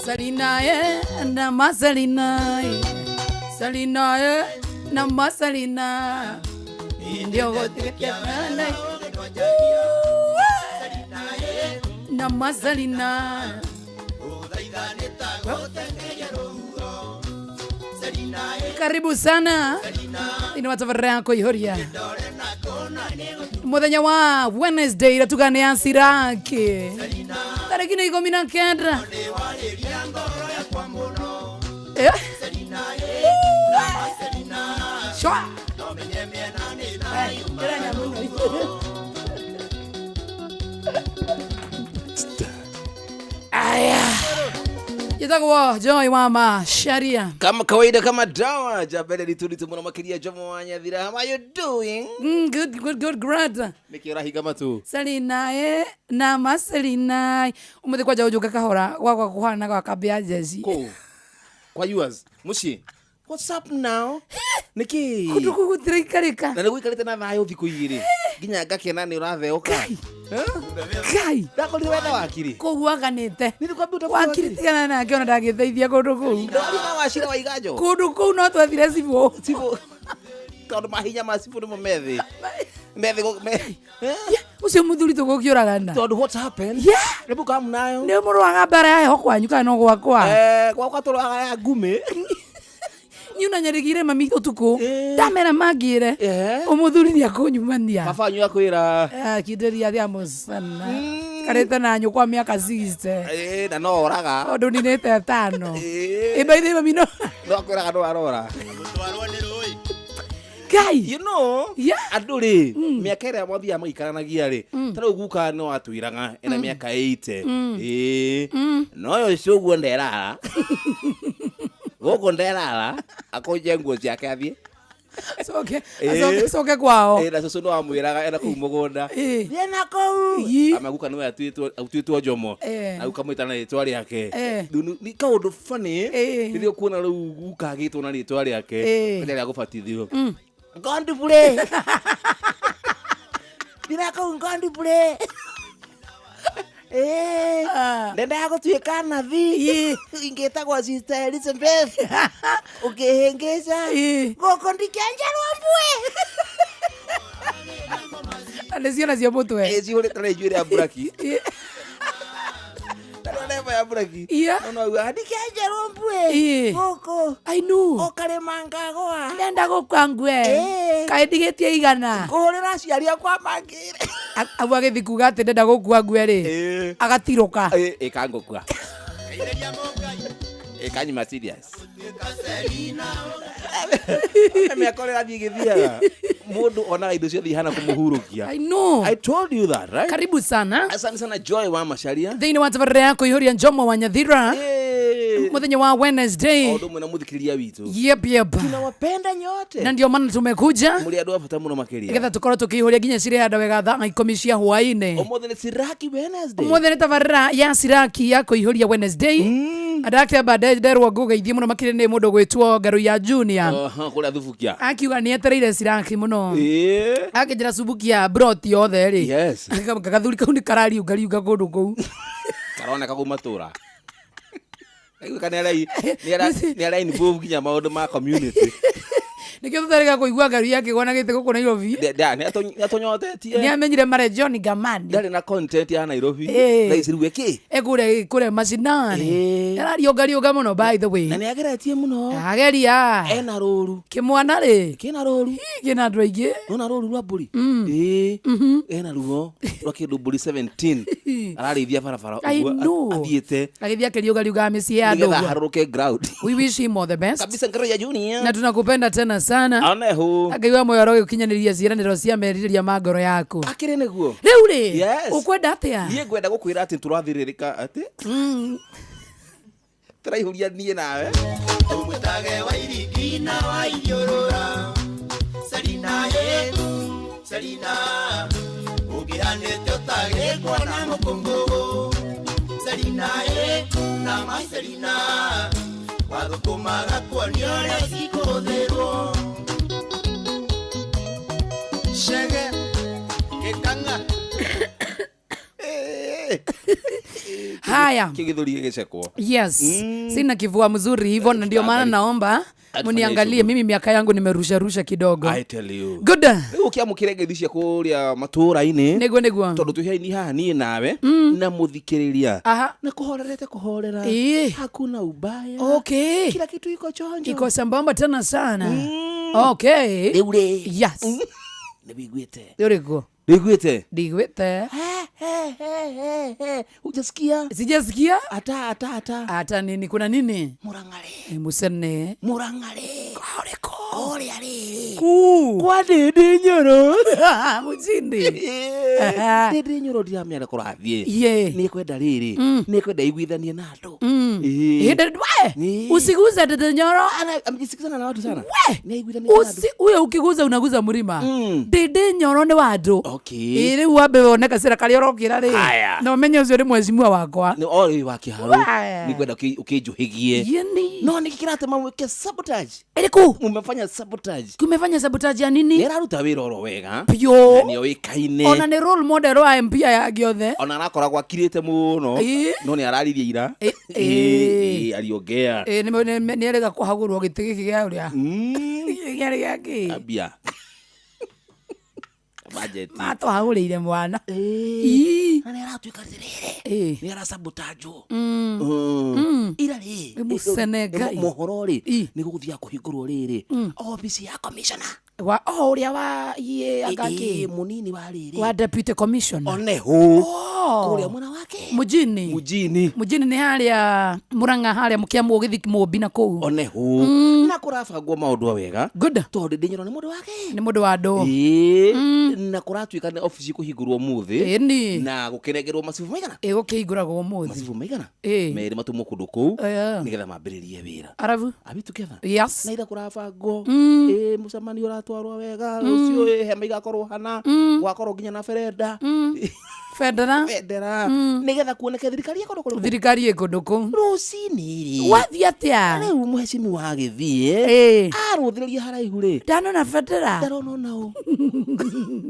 Selina eh, na Marcelina eh. Selina eh, na Marcelina ndio gũtigana na Marcelina. Karibu sana thĩinĩ wa tabarĩra ya kũihũria mũthenya wa Wednesday ĩratuga nĩ ya Siraki tarĩki nĩ 19. Eh? Shwa. Eh, ĩra nyamũ ĩno. Aya, njĩtagwo Joy wa Macharia. Kama kawaida, kama dawa jabele litulitu muno makiria. Jomo wa Nyathira, how are you doing? Good, good, good, great. Niki urahinga matu? Selina eh, na Marcelina umuthi kwanja unjuke kahora gwakwa kuhana gwa kambi ya jeshi. Ko kwa yours muciĩ, what's up now? Niki? Kundu kuu gũtiraikarĩka. Na nĩ gũikarĩte na thayũ thikũ 2 nginya ngakena nĩ ũratheũka. Kai. Kai. Ndakorire wetha wakiri. Kũu waganĩte. Nĩ ndikwambia ũtabuta. Wakiri tigana nake, ona ndangĩteithia kũndũ kũu. Ndwari na wacira wa iganjo. Kũndũ kũu no twethire cibũ. Cibũ, tondũ mahinya ma cibũ nĩmo methĩ methĩ eh? Ũcio mũthuri tũgũkĩũragana. Tondũ what happened? Hebu kamu nayo. Nĩ mũrũaga mbara ya heho kwanyu kana no gwakwa? Eh, gwakwa tũrũaga ya ngumĩ. Niĩ ona nyarĩgire mami ũtukũ. Eh. Ndamera mangĩre. Eh. Ũmũthuri nĩ akũnyumania. Baba wanyu akwĩra. Kinderia thia mũcana karĩte na nyũkwa mĩaka 60. Eh, na no oraga. Tondũ ninĩte ĩtano. Eh. Ĩmbaithĩ mami no. No akwĩraga no arora. Ngai. You know, andũ rĩ, mĩaka ĩrĩa mathiaga magĩikaranagia rĩ, ta rĩu guka no atwĩraga ena mĩaka 80, ĩĩ, no ũyũ ũcio ũguo nderara gũkũ, nderara akũnje nguo ciake athiĩ. Coke. Eh. Acoke coke kwao. Ĩ, na cũcũ no amwĩraga ena kũu mũgũnda. Eh. Thiĩ na kũu. Ama guka nĩwe atuĩtwo Njomo. Eh. Na guka mwĩta na rĩtwa rĩake. Eh. Rĩu nĩ kaũndũ funny. Eh. Rĩrĩa ũkuona rĩu guka agĩtwo na rĩtwa rĩake. Eh. Rĩrĩa rĩa gũbatithio. Ngondibure. Thiĩ na kũu ngondibure. Eh. Ah. Ndendaga gũtuĩka nabii. Ingĩtagwo Sister Elizabeth. Ũkĩhĩngĩca. Eh. Gũkũ ndikĩanjarwo mbue. Na nĩ ciona cia mũtwe. Cihũrĩte na njuĩrĩ ya mburaki. Eh. Tarora nemba ya mburaki. Yeah. No no auga ndikĩanjarwo mbue. Eh. Gũkũ. I know. Ũkarĩma ngagũa. Ndenda gũkua ngue. Eh. Kaĩ ndigĩtie igana. Kũhũrĩra aciari akwa mangĩre. Au agĩthiĩ kuga atĩ ndenda gũkua ngue rĩ. Eh. Agatirũka. Ĩkangũkua. Ĩkanyuma serious. Mĩaka ũrĩa ĩrathiĩ ĩgĩthiaga mũndũ onaga indo ciothe ihana kũmũhurũkia. I know. I told you that, right? Karibu sana. Asante sana, Joy wa Macharia. Thĩinĩ wa tabarĩra ya kũihũria Njomo wa Nyathira. Eh. Mũthenya wa Wednesday. O ũndũ ũmwe na mũthikĩrĩria witũ. Yep. Tunawapenda nyote. Na ndio maana tumekuja. Mũrĩ andũ a bata mũno makĩria. Nĩgetha tũkorwo tũkĩihũria nginya cirĩ wega thaa 10 cia hwaĩ-inĩ. Ũmũthĩ nĩ Siraki Wednesday. Ũmũthĩ nĩ tabarĩra ya Siraki ya kũihũria Wednesday. Ndakĩamba nderwo ngũgeithie mũno makĩria nĩ mũndũ gwĩtwo Ngaru ya Junior. Aha, kũrĩa Thubukia. Akiuga nĩ etereire Siraki mũno. Ĩĩ. Akĩnjĩra cubukia broti yothe rĩ. Yes. Gathuri kau nĩ karariungariunga kũndũ kũu. Karoneka kũu matũra. Kaigua nĩ ara involve nginya maũndũ ma community. Nĩkĩo tũtarĩga kũigua Ngaru akĩgwa na gĩtĩ gũkũ Nairobi. Nĩ atũnyotetie. Nĩ amenyire mare John Gamani. Ndarĩ na content ya Nairobi. Ĩĩ. Thaa ici rĩu ĩkĩ? Ekũrĩa kũrĩa macinani. Ĩĩ. Arariũngariũnga mũno by the way. Na nĩ ageretie mũno. Ageria. Ena rũru. Kĩmwana rĩ. Kĩna rũru. Kĩna andũ aingĩ. Nona rũru rwa mbũri? Ĩĩ. Ena ruo rwa kĩndũ mbũri 17. Ararĩithia barabara I ũguo know. athiĩte. Agĩthiĩ akĩriũngariũngaga mĩciĩ ya andũ Nĩgetha ũguo. aharũrũke ground. We wish him all the best. Kabisa, ngero ya Junior. Na tunakupenda tena sana. Onehu. Ngai wa muoyo arogĩkinyanĩria ciĩranĩro cia merirĩria ma ngoro yaku. Akĩrĩ nĩguo. Rĩu rĩ, Yes. ũkwenda atĩa? Niĩ ngwenda gũkwĩra atĩ tũrathĩrĩrĩka atĩ tũraihũria niĩ nawe. Tũmwĩtage Wairigi na Wairiũrũra. Selina ĩ, Selina, ũngĩhanĩte ũtagĩkwo na mũkũngũgũ. Selina ĩ, na mai Selina, wathũkũmaga kuonio ũrĩa cikũhũthĩrwo. Chege, gĩkang'a. Eh. Haya. Kĩgĩthũri gĩgĩcekwo. Yes, sina kivua mzuri hivyo, na ndio maana naomba Atufanye mniangalie shughuli. mimi, miaka yangu nimerusharusha kidogo. I tell you. Good. Rĩu ũkĩamũkĩre ngeithi cia kũrĩa matũũra-inĩ, Nĩguo nĩguo. tondũ twĩ haini haha niĩ nawe na mũthikĩrĩria, na kũhorerete kũhorera. Hakuna ubaya. Kila kitu iko chonjo. Iko sambamba tena sana. Okay. Rĩu rĩ, nĩ wĩiguĩte? Ũrĩkũ? Wĩiguĩte? Ndigwĩte. Hujasikia? Sijasikia. Ata ata ata. Hata nini, kuna nini? Mũrang'arĩ. Ni Musene. Mũrang'arĩ. Ũrĩkũ? Kũrĩa rĩrĩ. Ku. Kwa Ndĩndĩ Nyoro. Mujindi. Ndĩndĩ Nyoro ndiramenya kũrathiĩ. Nĩ kwenda rĩrĩ, nĩ kwenda iguithanie na andũ. Hĩndĩ we. Usiguze Ndĩndĩ Nyoro. Amejisikizana na watu sana. We. Nĩ aiguithania na andũ. Usi huyo ukiguza unaguza mlima. Ndĩndĩ Nyoro nĩ wa andũ. Ĩ rĩu wambe wone gacĩra karĩa ũrokĩra rĩ. Haya. Na ũmenye ũcio nĩ mheshimiwa wakwa. Nĩ o rĩrĩ wa kĩharũ. We. Nĩ kwenda ũkĩnjũhĩgie. Yeni. No nĩkĩ kĩratũma mwĩke sabotage? Ĩrĩkũ? Mumefanya sabotage. Kumefanya sabotage ya nini? Nĩ araruta wĩra oro wega. Pio. Na nĩ oĩkaine. Ona nĩ role model wa MP aya angĩ othe. Ona arakoragwo akirĩte mũno, no nĩ araririe ira. Ĩ, aliongea. Ĩ, nĩ erĩga kũhagũrwo gĩtĩ gĩkĩ gĩa ũrĩa. Gĩarĩ gĩa kĩ? Ambia budget. Matũhagũrĩire mwana. Na nĩ aratuĩka atĩrĩrĩ, nĩ arasabotajwo ira rĩ. Nĩ mũcene Ngai. Mohoro rĩ, nĩ gũgũthiaga kũhingũrwo rĩrĩ obici ya commissioner. Wa oh, ũrĩa wa iye agaki. Mũnini wa rĩrĩ. Wa deputy commissioner. Oneho Oh. kũrĩa mwena wake. Mujini. Mujini. Mujini nĩ harĩa Murang'a, harĩa mũkĩamwo gĩthi Mũmbi na kũu. Oneho na kũrabangwo maũndũ wega, Good. tondũ ndĩnyoro nĩ mũndũ wake. Nĩ mũndũ wa andũ. Ĩĩ, na kũratuĩka nĩ obici kũhingũrwo ũmũthĩ na gũkĩnengerwo macibu maigana. Ĩgũkĩhingũragwo ũmũthĩ. Macibu maigana merĩ matũmwo kũndũ kũu nĩgetha mambĩrĩrie wĩra. Arabu. Are we together? Yes. Na ira kũrabangwo, ĩ mũcemanio ũratwarwo wega rũciũ, ĩ hema igakorwo hana gwakorwo nginya na berenda. Bendera. Bendera nĩgetha kuoneke thirikari ĩ kũndũ kũrĩkũ. Thirikari ĩ kũndũ kũu. Rũcinĩ rĩ, Wathiĩ atĩa? rĩu mũhecimiwa agĩthiĩ, arũthĩrĩria haraihu rĩ, Ndanona bendera. Ndarona ona ũ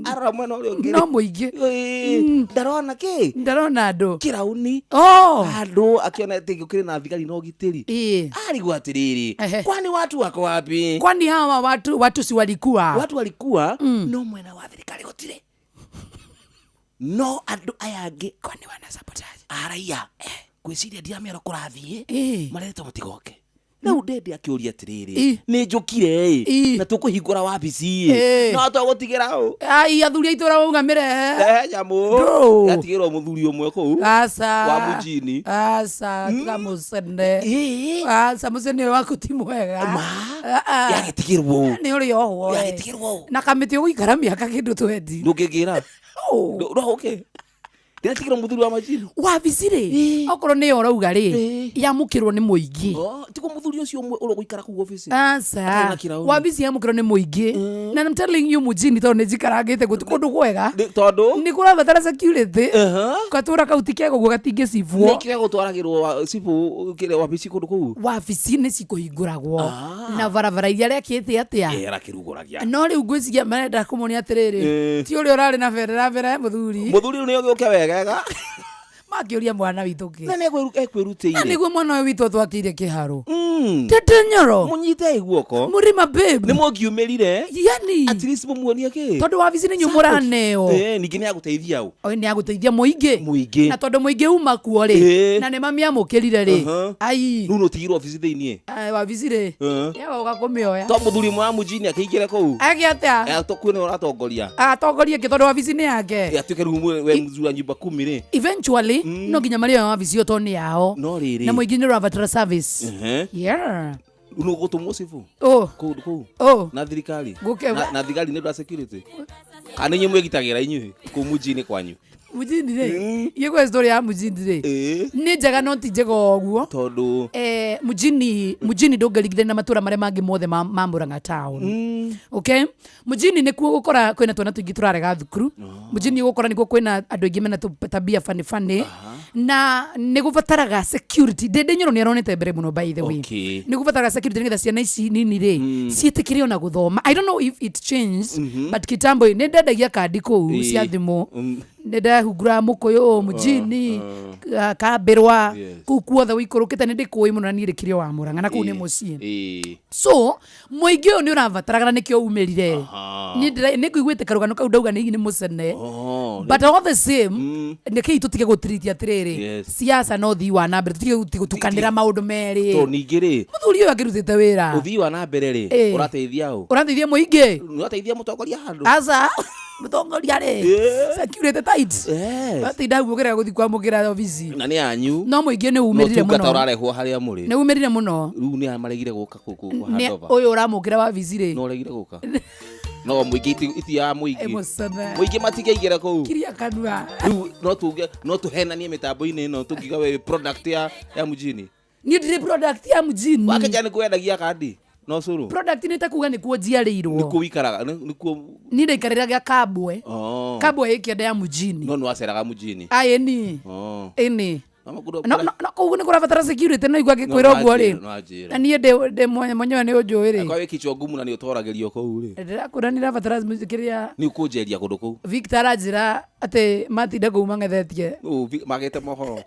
arora mwena ũrĩa ũngĩ. No mũingĩ. Ĩ, ndarona kĩ? Ndarona andũ. Kĩrauni. Oh. Andũ akĩona atĩ gũkĩrĩ na thigari na ũgitĩri. Arigwo atĩrĩrĩ, kwani watu wako wapi? Kwani hawa watu si walikuwa? Watu walikuwa, no mwena wa thirikari gũtirĩ, no andũ aya angĩ. Kwani wana sabotage? Araia ngwĩciria ndiramera kũrathiĩ, maretwo mũtigoke. Rĩu ndende akĩũria atĩrĩrĩ, nĩ njũkire ĩ, na tũkũhingũra wabici ĩ, no twagũtigĩra ũ? Ai, athuri a itũra mauga mĩrehe. Eh, nyamũ. Ndũ. Yatigĩrwo mũthuri ũmwe kũu Aca. wa mujini. Aca, tiga mũcene. Aca, mũcene ũyũ waku ti mwega. Ma. Ah, ah. Yagĩtigĩrwo ũ? Nĩ ũrĩ ohwo. Yagĩtigĩrwo ũ? Na kamĩtĩ ũgũikara mĩaka kĩndũ twendi. Ndũngĩngĩra. No ũke ndĩratigĩrwo mũthuri wa majini. Wabici rĩ, okorwo nĩyo ũrauga rĩ, yamũkĩrwo nĩ mũingĩ. Oh, tiguo mũthuri ũcio ũmwe ũrĩa ũgũikara kũu obici. Atarĩ Aca, na kĩrauni. wabici yamũkĩrwo nĩ mũingĩ, na I'm telling you, mujini tondũ nĩ njikarangĩte gũti kũndũ kwega. Tondũ Nĩ kũrabatara security. Gatũra kau ti kega ũguo, gatingĩcibwo. Nĩkĩo gũtwaragĩrwo cibũ kĩrĩa wabici kũndũ kũu. Wabici nĩ cikũhingũragwo Ah. na barabara iria arekĩte atĩa. Arakĩrugũragia. No rĩu ngwĩciria marenda kũmonia atĩrĩrĩ, ti ũrĩa ũrarĩ na bendera mbere mũthuri. Mũthuri ũyũ nĩ ũgĩũke wegega. Makĩũria mwana witũ kĩ. Na nĩ ekwĩrutĩire. Na nĩguo mwana ũyũ witũ twakĩire kĩharo. Tete Nyoro. Mũnyitei guoko. Mũrima babe. Nĩ mũngiumĩrire. Yani. At least mũmuonie kĩ. Tondũ wabici nĩ inyuĩ mũraneo. Ningĩ nĩ agũteithia ũ? Oĩ nĩ agũteithia mũingĩ. Mũingĩ. Na tondũ mũingĩ uma kuo rĩ, na nĩ mamiamũkĩrire rĩ. Ai. Rĩu nũtigirwo obici thĩiniĩ. Ai, wabici rĩ. Yaga ũka kũmĩoya. To mũthuri ũmwe wa mũjini akĩingĩre kũu. Eke atĩa? Kwĩ nĩwe ũratongoria. Atongorie kĩ tondũ wabici nĩ yake. Atuĩke rĩu we mũthuri wa nyumba kumi rĩ. Eventually no nginya marĩoya wabici ĩyo tondũ nĩ yao. No rĩrĩ. Na mũingĩ nĩ ũrabatara service. Yeah. Nũ gũtũmwo cibũ? Oh. Kũndũ kũu. Oh. Na thirikari. Gũke- Na thigari nĩ ũndũ wa security. Kana inyuĩ mwĩgitagĩra inyuĩ kũu mũjini kwanyu? Mujini rĩ, igwe story ya mujini rĩ, nĩ njega no ti njega ũguo. Tondũ Mujini ndũngĩringithania na matũra marĩa mangĩ mothe ma Murang'a town. Okay, mujini nĩkuo gũkora kwĩna twana tũingĩ tũrarega thukuru. Mujini ũgũkora nĩkuo kwĩna andũ aingĩ mena tabia funny funny, na nĩ gũbataraga security. Ndĩndĩ Nyoro nĩ aronete mbere mũno, by the way. Nĩ gũbataraga security nĩgetha ciana ici nini rĩ ciĩtĩkĩre ona gũthoma. I don't know if it changed, but kitambo nĩ ndendagia kandi kũu cia thimũ. Nĩ ndahungura Mũkũyũ mjini, Kambĩrwa. Kũu kuothe ũikũrũkĩte nĩ ndĩkũĩ mũno, na niĩ ndĩkĩrĩ o wa Mũrang'a na kũu nĩ mũciĩ. So mũingĩ ũyũ nĩ ũrabataraga na nĩkĩo umĩrire. Niĩ nĩ ngũiguĩte karũgano kau ndauga nĩ mũcene. But all the same, nĩkĩi tũtige gũtirithia atĩrĩrĩ, siasa no ũthii wa na mbere, tũtige gũtukanĩra maũndũ merĩ. To ningĩ rĩ, Mũthuri ũyũ akĩrutĩte wĩra. Ũthii wa na mbere rĩ, ũrateithia ũ? Ũrateithia mũingĩ. Ũrateithia mũtongoria handũ? Aca, mũtongoria rĩ, security tight. Atinda hau ũkĩrega gũthiĩ kwamũkĩra obici. Na nĩ anyu. No mũingĩ nĩ umĩrire Ũtungata mũno. ũrarehwo harĩa mũrĩ. Nĩ umĩrire mũno. Rĩu nĩ aya maregire gũka kũ Nĩ handover. ũyũ ũramũkĩra wabici rĩ. No ũregire gũka. No mũingĩ iti ya mũingĩ. Mũcene. Mũingĩ matikaingĩra kũu. Kiria kanua. Rĩu no tuge no tũhenanie mĩtambo-inĩ ĩno tũngiuga we product ya mjini. Niĩ ndirĩ product ya mjini. Wakĩnja nĩ kwendagia kandi no cũrũ. Product nĩ ta kuga nĩkuo njiarĩirwo. Nĩkuo wikaraga nĩkuo. Niĩ ndaikarĩra gĩa Kabwe. Oh. Kabwe ĩ kĩanda ya mjini. No nĩ waceraga mjini. Ĩni. Oh. Ĩni. No makũndũ- No no no kũu nĩ kũrabatara security, no igua No, ngĩkwĩra ũguo rĩ. no anjĩra. Na niĩ ndĩ mwenyewe nĩ ũnjũĩ rĩ. Kwa wĩ kichwa ngumu na nĩ ũtoragĩrio kũu rĩ. Ndĩrakwĩra nĩ irabatara kĩrĩa. Nĩ ũkũnjeria kũndũ kũu. Victor aranjĩra atĩ matinda kũu mang'ethetie. Ũ, magĩte mohoro.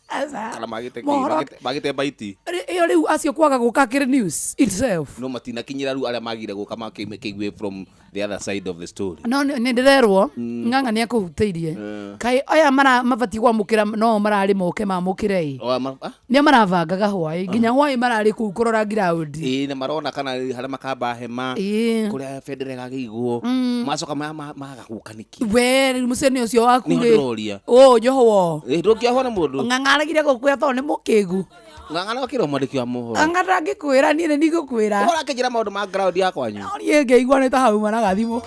Aca. Kana magĩte kĩ? Mohoro- Magĩte baiti. Ĩyo rĩu acio kwaga gũka kĩrĩ news itself. No matinakinyĩra rĩu arĩa magire gũka makĩigue from the other side of the story. No nĩ ndĩrerwo Ng'ang'a nĩ akũhutĩirie. Kaĩ aya mabatiĩ kwamũkĩra no mararĩ moke mamũkĩre ĩ. O, ah? Nĩ marabangaga hwaĩ nginya hwaĩ mararĩ kũu kũrora ground. Ĩĩ, na marona kana harĩa makamba hema. Kũrĩa bendera ĩgakĩigwo. Macoka maga gũka nĩkĩ? We rĩu mũcene ũcio waku Nĩho rĩ. ndĩroria. Ũ njohwo. Ĩ, ndũngĩohwo nĩ mũndũ. Ng'ang'a aregire gũkwĩra tondũ nĩ mũkĩgu. Ng'ang'a no akĩrwo mwandĩki wa mohoro. Ng'ang'a ndangĩkwĩra, niĩ nĩ ndigũkwĩra. Ũhoro akĩnjĩra maũndũ ma ground ya kwanyu. No niĩ ngĩigua nĩ ta hauma na gathimũ.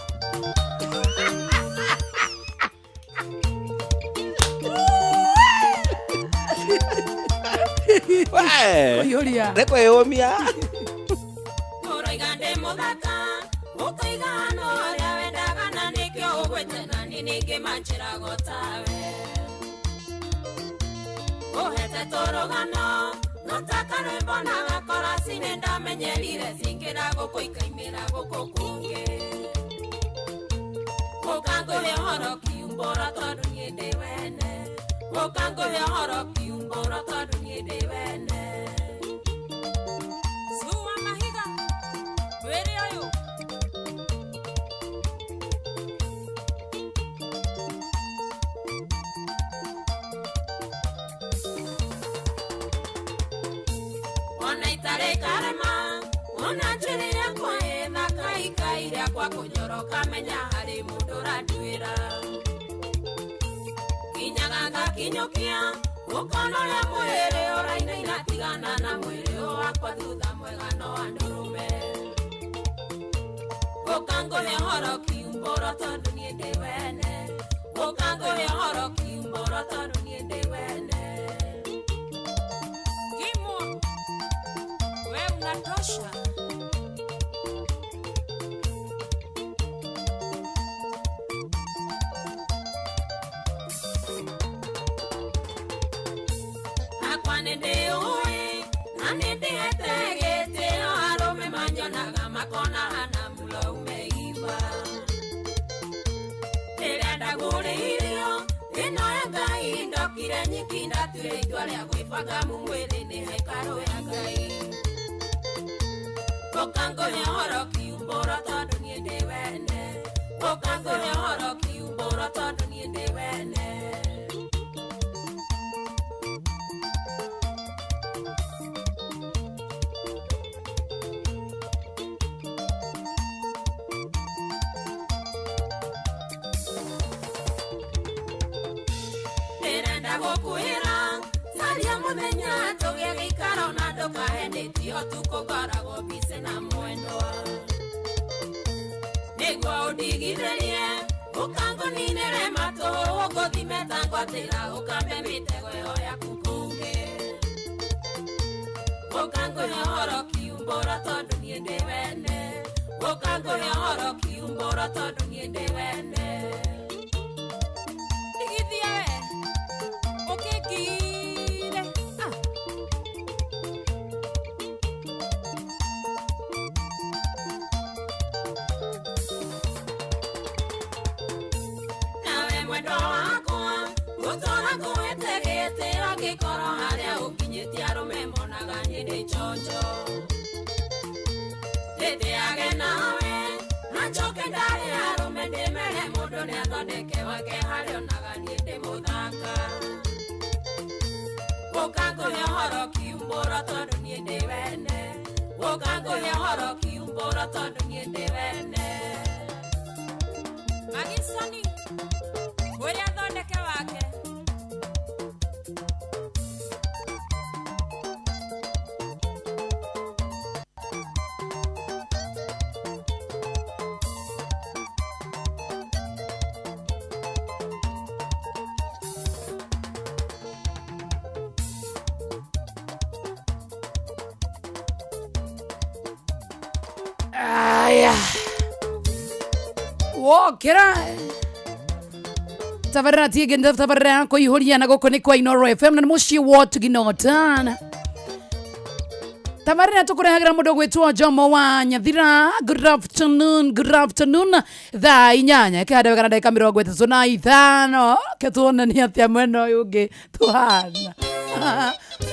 We! Kũiyũria. Nĩ kwĩyũmia. Ũroiga ndĩ mũthaka, ũkoiga no ũrĩa wendaga na nĩkĩo ũgwĩte na niĩ ningĩ manjĩraga tawe. Ũhete tũrũgano, no ta karwĩmbo na gakorasi nĩ ndamenyerire cingĩra gũkũ ikaimĩra gũkũ kũngĩ. Ũka ngũhe ũhoro kiumbũra tondũ niĩ ndĩ wene. Ũka ngũhe ũhoro kiumbũra tondũ niĩ ndĩ wene. Cua mahiga, mwĩrĩ ũyũ. Ona itarĩ karema, ona njuĩrĩ yakwa ĩthaka ikaira kwa kũnyoroka menya harĩ mũndũ ũranduĩra. Kinyaga ngakinyũkia, ũkona ũrĩa mwĩrĩ ũrainaina tigana na mwĩrĩ ũyũ wakwa thutha mwega no andũrũme. Ũka ngũhe ũhoro kiumbũro tondũ niĩ ndĩ wene. Ũka ngũhe ũhoro kiumbũro tondũ niĩ ndĩ wene. Gimwo, we unatosha. Hakwa nĩ ndĩũĩ, na nĩ ndĩhete gĩtĩo, arũme manyonaga makona hana mũlo umeimba. Rĩrĩa ndagũrĩirio, ĩno ya Ngai ndokire nyiki ndatuire itua rĩa gwĩbanga mu mwĩrĩ nĩ hekarũ ya Ngai. Ũka ngũhe ũhoro kiumbũro tondũ niĩ ndĩ wene. Ũka ngũhe ũhoro kiumbũro tondũ niĩ ndĩ wene. Ndĩrenda gũkwĩra, caria mũthenya tũgĩe gĩikaro na ndũkahenĩtio ũtukũ ngoragwo busy na mwendwa. Nĩguo ũndigithĩrie, ũkangũninĩre matũ, ũngũthime ta ngwatĩra, ũkambe mĩtego ĩyo yaku kũngĩ. Ũka ngũhe ũhoro kiumbũro tondũ niĩ ndĩ wene. Ũka ngũhe ũhoro kiumbũro tondũ niĩ ndĩ wene. Ndigithia we, ũkĩngire. Ah. Nawe Niĩ ndĩ chonjo ndĩtĩage nawe na njoke ndarĩ arũme ndĩmere mũndũ nĩathondeke wake harĩa onaga niĩ ndĩ mũthaka gũka ngũhe ũhoro kiumbũro tondũ niĩ ndĩ wene gũka ngũhe ũhoro kiumbũro tondũ niĩ ndĩ wene Magisoni ũrĩa athondeke wake. Aya, wokĩra tabarĩra tiĩngĩ tabarĩra ya kũihũria na gũkũ nĩ kwa Inoro FM na nĩ mũciĩ wa Ũtugi-na-Ũtana. Tabarĩra tũkũrehagĩra mũndũ gwĩtwo Jomo wa Nyathira. Good afternoon, good afternoon. Thaa 8 ĩkĩhanda wega na ndagĩka 35. Ke tuone nĩ atĩa mwena ũyũ ũngĩ tũhana.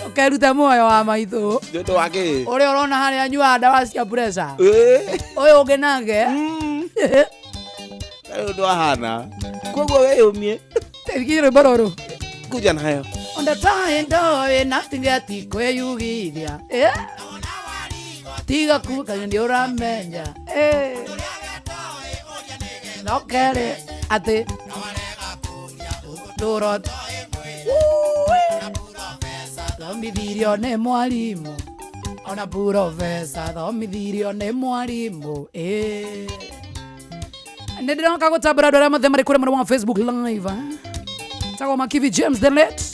Ũkeruta muoyo wa maitũ. Nĩ ũndũ wa kĩ? Ũrĩa ũrona harĩa anyuaga ndawa cia pressure. Ĩĩ. Ũyũ ũngĩ nake. Ndarĩ ũndũ ahana. Koguo wĩyũmie. Tegirie rwĩmbo rũrũ. Kuja nayo. Ondatae ndoe natingati kweyugithia. Eh? Tiga kuka nĩ ũramenya. Eh. No kerĩ atĩ tũro thomithirio nĩ mwarimũ ona purofesa thomithirio nĩ mwarimũ. Eh. Nĩ ndĩroka gũtambũra andũ arĩa mothe marĩ kũrĩa mwena wa Facebook live. Tagwo Makivi James the late.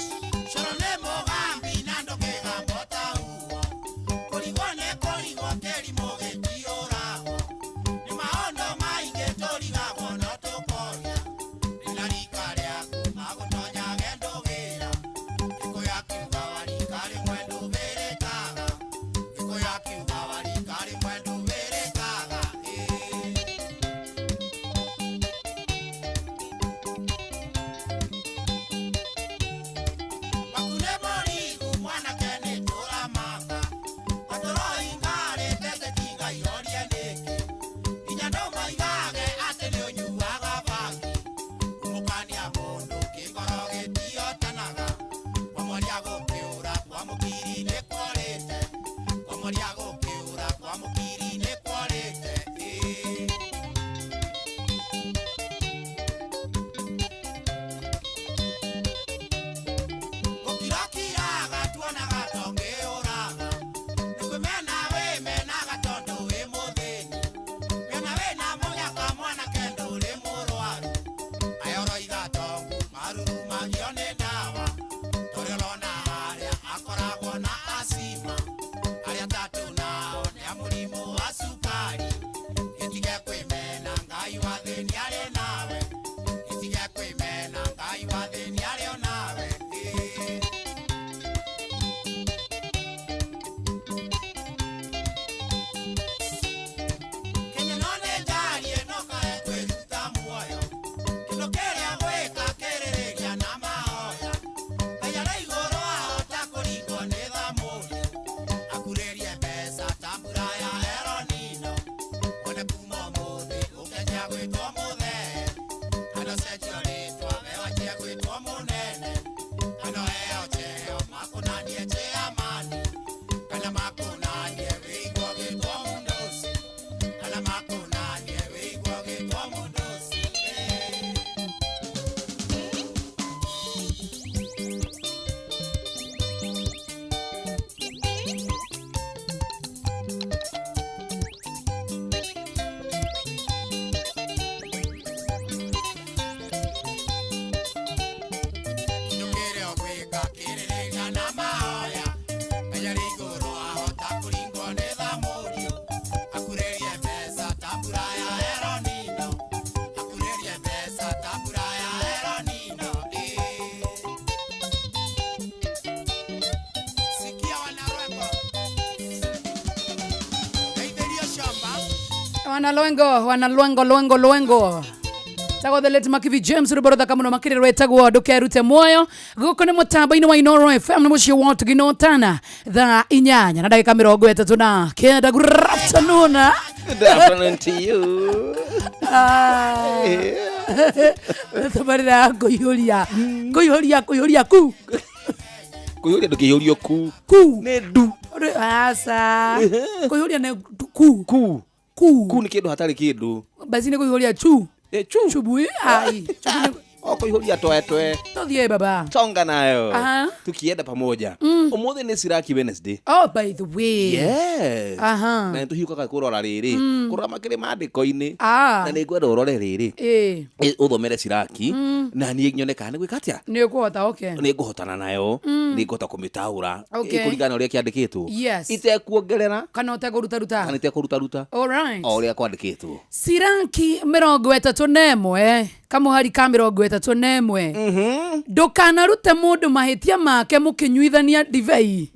Wana Lwengo, wana Lwengo, Lwengo, Lwengo. Tagwo the late Makivi James rwĩmbo rũthaka mũno makĩria rwĩtagwo ndũkerute muoyo. Gũkũ nĩ mũtambo-inĩ wa Inoro FM nĩ mũciĩ wa ũtugi na ũtana thaa 8 na ndagĩka 39. Good afternoon. Good afternoon to you. Ah. Tabarĩra ya kũihũria kũihũria kũihũria ku Kũihũria ndũkĩihũrio ku. Ku. Nĩ ndu. Aca, kũihũria nĩ ku. Ku. Ku. Ku nĩ kĩndũ hatarĩ kĩndũ. Basi nĩ kũihũria chu. Eh, chu. Chubui ai chubu nĩ O kũihũria twetwe. Tũthiĩ baba. Songa nayo. Aha. Tukienda pamoja. Ũmũthĩ nĩ Siraki Wednesday. Oh, by the way. Yes. Aha. Na nĩtũhiũkaga kũrora rĩrĩ. Kũrora makĩrĩ maandĩko-inĩ. Ah. Na nĩngwenda ũrore rĩrĩ. Ĩĩ. Ũthomere Siraki na niĩ nyone kana nĩ gwĩka atĩa. Nĩ ũkũhota, okay. Nĩ ngũhotana nayo, nĩ ngũhota kũmĩtaũra Okay. kũringana na ũrĩa kĩandĩkĩtwo. Yes. Itekuongerera Kana ũtekũrutaruta. Kana itekũrutaruta. Alright. O ũrĩa kwandĩkĩtwo. Siraki 31 kamũhari ka 31. Ndũkanarute mũndũ mahĩtia make mũkĩnyuithania ndibei.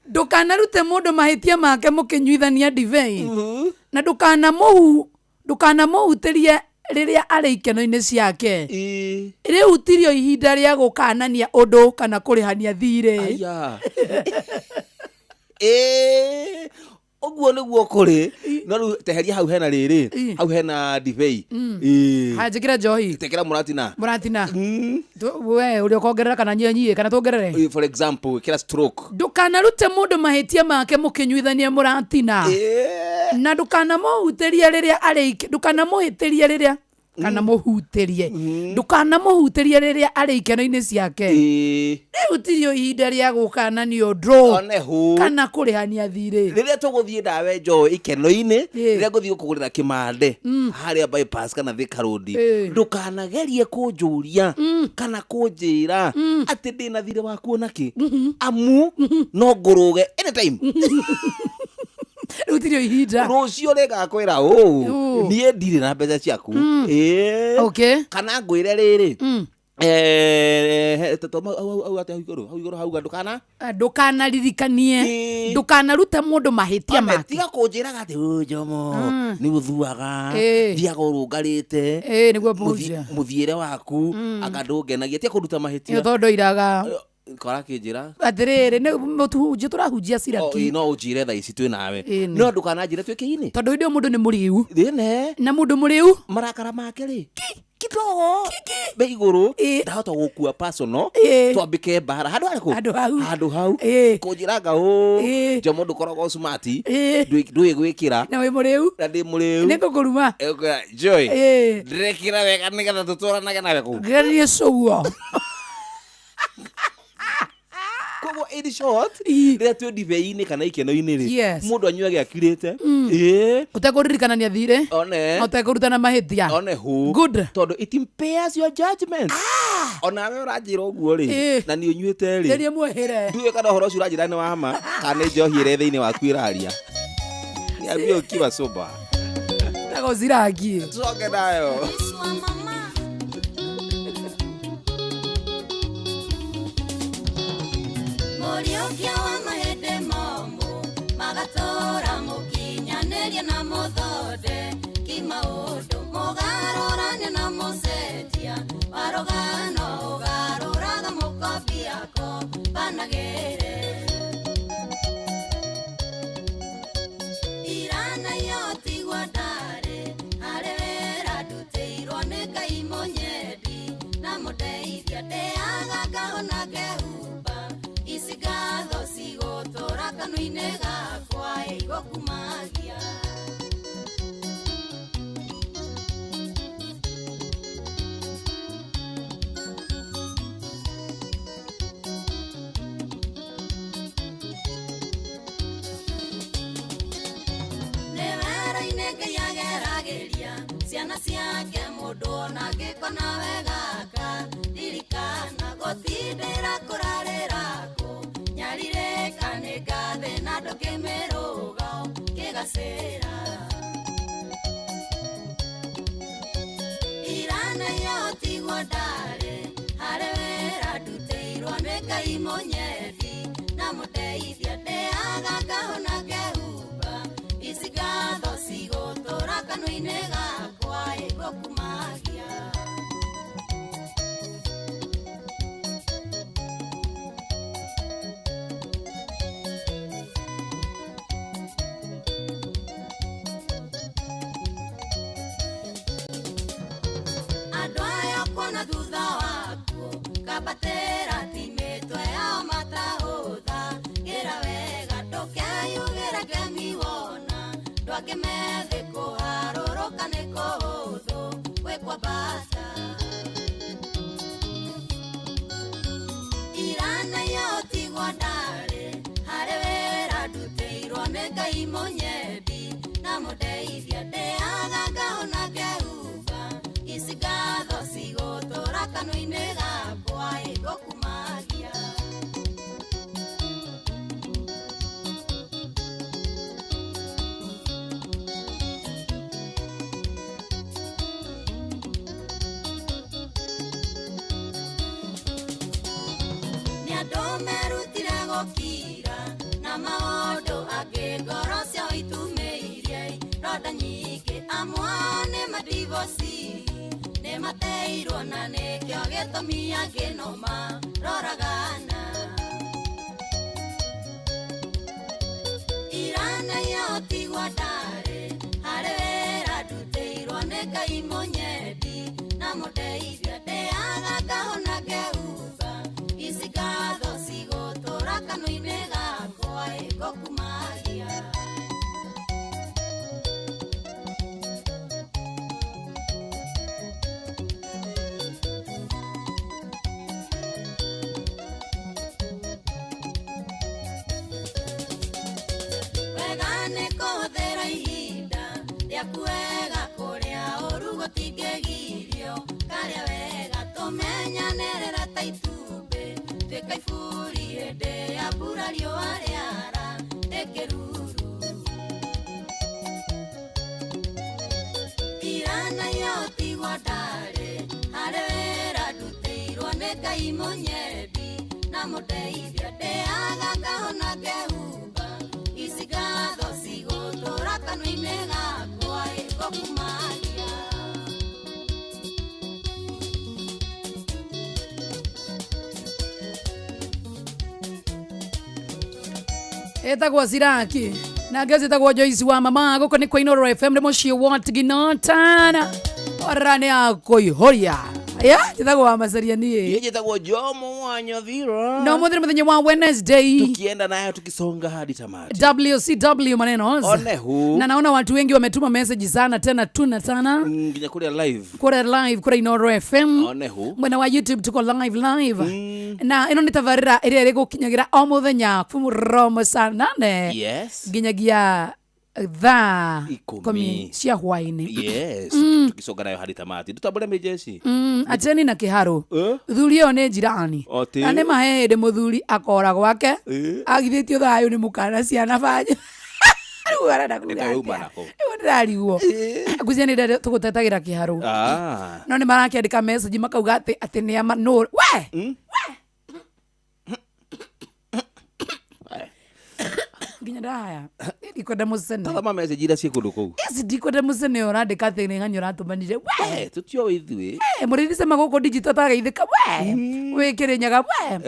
Ndũkanarute mũndũ mahĩtia make mũkĩnyuithania ndibei, na ndũkanamũhutĩrie rĩrĩa arĩ ikeno-inĩ ciake. Rĩu tirio ihinda rĩa gũkanania ũndũ kana kũrĩhania thirĩ. Aya. Ĩĩ, ũguo nĩguo kũrĩ, no rĩu teheria hau hena rĩrĩ. Hau hena ndibei. Ĩĩ. Haya, njĩkĩre njohi. Tekera mũratina. Mũratina. We ũrĩa ũkongerera kana nyie kana tuongerere. For example, kĩra stroke. Ndũkanarute mũndũ mahĩtia make mũkĩnyuithania mũratina, na ndũkanamũhutĩrie rĩrĩa arĩ ndũkanamũhĩtĩrie rĩrĩa kana mũhutĩrie, ndũkanamũhutĩrie rĩrĩa arĩ ikeno-inĩ ciake. Rĩu tirio ihinda rĩa gũkanania ũndũ One hu. kana kũrĩhania thirĩ. Rĩrĩa tũgũthiĩ ndawe njoe ikeno-inĩ, rĩrĩa ngũthiĩ gũkũgũrĩra kĩmande harĩa bypass kana Thika Road, ndũkanagerie kũnjũria kana kũnjĩra atĩ ndĩna thirĩ waku onakĩ, amu no ngũrũge anytime. Rĩu tirio ihinda. Rũciũ rĩgakwĩra ũũ, Ũ. Niĩ ndirĩ na mbeca ciaku. Ĩĩ. Kana ngwĩre rĩrĩ, hau atĩ hau igũrũ hauga ndũkana Ndũkanaririkanie. Ndũkanarute mũndũ mahĩtia Ame, make. Tiga kũnjĩraga atĩ "Ũ, Njomo, nĩ ũthuaga, thiaga ũrũngarĩte, Ĩĩ, nĩguo mũhunjia. Mũthiĩre waku anga ndũngenagia." Tiga kũnduta Nĩ mahĩtia. tondũ iraga Kora kĩnjĩra. Atĩrĩrĩ, nĩ mũtũhunjia tũrahunjia. O, Ciraki. ĩĩ, no ũnjĩre thaa ici twĩ nawe, Ĩĩ, nĩ. no ndũkananjĩre twĩ kĩinĩ. Tondũ hĩndĩ ĩyo mũndũ nĩ mũrĩu. Ĩne. Na mũndũ mũrĩu Marakara make rĩ kidogo me igũrũ, ndahota gũkua personal. Twambĩke mbara handũ harĩkũ? Handũ hau. Handũ hau. Kũnjĩranga ũũ, Njomo, ndũkoragwo smart, ndũĩ gwĩkĩra. Na wĩ mũrĩu. Na ndĩ mũrĩu. Nĩ ngũkũruma. Ĩkwĩra, Joy, ndĩrekĩra wega nĩgetha tũtwaranage nawe kũu. Gerie cũguo. Koguo in short, rĩrĩa twĩ ndibei-inĩ kana ikeno-inĩ rĩ, mũndũ anyuage akirĩte. Ĩĩ. Ũtekũririkanania thirĩ. One. Na ũtekũrutana mahĩtia. One hu. Good. Tondũ it impairs your judgment. Onawe ũranjĩra ũguo rĩ, na nĩ ũnyuĩte rĩ, Nĩrie mwehĩre. Ndiũĩ kana ũhoro ũcio ũranjĩra nĩ wa ma kana nĩ njohi ĩrĩa thĩinĩ waku ĩraria. Niambie ukiwa sober. Tago cirangi. Tucoke nayo. Mũriũkia wa mahĩndĩ momũ magatũra mũkinyanĩrie na mũthonde kimaũndũ mũgarũrania na mũcenjia wa rũgano ũgarũraga mũkobi yako banagĩre irana yotigwa ndarĩ harĩ wĩra ndutĩirwo nĩ Ngai mũnyendi na mũndeithia ndĩaga ngahona ngehumba ici ngatho cigũtũra kanua-inĩ gakwa igũkumagia. Nĩ wero-inĩ Ngai ageragĩria ciana ciake mũndũ ona angĩkona wegaka ririkana gũtindĩra kũrarĩra kũ nyarirĩka nĩ ngathĩ na ndũngĩmĩrũga kĩgacĩra irana yotigwo ndarĩ harĩ wĩra ndutĩirwo nĩ Ngai mũnyendi na mũndeithia ndĩaga ngahona ngehumba. Kwambatĩra ti mĩtwe yao matahũtha gĩra wega ndũkeyugĩre kemi wona ndwake methĩ kũharũrũka nĩ kũhũthũ gwĩ kwambata iranayo tigwo ndarĩ harĩ wĩra ndutĩirwo nĩ Ngai mũnyendi na mũndeithia ndĩaga ngahũna ngehumba ici ngatho cigũtũra kanua-inĩ gakwa ĩngũkumagia. Nĩ andũ merutire gũkira na maũndũ angĩ ngoro ciao itumĩirie ronda nyingĩ amwe nĩ madivosi nĩ mateirwo na nĩkĩo gĩtũmi angĩ no maroragana iranayo tigwa ndarĩ harĩ wĩra ndutĩirwo nĩ Ngai mũnyendi na mũndeithia ndĩaga ngahũna ngehumba ici ngatho cigũtũra kanua-inĩ gakwa ĩngũkumagia. Wega nĩ kũhũthĩra ihinda rĩaku wega kũrĩa ũru gũtingĩgirio karĩa wega tũmenyanĩrĩra ta itumbĩ tuĩka iburi hĩndĩ ya mbura riũa rĩara ndĩkĩruru iranayo tigwa ndarĩ harĩ wĩra ndutĩirwo nĩ Ngai mũnyendi na mũndeithia ndĩaga ngahũna ngehumba ici ngatho cigũtũra kanua-inĩ gakwa ĩngũkumagia. Etagwo Siraki na ngezi etagwo Joyce wa mama gũkũ nĩ kwa Inooro FM nĩ mũciĩ wa Tiginotana ora nĩ akũihũria ya njĩtagwo wa Macaria niĩ. Yeye njĩtagwo Jomo wa Nyathira. Na ũmũthĩ nĩ mũthenya wa Wednesday. Tukienda nayo tukisonga hadi tamati. WCW maneno One hu. Na naona watu wengi wametuma message sana tena tuna sana Nginya kuria live. Kũrĩa live kũrĩa Inooro FM. One hu. Mwena wa YouTube tuko live live. Na ĩno nĩ tabarĩra ĩrĩa ĩrĩgũkinyagĩra o mũthenya from saa 8 Yes. nginyagia thaa 10 10 cia hwaĩ-inĩ. Yes. Tukisonga nayo hadi tamati. Tutambure mejesi. Acheni na kĩharũ. Eh? Thuri ĩyo nĩ njirani. Ati. Na nĩ mahe hĩndĩ mũthuri akora gwake agithĩtio thayũ nĩ mũkana ciana banya. Rĩu arenda kuga Nĩkaĩ uma atĩa? nako. Rĩu ndĩrarigwo. Ngwĩciria nĩ ndĩrenda tũgũtetagĩra kĩharũ. Ah. No nĩ marakĩandĩka message makauga atĩ atĩ nĩ ama no we nginya ndaya ndikwenda mũcene. Tathoma message iria ciĩ kũndũ kũu. Yes, ndikwenda mũcene ũyũ ũrandĩka atĩ nĩ ng'ani ũratũmanire we. Eh, tutioĩ ithuĩ. Mũrĩithi cema gũkũ digital tagaithĩka we wĩ Kĩrĩnyaga we.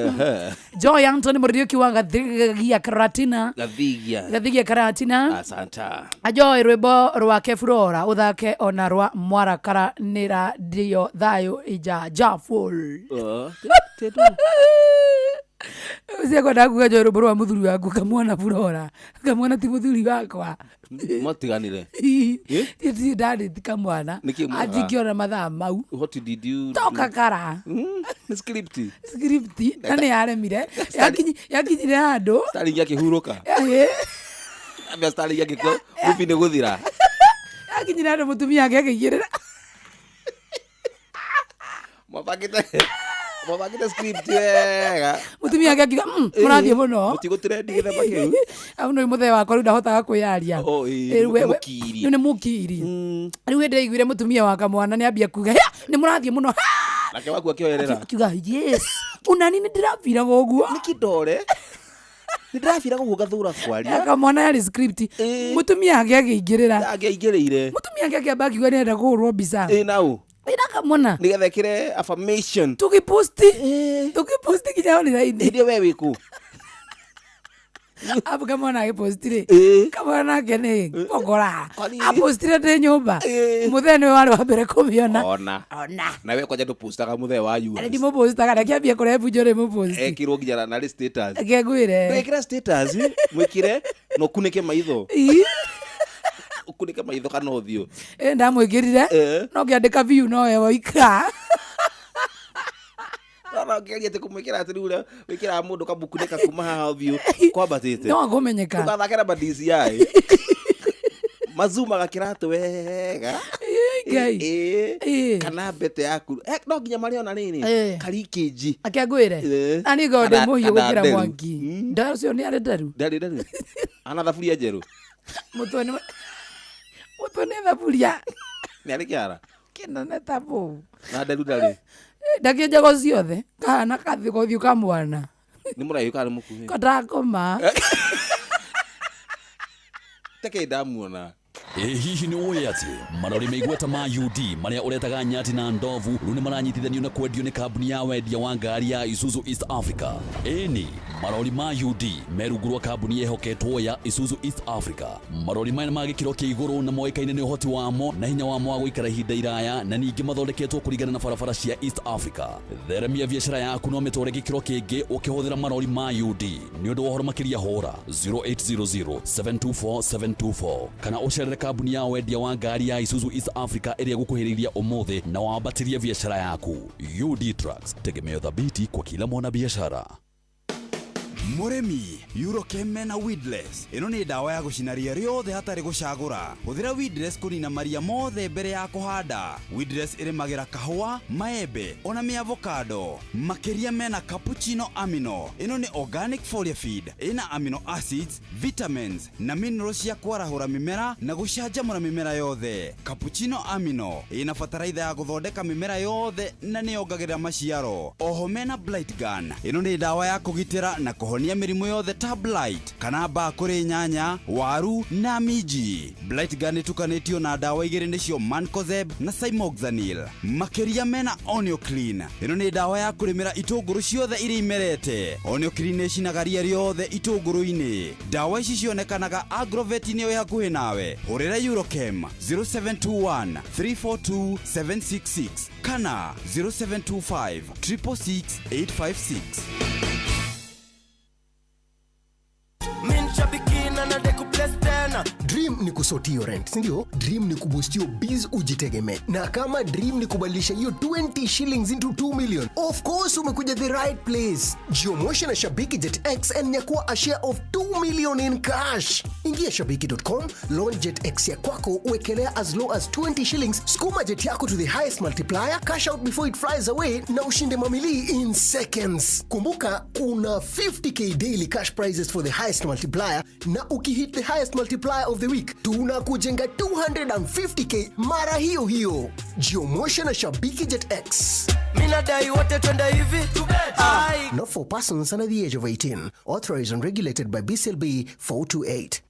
Joy Anthony Mũrĩithi wa Gathigia Karatina. Gathigia. Gathigia Karatina. Asanta. Ajoy rwĩmbo rwake Flora ũthake ona rwa mwarakara nĩ radio thayũ ija jaful. Oh, tetu. Ũcio kuga njoe rwĩmbo rwa mũthuri waku kamwana Flora kamwana ti mũthuri wakwa. Mwatiganire. Ti ndarĩ ti kamwana Nĩkĩ mwaga? anjingĩona mathaa mau. What did you do? Toka kara. Nĩ script. Script na nĩ yaremire yakinyire handũ. Starling akĩhurũka. Ambia Starling agĩkua movie nĩ gũthira. Yakinyire handũ mũtumia ake akĩigĩrĩra. Mwabangĩte script wega. Mũtumia ake akiuga mũrathiĩ mũno. Mũtigũtrendi gĩthemba kĩu. Au nĩ mũthee wakwa rĩu ndahotaga kwĩyaria. Oh, ĩĩ, Rĩu nĩ mũkiri. Rĩu nĩ mũkiri. Rĩu hĩndĩ aiguire mũtumia wa kamwana nĩ ambia kuga "Hĩa, nĩ mũrathiĩ mũno." Nake waku akĩoerera. Akiuga yes unani nĩ ndĩrabiraga ũguo. Nĩ kĩndore. Nĩ ndĩrabiraga ũguo ngathũra kwaria. Kamwana yarĩ script. Ĩĩ. Mũtumia ake akĩingĩrĩra. Angĩaingĩrĩire. Mũtumia ake akĩamba akiuga nĩarenda kũhũrwo mbica. Ĩ nau. Ĩna kamwana. Nĩgetha ĩkĩre affirmation. Tũgĩposti. Tũgĩposti nginya online. Hĩndĩ ĩyo we wĩ kũ? Abu kamwana agĩpostire. Ĩĩ. Kamwana nake nĩ pokora. Kwani? Apostire ndĩ nyũmba. Ĩĩ. Mũthee nĩwe warĩ wa mbere kũmĩona. Ona. Ona. Na we kwanja ndũpostaga mũthee wa Arĩ US. ndimũpostaga reke ambie kũrehe bunjo rĩ mũposti. Ekirwo nginya narĩ status. Reke ngwĩre. Ndwĩkĩra status, mwĩkĩre na ũkunĩke maitho. Ii. Ũkunĩke maitho kana ũthiũ. Ĩ ndamwĩkĩrire. Ĩĩ. No ngĩandĩka view nowe woika. Nona ũkĩgeria atĩ kũmwĩkĩra atĩ rĩu ũrĩa wĩkĩraga mũndũ kamũkunĩka kuma haha ũthiũ kwambatĩte. No akũmenyeka. Ndũgathake na ma DCI. Mazumaga kĩratũ wega. Ĩ, Ngai. Ĩĩ. Ĩĩ. Kana mbete yaku. Eh, no nginya marĩona rĩrĩ. Ĩĩ. Karikĩnji. Ake ngwĩre. Ĩĩ. Na niĩ ngorwo ndĩ Kana- mũhiũ kana gũkĩra nderu. mwangi. Nda ũcio nĩ arĩ nderu. Ndarĩ nderu. Ana thaburia njerũ. Mũtwe nĩ mũtwe nĩ thaburia Nĩ arĩ kĩara. kĩnene ta bũu. Na nderu ndarĩ. Ndakĩnjago ciothe kahana kathi gothiũ ka mwana. Nĩ mũraihu kana nĩ mũkuhĩ? Ko ndakoma. Teke ndamuona. Ĩ hihi nĩ ũĩ atĩ marori meigweta ma UD marĩa ũretaga nyati na ndovu rĩu nĩ maranyitithanio na kwendio nĩ kambuni ya wendia wa ngari ya Isuzu East Africa. Ĩni marori ma UD me rungu rwa kambuni ĩhoketwo ya Isuzu East Africa. Marori maya nĩ ma gĩkĩro kĩa igũrũ na moĩkaine nĩ ũhoti wamo na hinya wamo wa gũikara ihinda iraya na ningĩ mathondeketwo kũringana na barabara cia East Africa. Theremia biacara yaku na ũmĩtware gĩkĩro kĩngĩ ũkĩhũthĩra marori ma UD. Nĩ ũndũ wa ũhoro makĩria hũra 0800 724 724 kana ũcerere kambuni ya wendia wa ngari ya Isuzu East Africa ĩrĩa ĩgũkuhĩrĩirie ũmũthĩ na wambatĩrie biacara yaku. UD Trucks, tegemeo thabiti kwa kila mwanabiashara. Mũrĩmi, Eurochem mena weedless. Ĩno nĩ ndawa ya gũcina ria rĩothe hatarĩ gũcagũra. Hũthĩra weedless kũnina maria mothe mbere ya kũhanda. Weedless ĩrĩmagĩra kahũa, maembe ona mĩavocado. Makĩria mena cappuccino amino. Ĩno nĩ organic foliar feed ĩna amino acids, vitamins na minerals cia kwarahũra mĩmera na gũcanjamũra mĩmera yothe. Cappuccino amino ĩna bataraitha ya gũthondeka mĩmera yothe na nĩyongagĩrĩra maciaro. Oho mena blight gun. Ĩno nĩ ndawa ya kũgitĩra na kũhonia mĩrimũ yothe ta blight kana mbaa kũrĩ nyanya, waru na minji. Blight gun ĩtukanĩtio na ndawa igĩrĩ nĩcio mancozeb na cymoxanil. Makĩria mena Onioclean. Ĩno nĩ ndawa ya kũrĩmĩra itũngũrũ ciothe iria imerete. Onioclean nĩĩcinaga ria rĩothe itũngũrũ-inĩ. Ndawa ici cionekanaga agrovet-inĩ ĩ hakuhĩ nawe. Hũrĩra Eurochem 0721 342 766 kana 0725 666 856. Dream ni kusort hiyo rent, sindio? Dream ni kuboost hiyo biz ujitegemee, na kama dream ni kubadilisha hiyo 20 shillings into 2 million, of course umekuja the right place. Jiomoshe na Shabiki Jet X and nyakua a share of 2 million in cash. Ingia shabiki.com, launch Jet X ya kwako, uwekelea as low as 20 shillings, skuma jet yako to the highest multiplier, cash out before it flies away na ushinde mamilii in seconds. Kumbuka kuna 50K daily cash prizes for the highest multiplier, na ukihit the highest multiplier of the week tunakujenga 250K mara hiyo hiyo. Jiomoshe na Shabiki Jet X. Minadai wote twende hivi. Ai. Not for persons under the age of 18. Authorized and regulated by BCLB 428.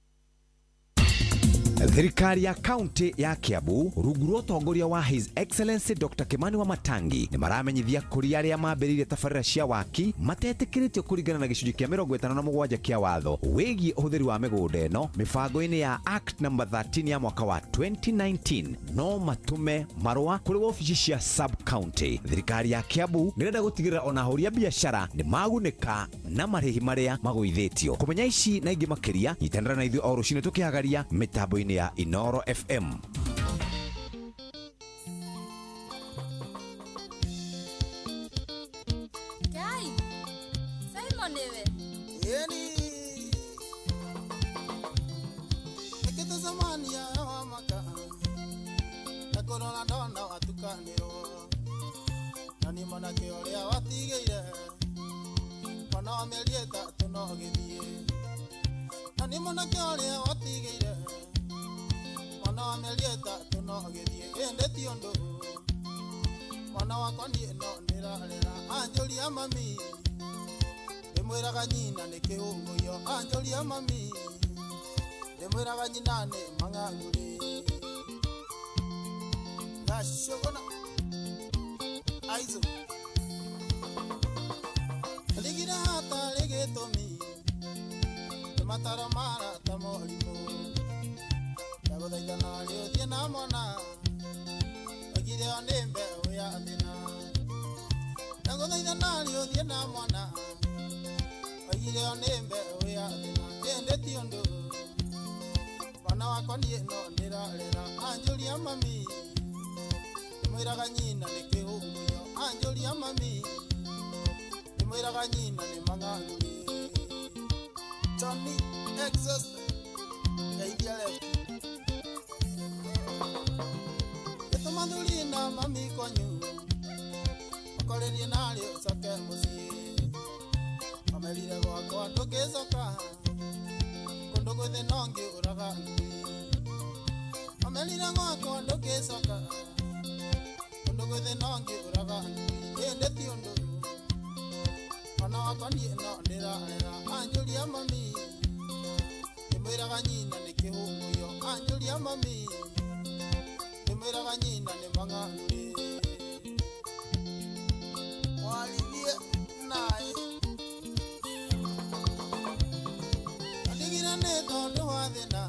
Thirikari ya kaunti ya Kiambu rungu rwa ũtongoria wa His Excellency Dr. Kimani wa Matangi nĩ maramenyithia kũrĩ arĩa mambĩrĩirie tabarĩra cia waki matetĩkĩrĩtio kũringana na gĩcunjĩ kĩa 57 kĩa watho wĩgiĩ ũhũthĩri wa mĩgũnda ĩno mĩbango-inĩ ya Act number 13 ya mwaka wa 2019 no matũme marũa kũrĩ wabici cia sub county. Thirikari ya Kiambu nĩrenda gũtigĩrĩra ona ahũri a biacara nĩ magunĩka na marĩhi marĩa magũithĩtio. Kũmenya ici na ingĩ makĩria nyitanĩra na ithuĩ o rũcinĩ tũkĩhagaria mĩtambo-inĩ ya Inoro FM. Ngai, Simon nĩwe. Yeni nikitazamania wa maka na kũrora ndona watukanĩrwo na nĩ mwanake ũrĩa watigĩire mwana wa mĩeri ĩtatũ no gĩthiĩ na nĩ mwanake ũrĩa watigĩire mwana wa mĩeri ĩtatũ no gĩthiĩ ĩndĩ ti ũndũ mwana wakwa niĩ no ndĩrarera anjũria mami ndĩmwĩraga nyina nĩ kĩhũngũyo anjũria mami ndĩmwĩraga nyina nĩ mang'ang'urĩ gacũgũna aizo ndigire hatarĩ gĩtũmi. Mataro marata morimũ. Ndagũthaitha narĩ ũthiĩ na mwana. Oigire ĩyo nĩ mbeũ ya thĩna. Ndagũthaitha narĩ ũthiĩ na mwana. Oigire ĩyo nĩ mbeũ ya thĩna. Ĩndĩ ti ũndũ. Mwana wakwa niĩ no ndĩrarera. Anjũria mami. Ndĩmwĩraga nyina nĩ kĩhũngũyo. Anjũria mami. Ndĩmwĩraga nyina nĩ mang'ang'uri. Johnny Exhaust. Geithia left. Gĩtũma thuri na mami kwanyu. Ũkorerie narĩ ũcoke mũciĩ. Mamerire gwakwa ndũngĩcoka. Kũndũ gwĩthĩ no ngĩũraga ngui. Mamerire gwakwa ndũngĩcoka. Kũndũ gwĩthĩ no ngĩũraga ngui. Ĩndĩ ti ũndũ. Mwana wakwa niĩ no ndĩrarera. Anjũria mami. Ndĩmwĩraga nyina nĩ kĩhũngũyo. Anjũria mami. Ndĩmwĩraga nyina nĩ mang'ang'uri. Warithie naĩ. Andigire nĩ tondũ wa thĩna.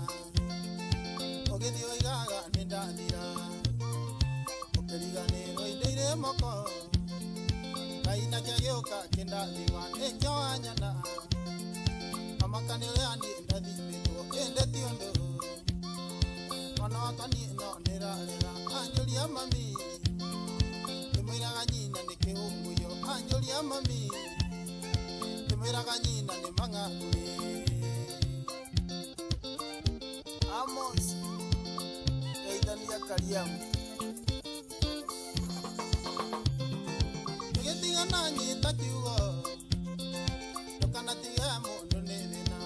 Ũgĩthiĩ ũigaga nĩ ndathira. Ũkĩriganĩrwo indo irĩ moko. Ngai nakĩo gĩũka kĩndathima nĩkĩo wanyona. Amaka nĩ ũrĩa niĩ ndathimĩtwo ĩndĩ ti ũndũ. Mwana wakwa niĩ no ndĩrarera. Anjũria mami. Ndĩmwĩraga nyina nĩ kĩhũngũyo. Anjũria mami. Ndĩmwĩraga nyina nĩ mang'ang'uri. Amos. Geithania Kariamu. Tũgĩtigana nyita kiugo. Ndũkanatige mũndũ nĩ thĩna.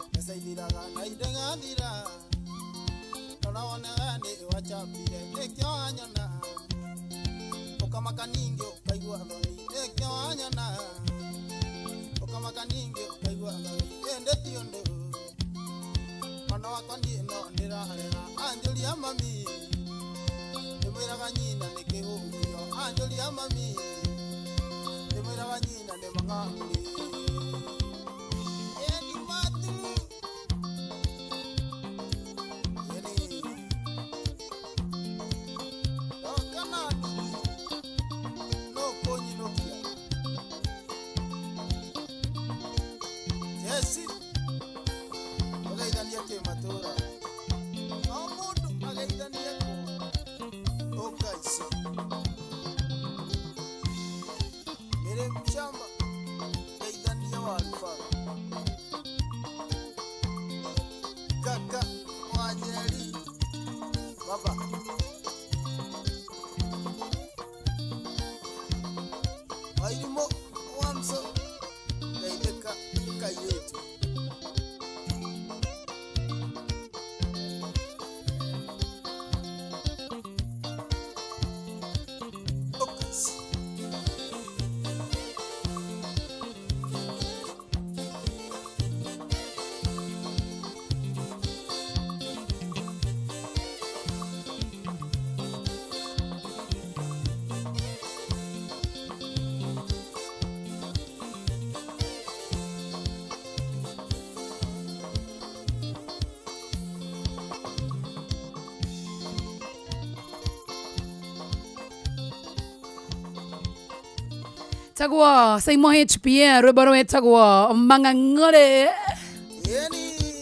Mbeca ithiraga na igathira. Rora wone we nĩ wachapire nĩkĩo wanyona. Ũkamaka ningĩ ũkaigua thoni nĩkĩo wanyona. Ũkamaka ningĩ ũkaigua thoni ĩndĩ ti ũndũ. Mwana wakwa niĩ no ndĩrarera. Anjũria mami. Ndĩmwĩraga nyina nĩ kĩhũngũyo. Anjũria mami. Ndĩmwĩraga nyina nĩ mang'ang'uri. Eni matulu. Eni. Ndoka na nduthi. No kũnyinũkia. Jesi. Ũgeithanie kĩmatũra. O mũndũ ageithanie kũ. Ũka ici. Mĩrĩ mshamba. Geithania warubaga. Kaka Wanjeri. Baba. Wairimũ wa Mso. Geithĩka kairĩtu. Ũka ici. Tagwo Simon HPR rwĩmbo rwĩtagwo mang'ang'ore.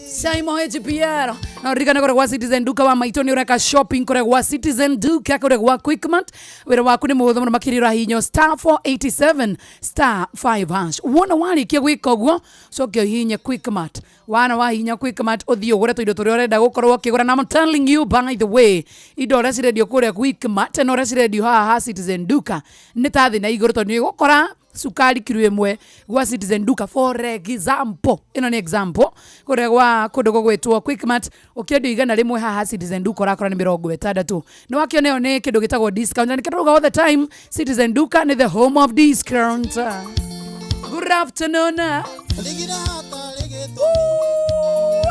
Simon HPR na ũririkane kũrĩa gwa Citizen Duka wa maitũ nĩ ũreka shopping kũrĩa gwa Citizen Duka kũrĩa gwa Quickmart wĩra waku nĩ mũhũthũ mũno makĩria ũrahihinywo star 487 star 5 hash. Wona warĩkia gwĩka ũguo ũcoke ũhihinye Quickmart. Wana wahihinya Quickmart ũthiĩ ũgũre tũindo tũrĩa ũrenda gũkorwo ũkĩgũra. Na I'm telling you, by the way, indo ũrĩa cirendio kũrĩa Quickmart na ũrĩa cirendio haha ha Citizen Duka nĩ ta thĩ na igũrũ, tondũ nĩ ũgũkora cukari kiro ĩmwe gwa Citizen Duka, for example, ĩno nĩ example, kũrĩa gwa kũndũ gũgwĩtwo Quickmart ũkĩendio 100, haha Citizen Duka ũrakora nĩ 60. Nĩ wakĩona ĩyo nĩ kĩndũ gĩtagwo discount, na nĩkĩo tũrauga all the time Citizen Duka nĩ the home of discount. Good afternoon. Ndigire hatarĩ gĩtũmi.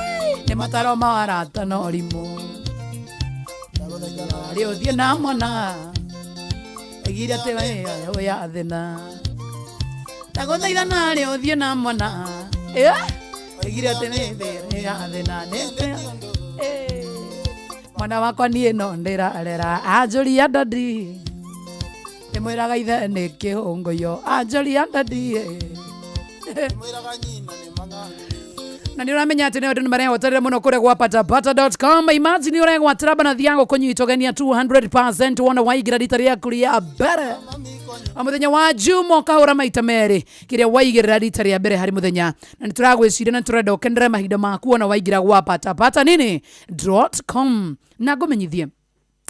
Nĩ mataro ma arata na ũrimũ. Ndagũthaitha rĩ ũthiĩ na mwana aigire atĩ we ya thĩna. Ndagũthaitha narĩ ũthiĩ na mwana. Ndoigire atĩ nĩ thĩ ya thĩna nĩ mwana wakwa niĩ no ndĩrarera anjũria ndadi ndĩmwĩraga ithe nĩ kĩhũngũyo anjũria ndadi Mwĩraga nyina nĩ mang'ang'u. Na nä å ramenya atä nä andå nä marehotarä må no kå rä a gwa patapata.com. Imagine å regwatĩra banathi ya gå kå nyitwo genia 200% wona waingä ra rita rĩaku rĩa mbere o mũthenya wa juma, ũkahũra maita merĩ kĩrĩa waigĩrĩra rita rĩa mbere harĩ mũthenya. Na nĩ tũragwĩciria na nĩ tũrenda ũkenere mahinda maku wona waingĩra gwa patapata nini .com. Na ngũmenyithie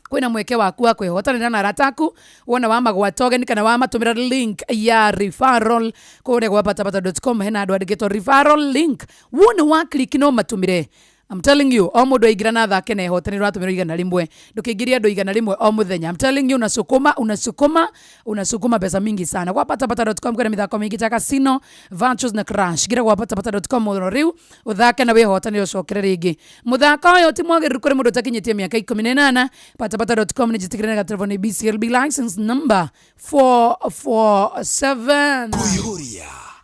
kwina mweke waku wa kwihotanira na arata aku wona wa magwata ũgeni kana wa matũmĩra link ya referral kũrĩa gwa patapata.com. Hena andũ andĩkĩtwo referral link, wona wa click no matũmĩre. I'm telling you, o mũndũ aingĩra na athake na ehotanĩra ũratũmĩrwo 100. Ndũkĩingĩria andũ 100 o mũthenya. I'm telling you, unasukuma, unasukuma, unasukuma pesa mingi sana. Kwa patapata.com kwĩna mĩthako mĩingĩ ta casino, virtuals na crash. Gira gwa patapata.com mũno rĩu ũthake na wĩhotanĩre ũcokere rĩngĩ. Mũthako ũyũ ti mwagĩrĩru kũrĩ mũndũ ũtakinyĩtie mĩaka 18. Patapata.com nĩ njĩtĩkĩre na telefoni BCLB license number 447.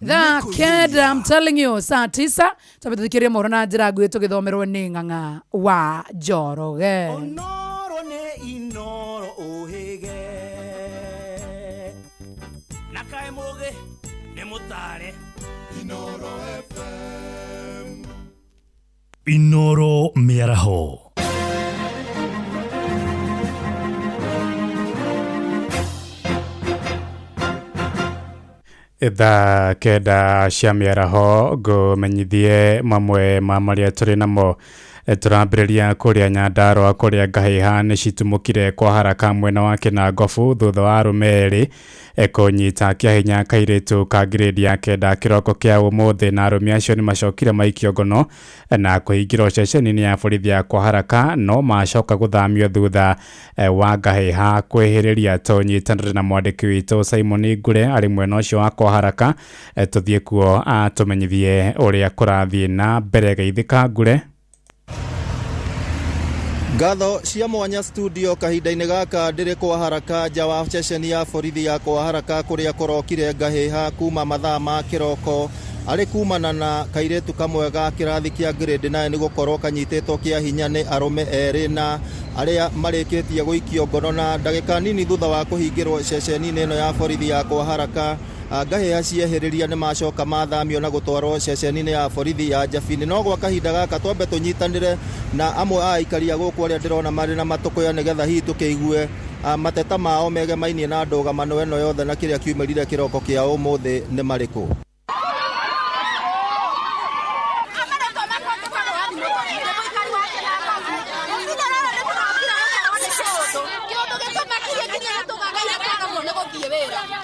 Thaa 9, I'm telling you, saa 9 twambĩtũthikĩrie mohoro na njĩra nguhĩ tũgĩthomerwo nĩ Ng'ang'a wa Njoroge. Onoro nĩ inoro ũhĩge na kaĩ mũgĩ nĩ mũtare. Inoro FM. Inoro Mĩaraho. Thaa 9 cia mĩaraho, ngũmenyithie mamwe ma marĩa tũrĩ namo. Tũrambĩrĩria kũrĩa Nyandarũa kũrĩa ngahĩha nĩ citumũkire kwa haraka mwena wa Kĩnangobu thutha wa arũme erĩ kũnyita kĩahinya kairĩtu ka grade ya 9 kĩroko kĩa ũmũthĩ. Na arũme acio nĩ macokire maikio ngono na kũhingĩrwo ceceni-inĩ ya borithi ya kwa haraka, no macoka gũthamio thutha wa ngahĩha kwĩhĩrĩria. Tũnyitanĩre na mwandĩki witũ Simon Ngure arĩ mwena ũcio wa kwa haraka, tũthiĩ kuo atũmenyithie ũrĩa kũrathiĩ na mbere. Geithĩka, Ngure. Ngatho cia mwanya studio. Kahinda-inĩ gaka ndĩrĩ kwa haraka nja wa ceceni ya borithi ya kwa haraka kũrĩa kũrokire ngahĩha kuma mathaa ma kĩroko arĩ kumana na kairĩtu kamwe ga kĩrathi kĩa grade 9 gũkorwo kanyitĩtwo kĩa hinya nĩ arũme erĩ na arĩa marĩkĩtie gũikio ngono. Na ndagĩka nini thutha wa kũhingĩrwo ceceni-inĩ ĩno ya borithi ya kwa haraka, ngahĩha ciehĩrĩria nĩ macoka mathamio na gũtwarwo ceceni-inĩ ya borithi ya Njabini. No gwa kahinda gaka twambe tũnyitanĩre na amwe a aikari a gũkũ arĩa ndĩrona marĩ na matũkũya, nĩgetha hihi tũkĩigue mateta mao megemainie na ndũgamano ĩno yothe na kĩrĩa kiumĩrire kĩroko kĩa ũmũthĩ nĩ marĩkũ.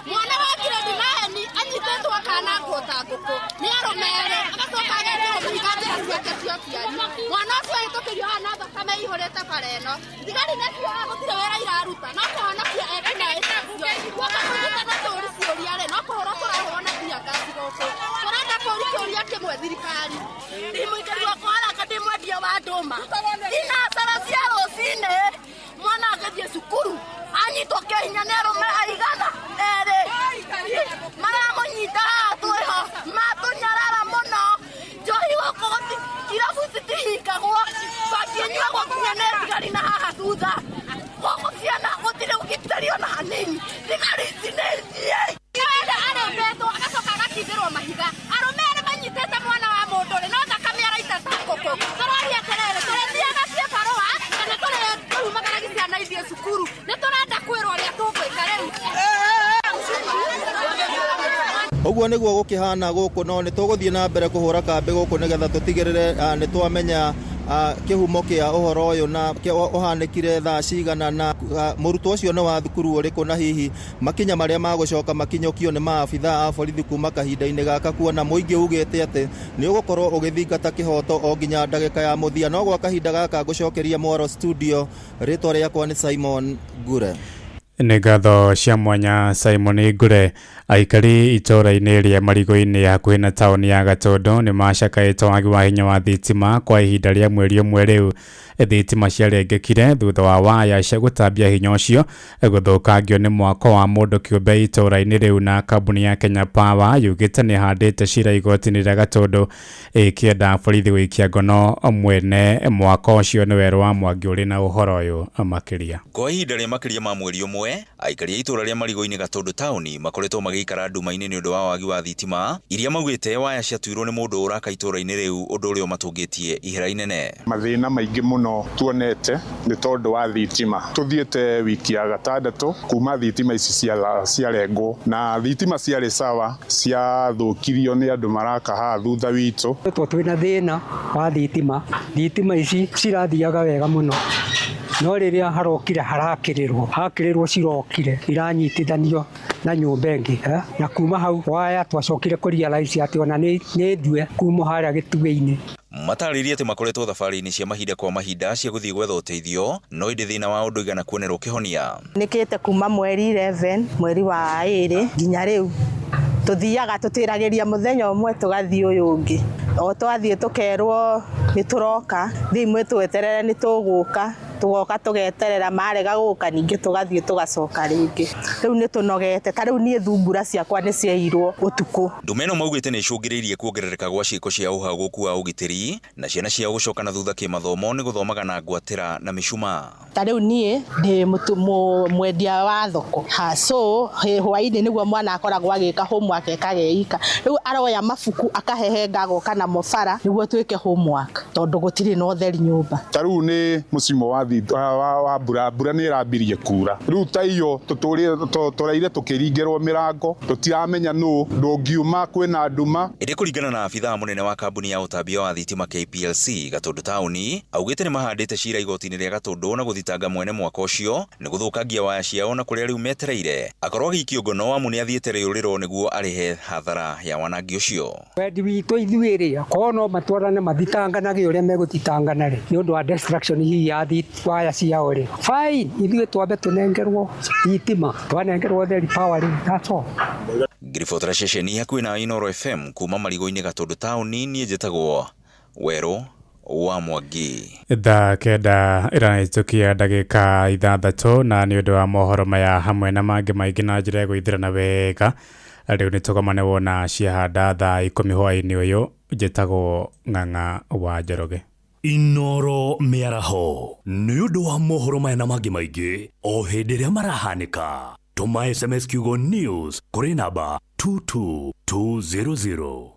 Mwana wa grade 9 anyitĩtwo akanangwo ta ngũkũ nĩ arũme erĩ, agacoka agekĩrwo mũhiga njĩra ciake cia ũciari. Mwana ũcio ahĩtũkĩrio haha na thakame ĩihũrĩte bara ĩno. Thigari nacio haha gũtirĩ wĩra iraruta, no kũhonokia ekinaĩ acio. Guoka kũnyitana tũri ciũria rĩ, no kũhũrwo tũrahũrwo na tear gas gũkũ. Tũrenda kũũria kĩũria kĩmwe thirikari. Ndĩ mũikari wa kwa haraka, ndĩ mwendia wa ndũma. Thinacara cia rũcinĩ mwana agĩthiĩ cukuru anyitwo kĩa hinya nĩ arũme aigana erĩ maramũnyita haha twĩho matũnyarara mũno. Njohi gũkũ irabu citihingagwo, bangi ĩnyuagwo nginya nĩ thigari na haha thutha gũkũ ciana gũtirĩ ũgitĩri ona hanini. Thigari ici nĩ ithiĩ wenda arembetwo agacoka agakindĩrwo mahiga. Arũme erĩ manyitĩte mwana wa mũndũ rĩ, no thakame araita ta ngũkũ. Tũroria atĩrĩrĩ, tũrĩthiaga ciĩ barũa kana tũrĩumagaragia ciana ithiĩ cukuru? Nĩ tũrenda kwĩrwo ũrĩa tũgwĩka rĩu. Ũguo nĩguo gũkĩhana gũkũ, no nĩ tũgũthiĩ na mbere kũhũra kambĩ gũkũ nĩgetha tũtigĩrĩre nĩ twamenya kĩhumo kĩa ũhoro ũyũ na ũhanĩkire thaa cigana na mũrutwo ũcio nĩ wa thukuru ũrĩkũ, na hihi makinya marĩa magũcoka makinyũkio nĩ maabitha a borithi kuma kahinda-inĩ gaka, kuona mũingĩ ugĩte atĩ nĩ ũgũkorwo ũgĩthingata kĩhoto o nginya ndagĩka ya mũthia. No gwa kahinda gaka ngũcokeria mwaro studio. Rĩtwa rĩakwa nĩ Simon Ngure. Nĩ ngatho cia mwanya Simon Ngure. Aikari itũũra-inĩ rĩa Marigũ-inĩ hakuhĩ na taũni ya Gatũndũ nĩ macakaĩte wagi wa hinya wa thitima kwa ihinda rĩa mweri ũmwe rĩu. Thitima ciarengekire thutha wa waya cia gũtambia hinya ũcio gũthũkangio nĩ mwako wa mũndũ kĩũmbe itũũra-inĩ rĩu, na kambuni ya Kenya Power yugĩte nĩ ĩhandĩte cira igoti-inĩ rĩa Gatũndũ ĩkĩenda borithi gũikia ngono mwene mwako ũcio. Nĩ Werũ wa Mwangi ũrĩ na ũhoro ũyũ makĩria. Kwa ihinda rĩa makĩria ma mweri ũmwe, aikari a itũũra rĩa Marigũ-inĩ Gatũndũ taũni makoretwo magĩikara nduma-inĩ nĩ ũndũ wa wagi wa thitima iria maugĩte waya ciatuirwo nĩ mũndũ ũraka itũũra-inĩ rĩu, ũndũ ũrĩa ũmatũngĩtie ihera inene. Mathĩna maingĩ mũno tuonete nĩ tondũ wa thitima. Tũthiĩte wiki ya gatandatũ kuma thitima ici ciarengwo, na thitima ciarĩ sawa, ciathũkirio nĩ andũ maraka haha thutha witũ. Twĩna thĩna wa thitima, thitima ici cirathiaga wega mũno, no rĩrĩa harokire harakĩrĩrwo hakĩrĩrwo cirokire iranyitithanio na nyũmba ĩngĩ, na kuma hau waya twacokire kũ realize atĩ ona nĩ ndue kuma harĩa gĩtugĩ-inĩ. Matarĩrie atĩ makoretwo thabarĩ-inĩ cia mahinda kwa mahinda cia gũthiĩ gwetha ũteithio, no ĩndĩ thĩna wao ndũigana kuonerwo kĩhonia. Nĩkĩte kuma mweri 11 mweri wa 2 nginya rĩu tuthiaga tutiragiria muthenya umwe tugathii uyu ungi, o twathie tukerwo ni turoka thimwe tweterere ni tuguka tugoka tugeterera marega guka ningi tugathie tugacoka ringi. Riu ni tunogete ta riu nie thungura ciakwa ni ciairwo utuku. Ndume ĩno maugĩte nĩ icũngĩrĩirie kuongerereka gwa ciĩko cia ũhagũku wa ũgitĩri na ciana ciao gũcoka na thutha kĩmathomo nĩ gũthomaga na ngwatĩra na mĩcumaa. Ta riu nie ndi mwendia wa thoko ha, so hwaini niguo mwana akoragwo agĩka homework ekageika riu aroya mabuku akahehenga agoka namo bara niguo twike homework tondu gutiri na ũtheri nyũmba. Ta riu ni mũcimo wa wa mbura, mbura nĩ ĩrambirie kura riu ta iyo tũraire tũkĩringĩrwo mĩrango tũtiramenya nũ ndũngiuma kwĩna nduma. Ĩndĩ kũringana na abithaa mũnene wa kambuni ya ũtambia wa thitima KPLC Gatũndũ taũni, augĩte nĩ mahandĩte cira igoti-inĩ rĩa Gatũndũ na gũthitanga mwene mwaka ũcio nĩ gũthũkangia waya ciao na kũrĩa rĩu metereire akorwo agĩikio ngono amu nĩ athiĩte rĩũrĩro nĩguo arĩhe hathara ya wanangi ũcio. Wendi witũ ithuĩ rĩ, akorwo no matwarane mathitanganage ũrĩa megũthitangana rĩ nĩ ũndũ wa destruction hihi ya waya ciao rĩ, fine, ithuĩ twambe tũnengerwo thitima, twanengerwo theri power rĩ, that's all. Ngiribotera ceceni hakuhĩ na Inooro FM kuma Marigũ-inĩ Gatũndũ taũni, niĩ njĩtagwo Werũ wa Mwangi. Thaa 9 ĩrahĩtũkia ndagĩka 6, na nĩ ũndũ wa mohoro maya hamwe na mangĩ maingĩ na njĩra ya gwĩthirana wega, rĩu nĩ tũgomane wona ciahanda thaa 10 hwaĩ-inĩ ũyũ. Njĩtagwo Ng'ang'a wa Njoroge. Inooro mĩaraho nĩ ũndũ wa mohoro maya na mangĩ maingĩ o hĩndĩ ĩrĩa marahanĩka. Tũma SMS kiugo news kũrĩ namba 22200.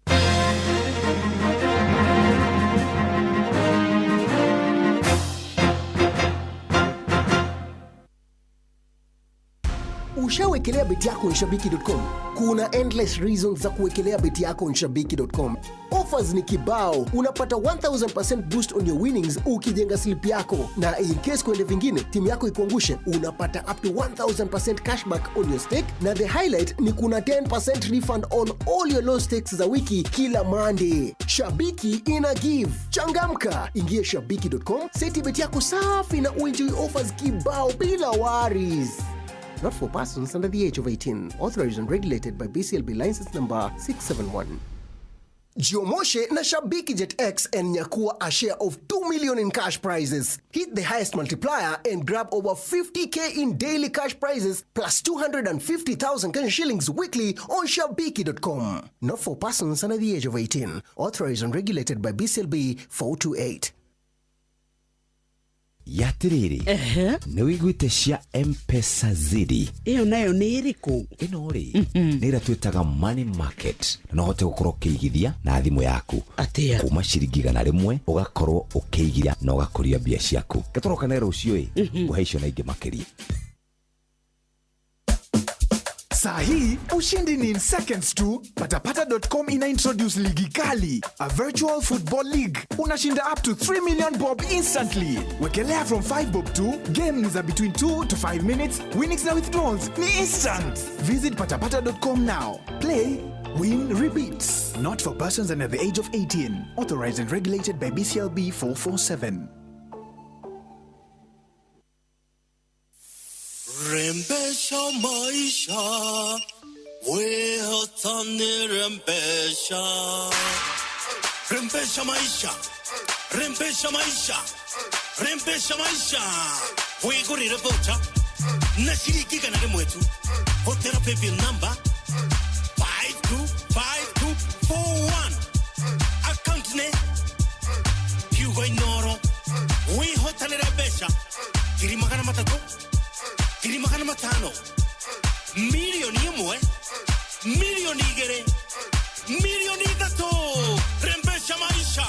Ushawekelea beti yako on shabiki.com? Kuna endless reasons za kuwekelea beti yako on shabiki.com. Offers ni kibao. Unapata 1000% boost on your winnings ukijenga slip yako, na in case kwende vingine timu yako ikuangushe, unapata up to 1000% cashback on your stake, na the highlight ni kuna 10% refund on all your low stakes za wiki kila Monday. Shabiki ina give. Changamka, ingia shabiki.com, seti beti yako safi na uenjoy offers kibao bila worries. Not for persons under the age of 18. Authorized and regulated by BCLB license number 671. Jiomoshe na Shabiki Jet X and nyakua a share of 2 million in cash prizes. Hit the highest multiplier and grab over 50k in daily cash prizes plus 250,000 Kenyan shillings weekly on shabiki.com. Not for persons under the age of 18. Authorized and regulated by BCLB 428. Yatiriri, nĩ wĩiguĩte cia M-Pesa Zidi? Ĩyo nayo nĩ ĩrĩkũ? Ĩno rĩ, nĩ ĩrĩa twĩtaga money market, na no ũhote gũkorwo ũkĩigithia na thimũ yaku. Atĩa? Kuma ciringi 100 ũgakorwo ũkĩigithia na ũgakũria mbia ciaku. Gatũroka rũciũ ĩ, ngũhe icio na ingĩ makĩria. Saa hii ushindi ni in seconds tu. Patapata.com ina introduce ligi kali, a virtual football league. Unashinda up to 3 million bob instantly. Wekelea from 5 bob to game ni za between 2 to 5 minutes. Winnings na withdrawals ni instant. Visit patapata.com now. Play, win, repeat. Not for persons under the age of 18. Authorized and regulated by BCLB 447. Rembesha. Rembesha maisha, wehotani rembesha. Rembesha maisha, rembesha maisha, rembesha maisha. Wigurire voucher na ciringi 100 tu. Hotera paybill number 525241. Account ne Hugo Inoro. Wihotanire mbeca 300,000, 500,000, 1,000,000, 2,000,000, 3,000,000. Rembesha maisha,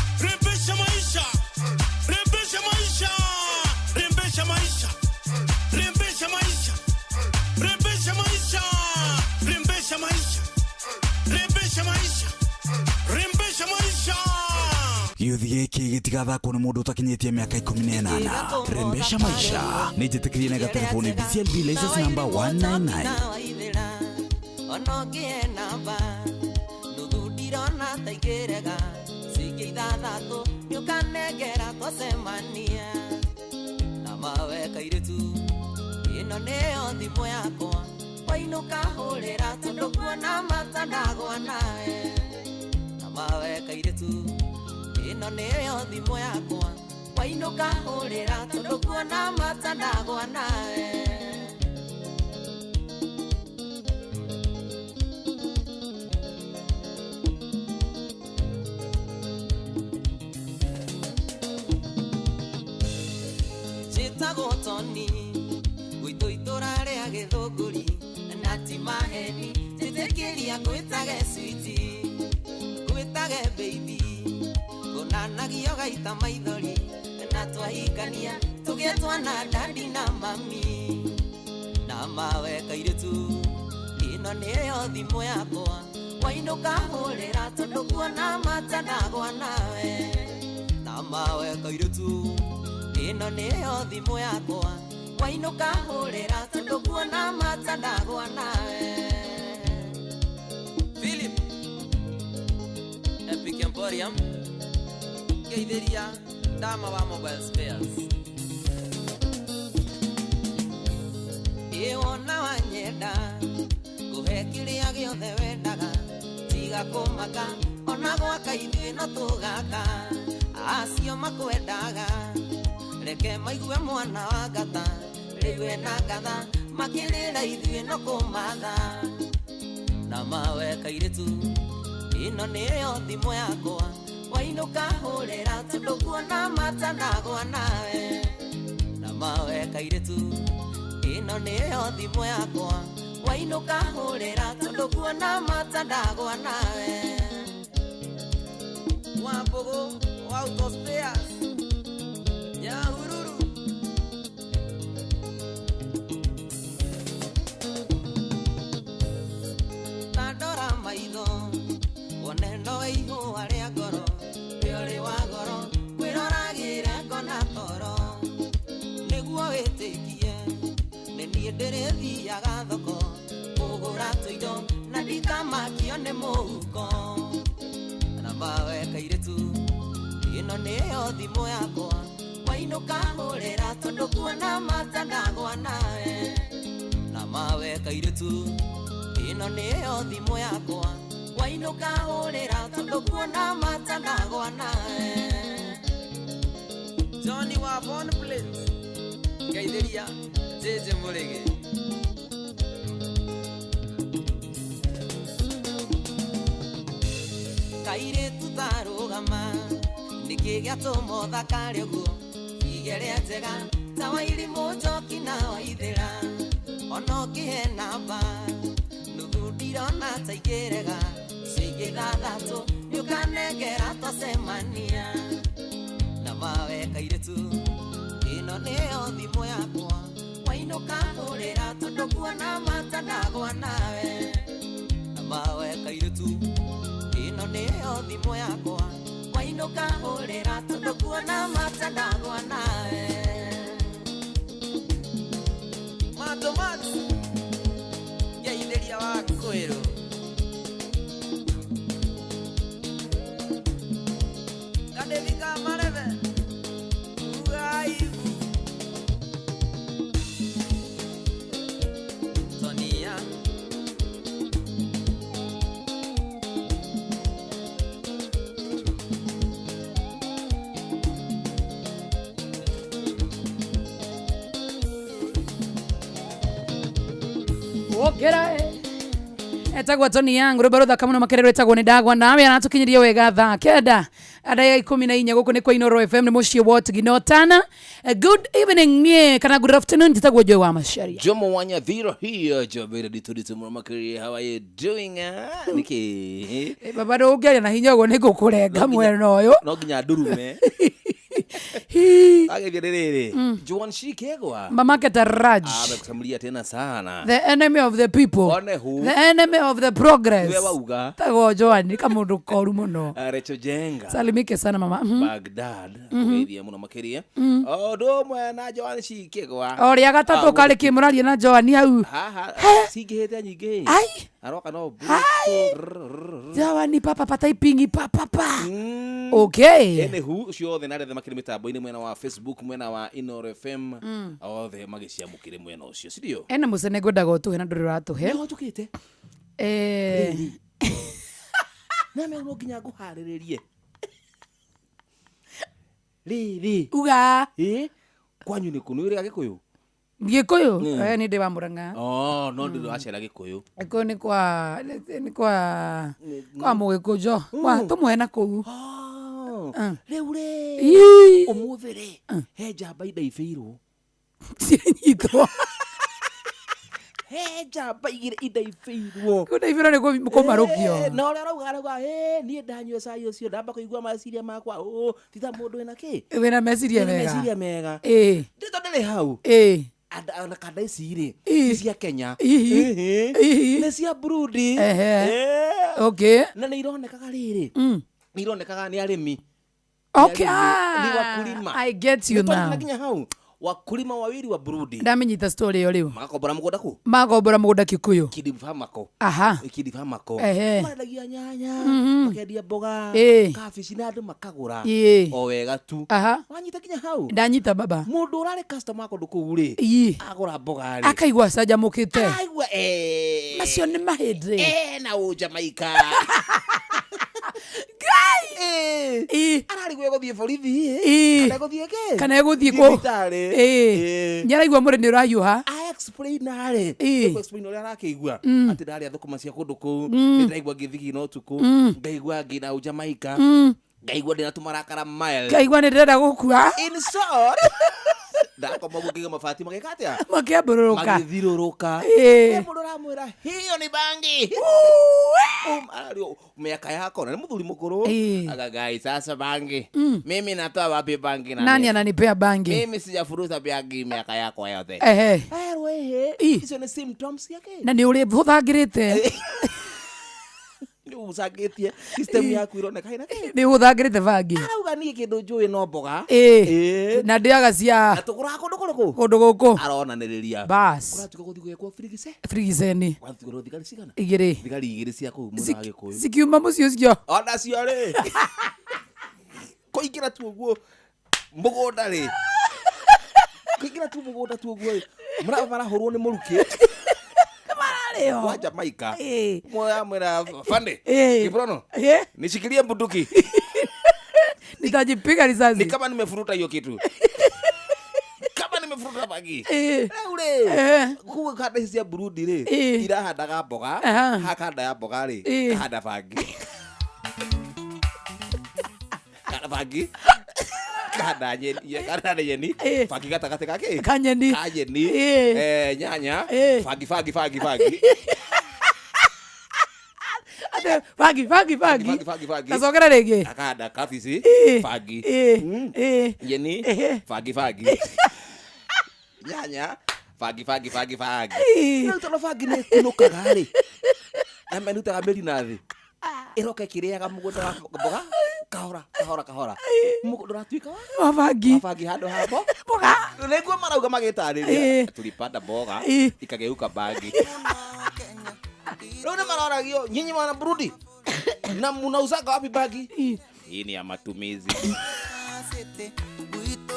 rembesha maisha, rembesha maisha, rembesha maisha, rembesha maisha, rembesha maisha, rembesha maisha, rembesha maisha, rembesha maisha. Gĩũthi gĩkĩ gĩtigathakwo nĩ mũndũ ũtakinyĩtie mĩaka 18. Rembesha maisha nĩ njĩtĩkĩrie na gatelefoni BCLB license number 199. Onongĩe namba nuthu ndirona ta ingĩrega cingĩ ithathatũ nĩũkanengera twacemania na mawe kairĩtu ĩno nĩyo thimũ yakwa wainũka hũrĩra tondũ kuona mata ndagwa nawe na mawe kairĩtu ĩno nĩyo thimũ yakwa wainũka hũrĩra tondũ kuona mata ndagwa nawe. Njĩtagwo Toni gwitũ itũra rĩa Gĩthũngũri na ti maheni njĩtĩkĩria ngwĩtage switi ngwĩtage baby ngonanagio gaita maithori na twahikania tũgĩe twana dadi na mami na mawe kairĩtu ĩno nĩyo thimũ yakwa wainũka hũrĩra tondũ kuona mata ndagwa nawe na mawe kairĩtu ĩno nĩyo thimũ yakwa wainũka hũrĩra tondũ kuona mata ndagwa nawe. Philip Epic Emporium ngeithĩria Dama wa Mobile Spares. Ĩ wona wanyenda ngũhe kĩrĩa gĩothe wendaga tiga kũmaka ona gwaka ithuĩ no tũgaka acio makwendaga reke maigue mwana wa ngata rĩu ena ngatha makĩrĩra ithuĩ no kũmatha na mawe kairĩtu ĩno nĩyo thimũ yakwa wainũka hũrĩra tondũ kuona mata ndagwa nawe na mawe kairĩtu ĩno nĩyo thimũ yakwa wainũka hũrĩra tondũ kuona mata ndagwa nawe. Wambũgũ wa Auto Spares Nyahururu. Ta ndora maitho wone no ihũa rĩa ngoro rĩ wa goro kwĩroragĩre ngona toro nĩguo wĩtĩkie nĩ niĩ ndĩrĩthiaga thoko kũgũra tũindo na ndikamakio nĩ mũhuko na mawe kairĩtu ĩno nĩyo thimũ yakwa wainũka hũrĩra tondũ kuona mata ndagwa nawe na mawe kairĩtu ĩno nĩyo thimũ yakwa wainũka hũrĩra tondũ kuona mata ndagwa nawe. Johnny wa Von Plates ngeithĩria Jeje Mũrĩgĩ. Kairĩtu tarũgama nĩkĩ gĩatũma ũthakare ũguo igere njega ta wairimũ njoki na waithĩra ona ũkĩhe namba nuthu ndirona ta ingĩrega cingĩ ithathatũ nĩũkanengera twacemania na mawe kairĩtu ĩno nĩyo thimũ yakwa wainũka hũrĩra tondũ kuona mata ndagwa nawe na mawe kairĩtu ĩno nĩyo thimũ yakwa wainũka hũrĩra tondũ kuona mata ndagwa nawe. Matomat ngeithĩria wa kwĩrũ Kadevi ka mareve Uaibu. Kera etagwo Tony Young rwĩmbo rũthaka mũno makĩria rwĩtagwo nĩ ndagwa nawe aratukinyirie wega thaa kenda ndagĩka 14 gũkũ nĩ kwa Inooro FM nĩ mũciĩ wa Ũtugino Tana. Good evening niĩ kana good afternoon njĩtagwo Joy wa Macharia. Jomo Wanyathiro here, Jobere Dito Mumakiri, how are you doing? Ah? Niki. Baba ndũngĩaria na hinya ũguo nĩ ngũkũrenga mwena ũyũ. No nginya ndurume. Agithie rĩrĩ. Joan Shikegwa. Mamake Taraj. Amekusamulia tena sana. The enemy of the people. One who. The enemy of the progress. Niwe wauga. Tagwo Joan kamũndũ koru mũno. Rachel Jenga. Salimike sana mama. Baghdad. Kũgeithia mũno makĩria. O ũndũ ũmwe na Joan Shikegwa. O rĩa gatatũ karĩ kĩ mũraria na Joan hau. Haha cingĩhĩte nyingĩ. Ai. Aroka no. Joan papa pataipingi papa pa. Okay. Anywho, ũcio othe na arĩa othe makĩrĩ mĩtambo-inĩ mwena wa Facebook, mwena wa Inooro FM, othe magĩciamũkĩre mwena ũcio, sindio? Ena mũcene ngwendaga ũtũhe na ndũrĩ ũratũhe. Nĩho njũkĩte. Na meo no nginya ngũharĩrĩrie. Rĩrĩ. Uga. Kwanyu nĩ kũ? Nĩ ũrĩ Gĩkũyũ? Gĩkũyũ? Nĩ ndĩ wa Mũrang'a. Oh, no ndũrĩ wacera Gĩkũyũ. Gĩkũyũ nĩ kwa nĩ kwa kwa Mũgĩkũnjo. Kwa tũmũhe na kũu. Rĩu rĩ, Ii. ũmũthĩ rĩ, he njamba indaibĩirwo. Cianyitwo. He njamba igĩrĩ indaibĩirwo. Kũndaibĩrwo nĩ kũmarũkio. Na ũrĩa arauga arauga, niĩ ndanyua cai ũcio ndamba kũigua meciria makwa, ti ta mũndũ wĩna kĩ? Wĩna meciria Wĩna mega. meciria mega. Ndĩ tondũ ndĩrĩ hau. Ona kanda ici rĩ, ti cia Kenya. Nĩ cia Burundi. Okay. Na nĩ ironekaga rĩrĩ. Nĩ ironekaga nĩ arĩmi. Okay. Ni wakulima. I get you Nĩ twakinya now. nginya hau. Wakulima wawili wa Burundi. Ndamenyita story ĩyo rĩu. Magakombora mũgũnda kũ? Magombora mũgũnda Kikuyu. Kidifamako. Aha. Kidifamako. Marendagia nyanya, makendia mboga, kabici na andũ makagũra. O wega tu. Aha. Wanyita nginya hau? Ndanyita baba. Mũndũ ũrarĩ customer kũndũ kũu rĩ, agũra mboga rĩ. Akaigua acanjamũkĩte. Araigua Macio nĩ mahĩndĩ. Na ũjamaika. Ngai! Ararigwo egũthiĩ borithi kana egũthiĩ kĩ? Kana egũthiĩ kũ? Thibitarĩ. Nĩaraigua mũrĩ nĩ ũrahiũha. Explain rĩ, Nĩkũ explain ũrĩa arakĩigua atĩ ndarĩa thũkũma cia kũndũ kũu, nĩ ndaigua ngĩthigina ũtukũ, ngaigua ngĩna ũjamaika, ngaigua ndĩna tũmarakara mild. Ngaigua nĩ ndĩrenda gũkua. In short, ndakoma ũguo ngĩigua mabati magĩka atĩa? Makĩambũrũrũka. Magĩthirũrũka. He mũndũ ũramwĩra hiyo ni bangi. Arario miaka yako na nĩ mũthuri mũkũrũ. Aga guys, sasa bangi. Mimi natoa wapi bangi na Nani ananipea bangi? Mimi sijafuruta bangi miaka yako yote. Erwo ehe. Icio nĩ symptoms yake. Na nĩ ũrĩ hũthangĩrĩte. Nĩ ũcangĩtie system yaku ironeka ĩna kĩ? Nĩ hũthangĩrĩte bangi. Arauga niĩ kĩndũ njũĩ no mboga. Na ndĩaga cia Na tũgũraga kũndũ kũrĩkũ? Kũndũ gũkũ. Aronanĩrĩria. Bas. Kũratuĩka gũthiĩ gwekwo firigise. Firigiceni. Kũratuĩka thigari cigana? Igĩrĩ. Thigari igĩrĩ cia kũu mwena wa Gĩkũyũ. Cikiuma mũciĩ ũcio. Ona cio rĩ. Kũingĩra tu ũguo mũgũnda rĩ. Kũingĩra tu mũgũnda tu ũguo rĩ. Marahũrwo nĩ mũrukĩ. Mararĩo. Wa Jamaica. Mwe mwera Fande. Kiprono. Nishikilie bunduki. Nitajipiga risasi. Ni kama nimefuruta hiyo kitu. Kama nimefuruta bangi. Rĩu rĩ, kũu kanda ici cia Burundi rĩ, irahandaga mboga, ha kanda ya mboga rĩ, kahanda bangi. Kahanda bangi. Kahanda nyeni, kahanda nyeni, bangi gatagatĩ ga kĩ? Kanyeni. Kanyeni. Nyanya, bangi, bangi, bangi, bangi. Ate, bangi, bangi, bangi. Bangi, bangi, bangi. Tacokera rĩngĩ. Akahanda kabici, bangi. Nyeni, bangi, bangi. Nyanya, bangi, bangi, bangi, bangi. Rĩu tondũ bangi nĩ ĩkunũkaga rĩ, na menutaga mĩri na thĩ. Ĩroka ĩkĩrĩaga mũgũnda wa mboga, kahora, kahora, kahora. Mũgũnda ũratuĩka wa? Wa bangi. Wa bangi handũ ha mboga. Nĩguo marauga magĩtarĩria. Tulipanda mboga, ikageuka bangi. Rĩu nĩ maroragio, nyinyi wana Burundi, na mnauzaga wapi bangi? Hii ni ya matumizi.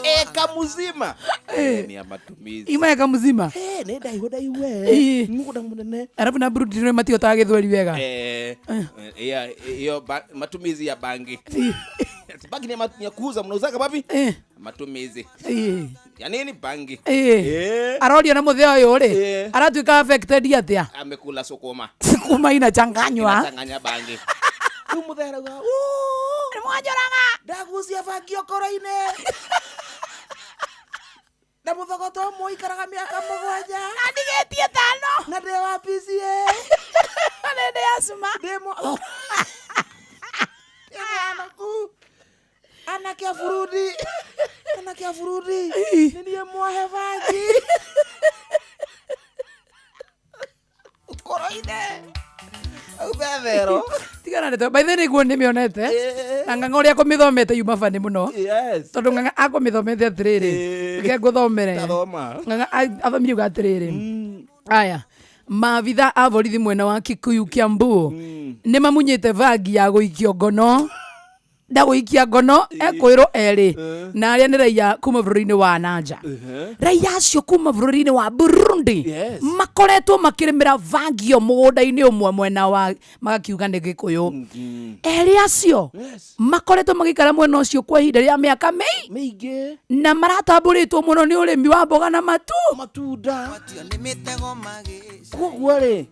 Eka muzima. Ni ya matumizi. Ima eka muzima. Nĩ ndaigua ndaigua. Mũgũnda mũnene. Arabu na Burundi nĩ matihotaga gĩthweri wega. Iyo matumizi ya bangi. Bangi ni ya kuuza, mnauzaga wapi? Matumizi. Ya nini bangi? Arorio na muthee uyu ri aratuika affected atia? Amekula sukuma. Sukuma inachanganywa. Inachanganya bangi. Riu muthee arauga, "Ni mwanjoraga." Ndagucia bangi okoro-inĩ. Na muthogoto ũmwe ũikaraga mĩaka 7. Na ndigĩtie 5. Na ndĩ wa PCA. Na ndĩ asthma. Ndĩ mwanaku. Anake a Burundi. Anake a Burundi. Nĩ niĩ mwohe bangi. Ũkoro-inĩ. Ubethero. Tigana ndeto. By the way nĩguo nĩmĩonete. Na ng'ang'a ũrĩa akũmĩthomete yuma bani mũno. Yes. Tondũ ng'ang'a akũmĩthomete atĩrĩrĩ. Reke ngũthomere. Tathoma. Ng'ang'a athomire uga atĩrĩrĩ. Aya. Maabitha a borithi mwena wa Kikuyu Kiambu nĩ mamunyĩte bangi ya gũikio ngono. Na gũikia ngono ekwĩrwo erĩ na arĩa nĩ raia kuma bũrũri-inĩ wa Nanja. Raia acio kuma bũrũri-inĩ wa Burundi makoretwo makĩrĩmĩra bangi ĩyo mũgũnda-inĩ ũmwe mwena wa magakiuga nĩ Gĩkũyũ. Erĩ acio makoretwo magĩikara mwena ũcio kwa ihinda rĩa mĩaka mĩingĩ na maratambũrĩtwo mũno nĩ ũrĩmi wa mboga na matunda. Koguo rĩ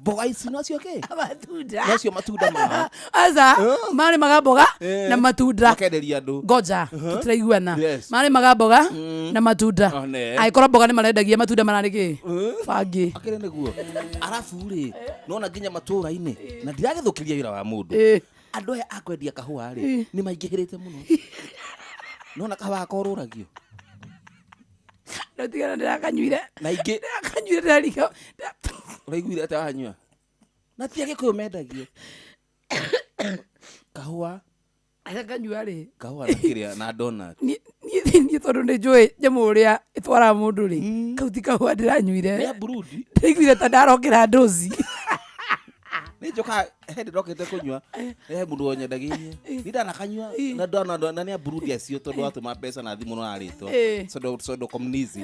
mboga ici nocio kĩ? Matunda. Nocio matunda mao. Aca marĩmaga mboga na matunda. Makenderia andũ. Ngoja tũtiraiguana. Yes. Marĩmaga mboga na matunda. One. Angĩkorwo mboga nĩ marendagia matunda mararĩ kĩ? Bangi. Akĩrĩ nĩguo. Arabu rĩ nona nginya matũra-inĩ na ndiragĩthũkĩria wĩra wa mũndũ. Andũ aya a kwendia kahũa rĩ nĩ maingĩhĩrĩte mũno. Nona kahũa korũragio. No tigana ndĩrakanyuire. Na ingĩ ndĩrakanyuire ndĩrariga. Ũraiguire atĩa wanyua? Na ti Agĩkũyũ mendagio. Kahũa. Ndĩrakanyua rĩ. Kahũa na kĩrĩa na donut. Niĩ tondũ nĩ njũĩ nyamũ ũrĩa ĩtwaraga mũndũ rĩ, kau ti kahũa ndĩranyuire. Nĩ ya Burundi. Ndĩraiguire ta ndarokera ndozi. Nĩ njokaga he ndĩrokĩte kũnyua, he mũndũ wanyendagĩrie. Niĩ ndanakanyua na ndona na nĩ a Burundi acio tondũ watũma mbeca na thimũ no arĩtwo. Sodo Komnizi.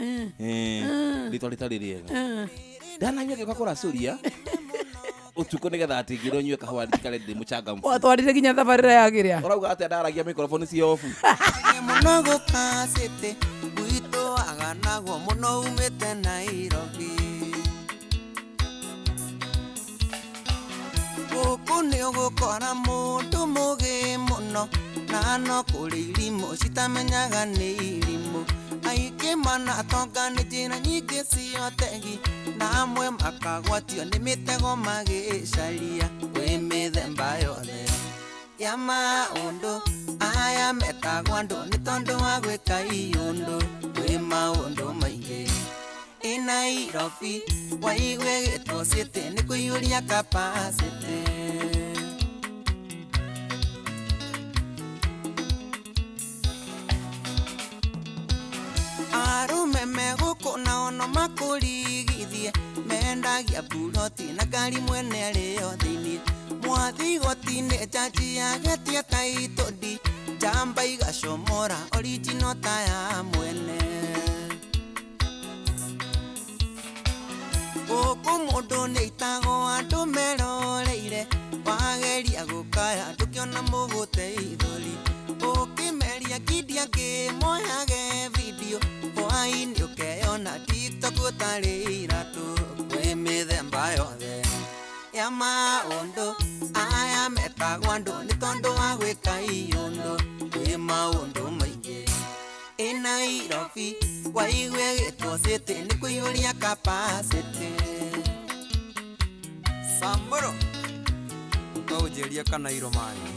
Rĩtwa rĩtarĩ rĩega. Ndananyua ngĩũka kũracũria ũtukũ nĩgetha atĩ ngĩrwo nyue kahũa ndikare ndĩ mũchangamfu. Watwarire nginya thabarĩra ya kĩrĩa? Ũrauga atĩa ndaragia microphone ci off? Mũno gũka city gwitũ aganagwo mũno umĩte Nairobi. Gũkũ nĩ ũgũkora mũndũ mũgĩ mũno na no kũrĩ irimũ citamenyaga nĩ irimũ. Aingĩ manatonga nĩ njĩra nyingĩ cia ũtegi na amwe makagwatio nĩ mĩtego magĩcaria kwĩ mĩthemba yothe ya maũndũ. Aya metagwo andũ nĩ tondũ wa gwĩka iũndũ kwĩ maũndũ maingĩ. Ĩ Nairobi waigue gĩtwo city nĩ kũiyũria capacity. Arume megũkũ nao no makũrigithie mendagia buroti na ngari mwene arĩo thĩinĩ. Mwathi igoti-inĩ njanji yagetia title deed njamba igacomora original ta ya mwene. Gũkũ mũndũ nĩ aitagwo andũ meroreire wageria gũkaya ndũkĩona mũgũteithũri. Ũkĩmeria kindi angĩ moyage video hwaĩ-inĩ ũkeyona TikTok ũtarĩ iratũ. Kwĩ mĩthemba yothe ya maũndũ aya metagwo andũ nĩ tondũ wa gwĩka iũndũ kwĩ maũndũ maingĩ. Ĩ Nairobi waigue gĩtwo city nĩ kũiyũria capacity. Samburu ũkaũnjĩria kana iromani.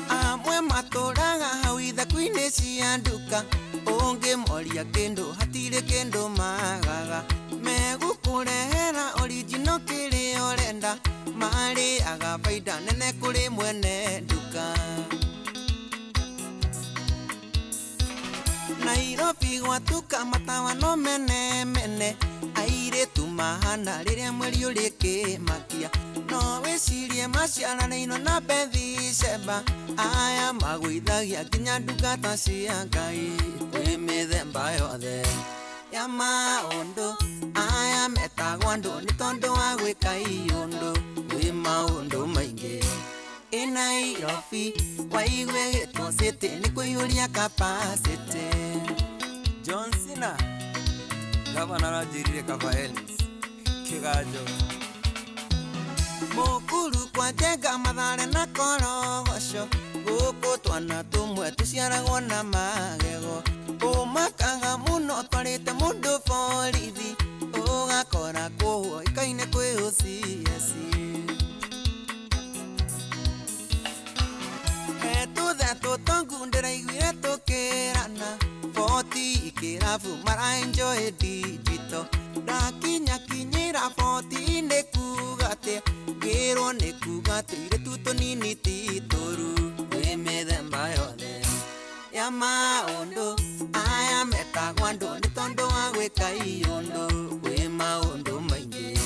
Amwe matũraga hau ithako-inĩ cia nduka ũngĩmoria kĩndũ hatirĩ kĩndũ magaga. Megũkũrehera original kĩrĩa ũrenda marĩaga baida nene kũrĩ mwene nduka. Nairobi gwatuka matawa no mene mene airĩtu mahana rĩrĩa mweri ũrĩ kĩmakia. No wĩcirie maciaranĩirwo na Bethsheba aya magũithagia nginya ndungata cia Ngai. Kwĩ mĩthemba yothe ya maũndũ aya metagwo andũ nĩ tondũ wa gwĩka iũndũ kwĩ maũndũ maingĩ. Ĩ Nairobi waigue gĩtwo city nĩ kũiyũria capacity. John Cena gavana aranjĩrire kaba Ellis kĩganjo. Mũkuru kwa Njenga, Mathare na Korogoco, gũkũ twana tũmwe tũciaragwo na magego, ũmakaga mũno twarĩte mũndũ borithi, ũgakora kũhwo ikaine kwĩ OCS. Tũthe tũtongu ndĩraiguire tũkĩrana boti ikĩrabu maraenjoy digital, ndakinya kinyĩra boti nĩ kuga atĩa, ngĩrwo nĩ kuga tũirĩtu tũnini ti tũru. Kwĩ mĩthemba yothe ya maũndũ, aya metagwo andũ nĩ tondũ wa gwĩka iũndũ, kwĩ maũndũ maingĩ.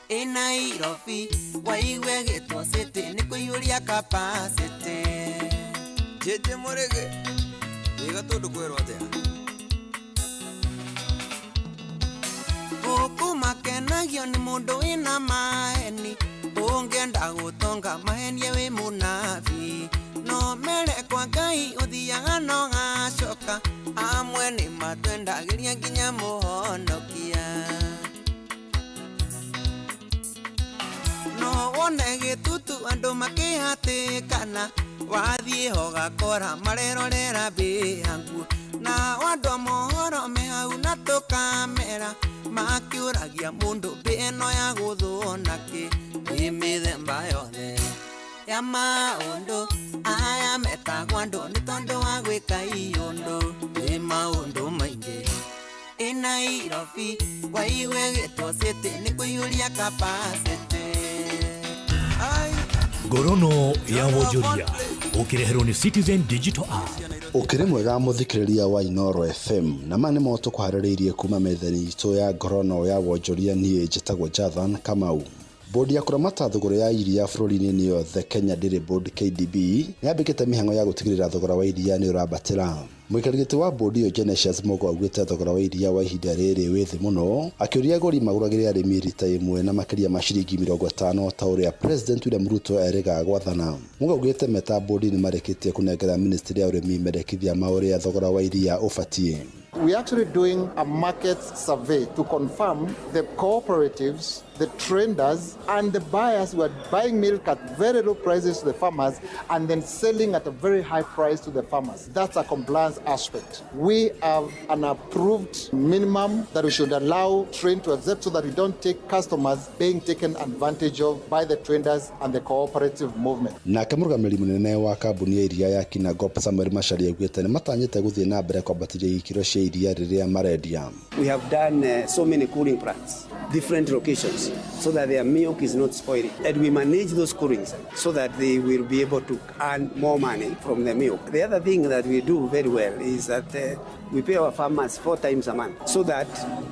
Ĩ Nairobi waigue gĩtwo city nĩ kũiyũria capacity. JJ Mũrĩgĩ wĩ Gatũndũ kwerwo atĩa? Gũkũ makenagio nĩ mũndũ wĩna maheni, ũngĩenda gũtonga mahenie wĩ mũnabii, no mere kwa Ngai ũthiaga no gacoka, amwe nĩ matwendagĩria nginya mũhonokia. No wone gĩtutu andũ makĩhatĩkana, wathiĩ ho gakora marerorera mbĩa nguo, na andũ a mohoro me hau na tũkamera, makĩũragia mũndũ mbĩ ĩno ya gũthwo nakĩ. Kwĩ mĩthemba yothe ya maũndũ, aya metagwo andũ nĩ tondũ wa gwĩka iũndũ, kwĩ maũndũ maingĩ. Ĩ Nairobi waigue gĩtwo city nĩ kũiyũria capacity. Ngorono ya wonjoria ũkĩreherwo nĩ Citizen Digital App. Ũkĩrĩ mwega mũthikĩrĩria wa Inoro FM, na ma nĩmo tũkũharĩrĩirie kuma metha-inĩ itũ ya ngorono ya wonjoria. Niĩ njĩtagwo Jathan Kamau. Bodi ya kũramata thogora ya iria bũrũri-inĩ nĩyo The Kenya Dairy Board KDB nĩ yambĩkĩte mĩhang'o ya gũtigĩrĩra thogora wa iria nĩ ũrambatĩra. Mũikarĩri gĩtĩ wa bodi ĩyo Genesius Mugo augĩte thogora wa iria wa ihinda rĩrĩ wĩ thĩ mũno, akĩũria agũri magũragĩre arĩmi rita ĩmwe na makĩria ma ciringi 50 ta ũrĩa President William Ruto erĩga gwathana. Mugo augĩte meta bodi nĩ marĩkĩtie kũnengera ministry ya ũrĩmi mendekithia ma ũrĩa thogora wa iria ũbatiĩ. We're actually doing a market survey to confirm the cooperatives, the traders, and the buyers who are buying milk at very low prices to the farmers and then selling at a very high price to the farmers. That's a compliance aspect. We have an approved minimum that we should allow trade to accept so that we don't take customers being taken advantage of by the traders and the cooperative movement. Nake mũrũgamĩrĩri mũnene wa kambuni ya iria ya Kinangop Samuel Macharia augĩte nĩ matanyĩte gũthiĩ na mbere kwambatĩria ikĩro cia iria rĩrĩa marendia. We have done so many cooling plants, different locations, so that their milk is not spoiling. And we manage those coolings so that they will be able to earn more money from the milk. The other thing that we do very well is that we pay our farmers 4 times a month so that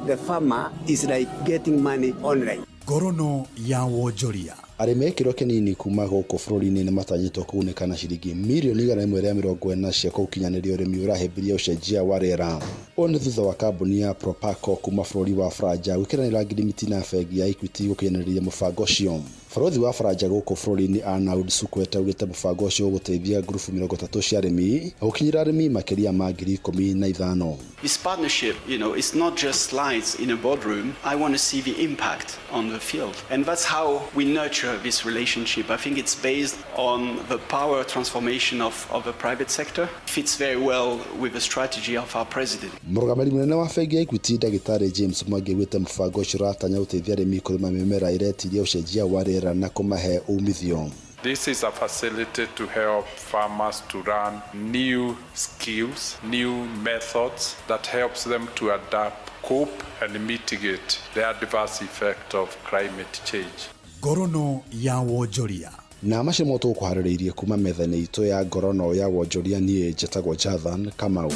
the farmer is like getting money online. Ngorono ya wonjoria. Arĩmi a gĩkĩro kĩnini kuma gũkũ bũrũri-inĩ nĩ matanyĩtwo kũgunĩka na ciringi mirioni 140 cia gũkinyanĩria ũrĩmi ũrahĩmbĩria ũcenjia wa rĩera. Ũũ nĩ thutha wa kambuni ya Proparco kuma bũrũri wa Faranja gwĩkĩranĩra ngirimiti na bengi ya Equity gũkinyanĩria mũbango ũcio. Barũthi wa Faranja gũkũ bũrũri-inĩ Arnaud Suquet augĩte mũbango ũcio ũgũteithia ngurubu 30 cia arĩmi gũkinyĩra arĩmi makĩria ma 15,000. This partnership, is not just slides in a boardroom. I want to see the impact on the field. And that's how we nurture this relationship. I think it's based on the power transformation of the private sector. Fits very well with the strategy of our president. Mũrũgamĩrĩri mũnene wa bengi ya Equity Ndagĩtarĩ James Mwangi augĩte mũbango ũcio ũratanya gũteithia arĩmi kũrĩma mĩmera ĩretiria ũcenjia wa rĩera na kũmahe umithio. This is a facility to help farmers to learn new skills, new methods that helps them to adapt, cope and mitigate the adverse effect of climate change. Ngorono ya wonjoria. Na macio nĩmo tũgũkũharĩrĩirie kuma metha-inĩ itũ ya ngorono ya wonjoria. Niĩ njĩtagwo Jathan Kamau.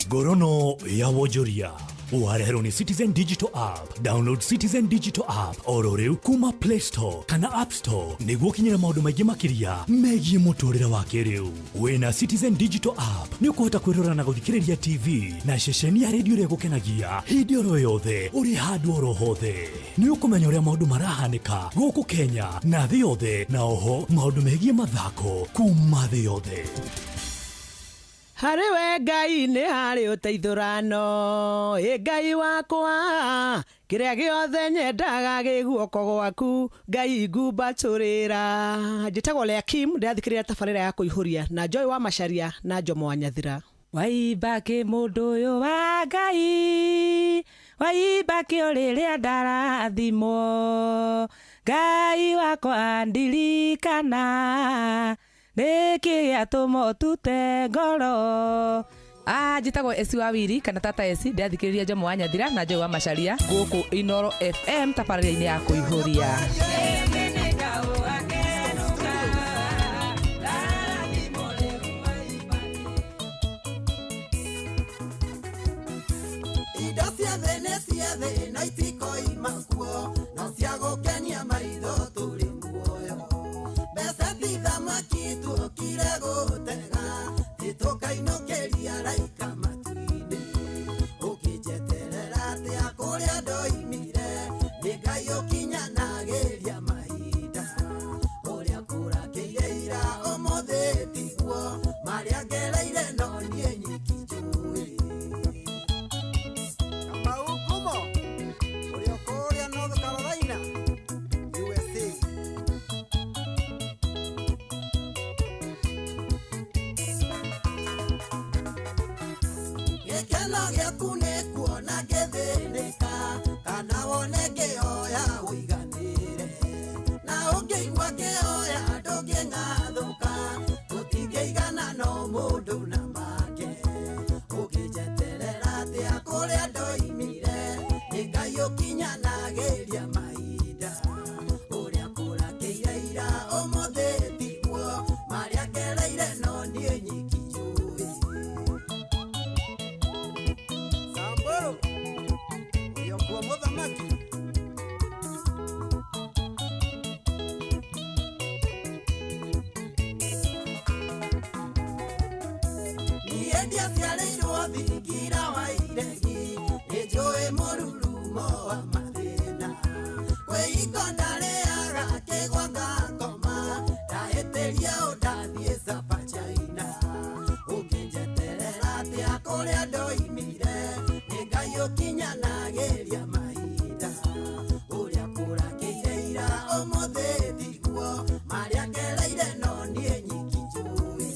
Ngorono ya wonjoria. Wareherwo nĩ Citizen Digital App. Download Citizen Digital App oro rĩu kuma Play Store kana App Store nĩguo ũkinyĩre maũndũ maingĩ makĩria megiĩ mũtũrĩre wa kĩrĩu. Wĩna Citizen Digital App nĩ ũkũhota kwĩrora na gũthikĩrĩria TV na ceceni ya redio ĩrĩa ĩgũkenagia hĩndĩ oro yothe ũrĩ handũ oro hothe. Nĩ ũkũmenya ũrĩa maũndũ marahanĩka gũkũ Kenya na thĩ yothe, na oho maũndũ megiĩ mathako kuma thĩ yothe. Harĩ we Ngai nĩ harĩ ũteithũrano, ĩ Ngai wakwa, kĩrĩa gĩothe nyendaga gĩ guoko gwaku, Ngai ngumbatũrĩra. Njĩtagwo Lea Kim, ndĩrathikĩrĩria tabarĩra ya kũihũria na Joy wa Macharia na Njomo wa Nyathira. Waimba kĩ mũndũ ũyũ wa Ngai, waimba kĩ o rĩrĩa ndarathimwo, Ngai wakwa ndirikana, nĩkĩ gĩatũma ũtute ngoro. Njĩtagwo Esi wa Wiri kana Tata Esi, ndĩrathikĩrĩria Njomo wa Nyathira na Joy wa Macharia gũkũ Inooro FM tabarĩra-inĩ ya kũihũria. Indo cia thĩ nĩ cia thĩ na itikoima kuo, no cia gũkenia maitho tũrĩ muoyo. Mbeca ti thamaki tuokire gũtega, tũkainũkĩria raika matu-inĩ. Ũkĩnjeterera atĩa kũrĩa ndoimire, nĩ Ngai ũkinyanagĩria mahinda. Ũrĩa kũrakĩire ira ũmũthĩ tiguo, marĩa ngereire no niĩ nyiki njũĩ. Kamau Ngumo, ũrĩa kũrĩa North Carolina, USA. Gĩkeno gĩaku nĩ kuona ngĩthĩnĩka, kana wone ngĩhoya ũiganĩre. Na ũngĩigua ngĩhoya ndũngĩng'athũka, tũtingĩigana no mũndũ na make. Ũngĩnjeterera atĩa kũrĩa ndoimire, nĩ Ngai ũkinyanagĩria mahinda. Ũrĩa kũrakĩire ira ũmũthĩ tiguo, marĩa ngereire no niĩ nyiki njũĩ. Samburu, ũrĩa kuo mũthamaki. Niĩ ndiaciarĩirwo thingira wa iregi, nĩnjũĩ mũrurumo wa mathĩna. Kwĩhingo ndarĩaga kĩgwa ngakoma, ndahĩtĩria ũ ndathiĩ Sapa China. Ũngĩnjeterera atĩa kũrĩa ndoimire, nĩ Ngai ũkinyanagĩria mahinda. Ũrĩa kũrakĩire ira ũmũthĩ tiguo, marĩa ngereire no niĩ nyiki njũĩ.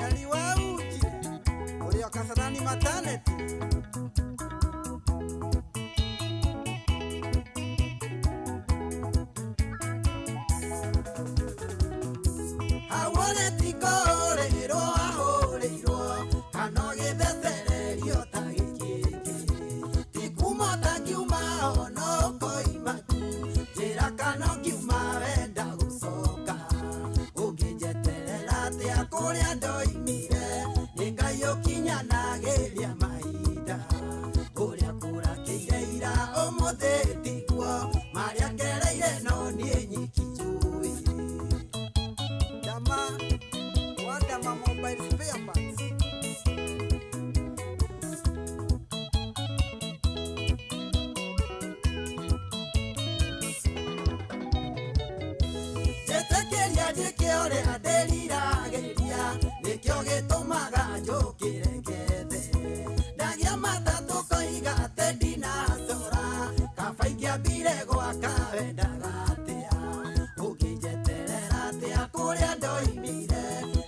Eli wa uji, ũrĩa Kasarani maternity. Hawone ti kũhũrĩrwo ahũrĩirwo, kana ũgĩthecererio ta gĩkĩngĩ. Ti kuma ũtangiuma ona ũkoima tu, njĩra kana ũngiuma wenda gũcoka. Ũngĩnjeterera atĩa kũrĩa ndoimire, nĩ Ngai ũkinyanagĩria mahinda. Ũrĩa kũrakĩire ira ũmũthĩ tiguo, marĩa ngereire no niĩ nyiki njũĩ. Dama, wa Dama Mobile Spare Parts. Njĩtĩkĩria njĩke ũrĩa ndĩriragĩria, nĩkĩo gĩtũmaga njũkĩre ngethe. Ndagĩa matatũ koiga atĩ ndinacora, kaba ingĩambire gwaka wendaga atĩa. Ũngĩnjeterera atĩa kũrĩa ndoimire,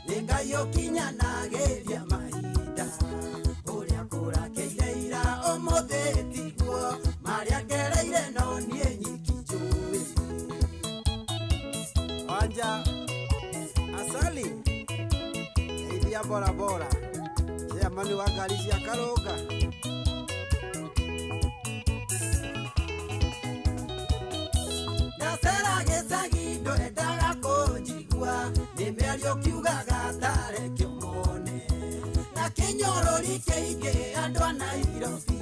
nĩ Ngai ũkinyanagĩria mahinda. Ũrĩa kũrakĩire ira ũmũthĩ tiguo, marĩa ngereire no niĩ nyiki njũĩ. Wanja Asali, Geithia bora bora, chairman wa ngari cia Karũnga. Ndacera gĩcagi ndwendaga kũnjigua, nĩ mĩario kiugaga tarekio mone. Na kĩnyũrũri kĩ ingĩ andũ a Nairobi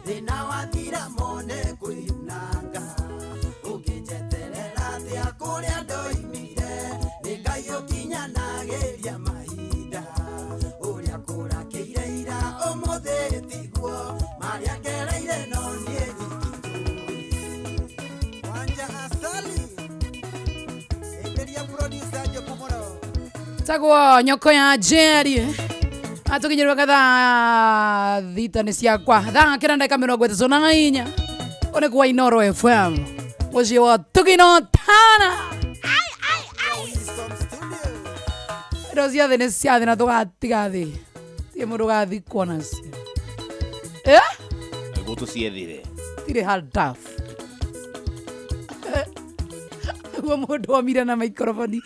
thĩna wathira mone kwĩyunanga ũngĩnjeterera atĩa kũrĩa ndoimire nĩ Ngai ũkinyanagĩria mahinda ũrĩa kũrakĩire ira ũmũthĩ tiguo marĩa ngereire no niĩ nyiki njũĩ. Wanja Asali enderia producer Njoku mũno. Tagwo nyoko ya Jerry atukinyirwa kathaa 6 nĩ ciakwa thaa 9 ndagĩka 34 ũnĩ kwa Inoro FM mũciĩ wa Tugino Tana. Indo ciothe nĩ ciathĩ na tũgatiga thĩ tirĩ mũndũ ũgathikwo nacio. Eh? Nĩguo tũciethire. Tirĩ hard tough guo mũndũ omire na maikoroboni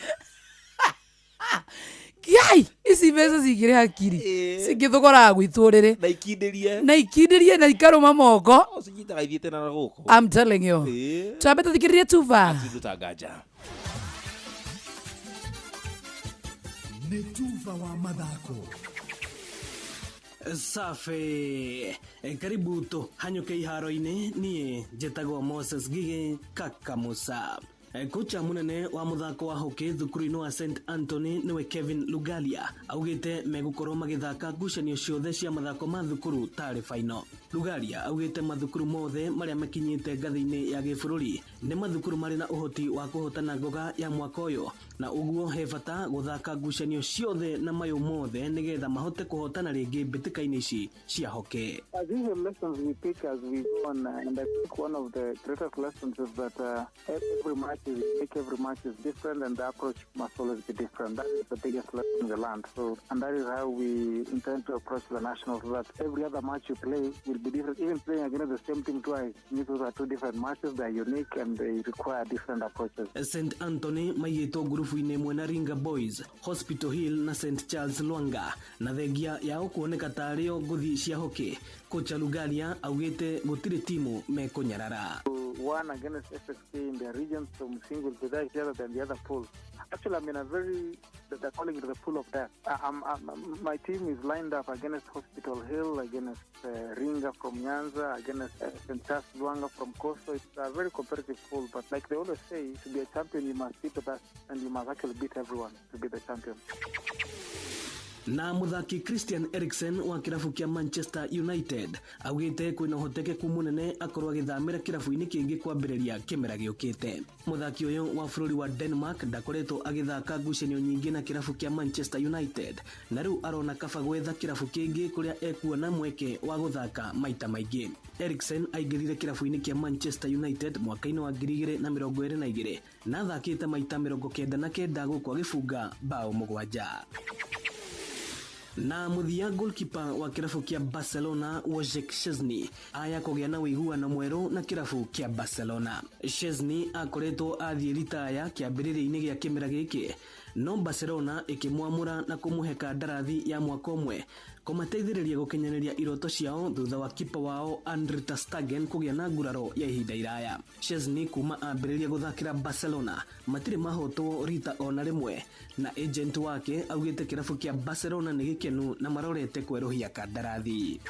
kiai ici mbeca cingĩrĩ hakiri cingĩthũgoraga gwitũ rĩrĩ na ikindĩrie na ikindĩrie na ikarũma moko. Cinyiitaga ithiĩte na gũkũ. I'm telling you. Twambe tũthikĩrĩrie tuba. Atindu ta nganja. Nĩ tuba wa mathako. Safi. Karibu tũhanyũke iharo-inĩ. Niĩ njĩtagwo Moses Gige Kaka Musa. Kocha mũnene wa mũthako wa hockey thukuru-inĩ wa St Anthony nĩwe Kevin Lugalia augĩte megũkorwo magĩthaka ngucanio ciothe cia mathako ma thukuru tarĩ final. Lugalia augĩte mathukuru mothe marĩa makinyĩte ngathĩ-inĩ ya gĩbũrũri nĩ mathukuru marĩ na ũhoti wa kũhotana ngoga ya mwaka ũyũ, na ũguo he bata gũthaka ngucanio ciothe na mayũ mothe nĩgetha mahote kũhotana rĩngĩ mbĩtĩka-inĩ ici cia hockey. These are lessons we pick as we go on, and I think one of the greatest lessons is that every match is unique, every match is different, and the approach must always be different. That is the biggest lesson we learned. So, and that is how we intend to approach the nationals, so that every other match you play will be different. Even playing against the same team twice, those are two different matches. They are unique and they require different approaches. St Anthony maigĩtwo ngurubu-inĩ ĩmwe na Ringa Boys, Hospital Hill na St Charles Lwanga, na thengia yao kuoneka tarĩo ngũthi cia hockey. Kocha Lugalia augĩte gũtirĩ timu mekũnyarara. One against SSK in their region, so Musingu will be there other than the other pool. Actually, I'm in a very, they're calling it the pool of death. My team is lined up against Hospital Hill, against Ringa from Nyanza, against St. Charles Lwanga from Coastal. It's a very competitive pool, but like they always say, to be a champion, you must be the best, and you must actually beat everyone to be the champion. Na muthaki Christian Eriksen wa kĩrabu kĩa Manchester United augĩte kwĩna ũhotekeku mũnene akorwo agĩthamĩra kĩrabu-inĩ kĩngĩ kwambĩrĩria kĩmera gĩũkĩte. Mũthaki ũyũ wa bũrũri wa Denmark ndakoretwo agĩthaka ngucanio nyingĩ na kĩrabu kĩa Manchester United, na rĩu arona kaba gwetha kĩrabu kĩngĩ kũrĩa ekuona mweke wa gũthaka maita maingĩ. Eriksen aingĩrire kĩrabu-inĩ kĩa Manchester United mwaka-inĩ wa 2022 na athakĩte maita 99 gũkũ agĩbunga bao 7. Na mũthia, goalkeeper wa kĩrabu kĩa Barcelona Wojciech Szczesny aya kũgĩa na ũiguano mwerũ na kĩrabu kĩa Barcelona. Szczesny akoretwo athiĩ ritaya kĩambĩrĩria-inĩ gĩa kĩmera gĩkĩ, no Barcelona ĩkĩmwamũra na kũmũhe kandarathi ya mwaka ũmwe kũmateithĩrĩria gũkinyanĩria iroto ciao thutha wa kipa wao Andre ter Stegen kũgĩa na nguraro ya ihinda iraya. Szczesny kuma ambĩrĩria gũthakĩra Barcelona matirĩ mahotwo rita ona rĩmwe, na agent wake augĩte kĩrabu kĩa Barcelona nĩ gĩkenu na marorete kwerũhia kandarathi.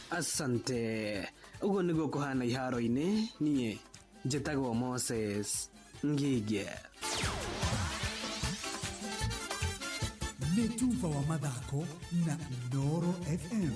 Asante. Ũguo nĩguo kũhana iharo-inĩ. Niĩ njĩtagwo Moses Ngige. Nĩ tuba wa mathako na Inooro FM.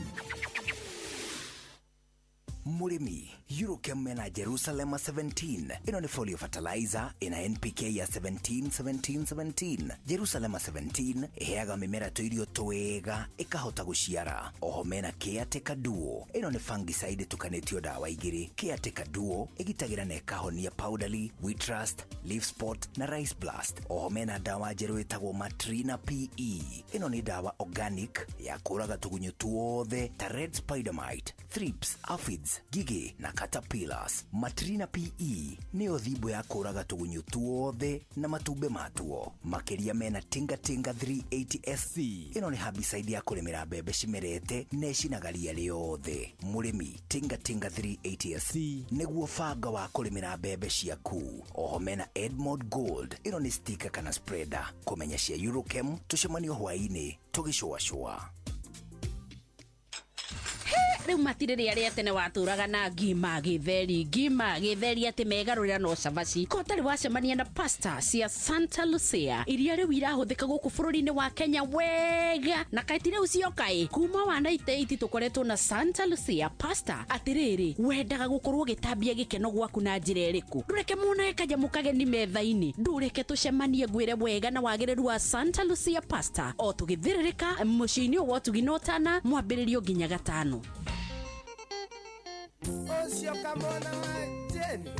Mũrĩmi, Eurochem mena Jerusalem 17. Ĩno nĩ folio fertilizer ĩna NPK ya 17 17 17. Jerusalem 17 ĩheaga mĩmera tũirio twega ĩkahota gũciara. Oho mena Caretaker Duo. Ĩno nĩ fungicide ĩtukanĩtio ndawa igĩrĩ. Caretaker Duo ĩgitagĩra na ĩkahonia powdery, wheat rust, leaf spot na rice blast. Oho mena ndawa njerũ ĩtagwo Matrina PE. Ĩno nĩ ndawa organic ya kũraga tũgunyũ tuothe ta red spider mite, thrips, aphids, ngigĩ na caterpillars. Matrina PE nĩyo thimbo ya kũraga tũgunyũ tuothe na matumbĩ matuo. Makĩria mena Tinga Tinga 380 SC. Ĩno nĩ herbicide ya kũrĩmĩra mbembe cimerete na ĩcinaga ria rĩothe. Mũrĩmi, Tinga Tinga 380 SC nĩguo banga wa kũrĩmĩra mbembe ciaku. Oho mena Edmond Gold. Ĩno nĩ sticker kana spreader. Kũmenya cia Eurochem, tũcemanio hwaĩ-inĩ tũgĩcũacũa. Rĩu matirĩ rĩa rĩa tene watũraga na ngima gĩtheri, ngima gĩtheri atĩ megarũrĩra no cabaci. Ko ũtarĩ wacemania na pasta cia Santa Lucia iria rĩu irahũthĩka gũkũ bũrũri-inĩ wa Kenya wega, na kaĩ ti rĩu cioka ĩ kuma wa 98 tũkoretwo na Santa Lucia pasta. Atĩrĩrĩ, wendaga gũkorwo ũgĩtambia gĩkeno gwaku na njĩra ĩrĩkũ? Ndũreke monage kanyamũ kageni metha-inĩ, ndũreke tũcemanie ngwĩre wega na wagĩrĩru wa Santa Lucia pasta o tũgĩthĩrĩrĩka mũciĩ-inĩ ũyũ wa ũtugi na ũtana mwambĩrĩrio nginya gatano. Ũcio kamwana wa Jane.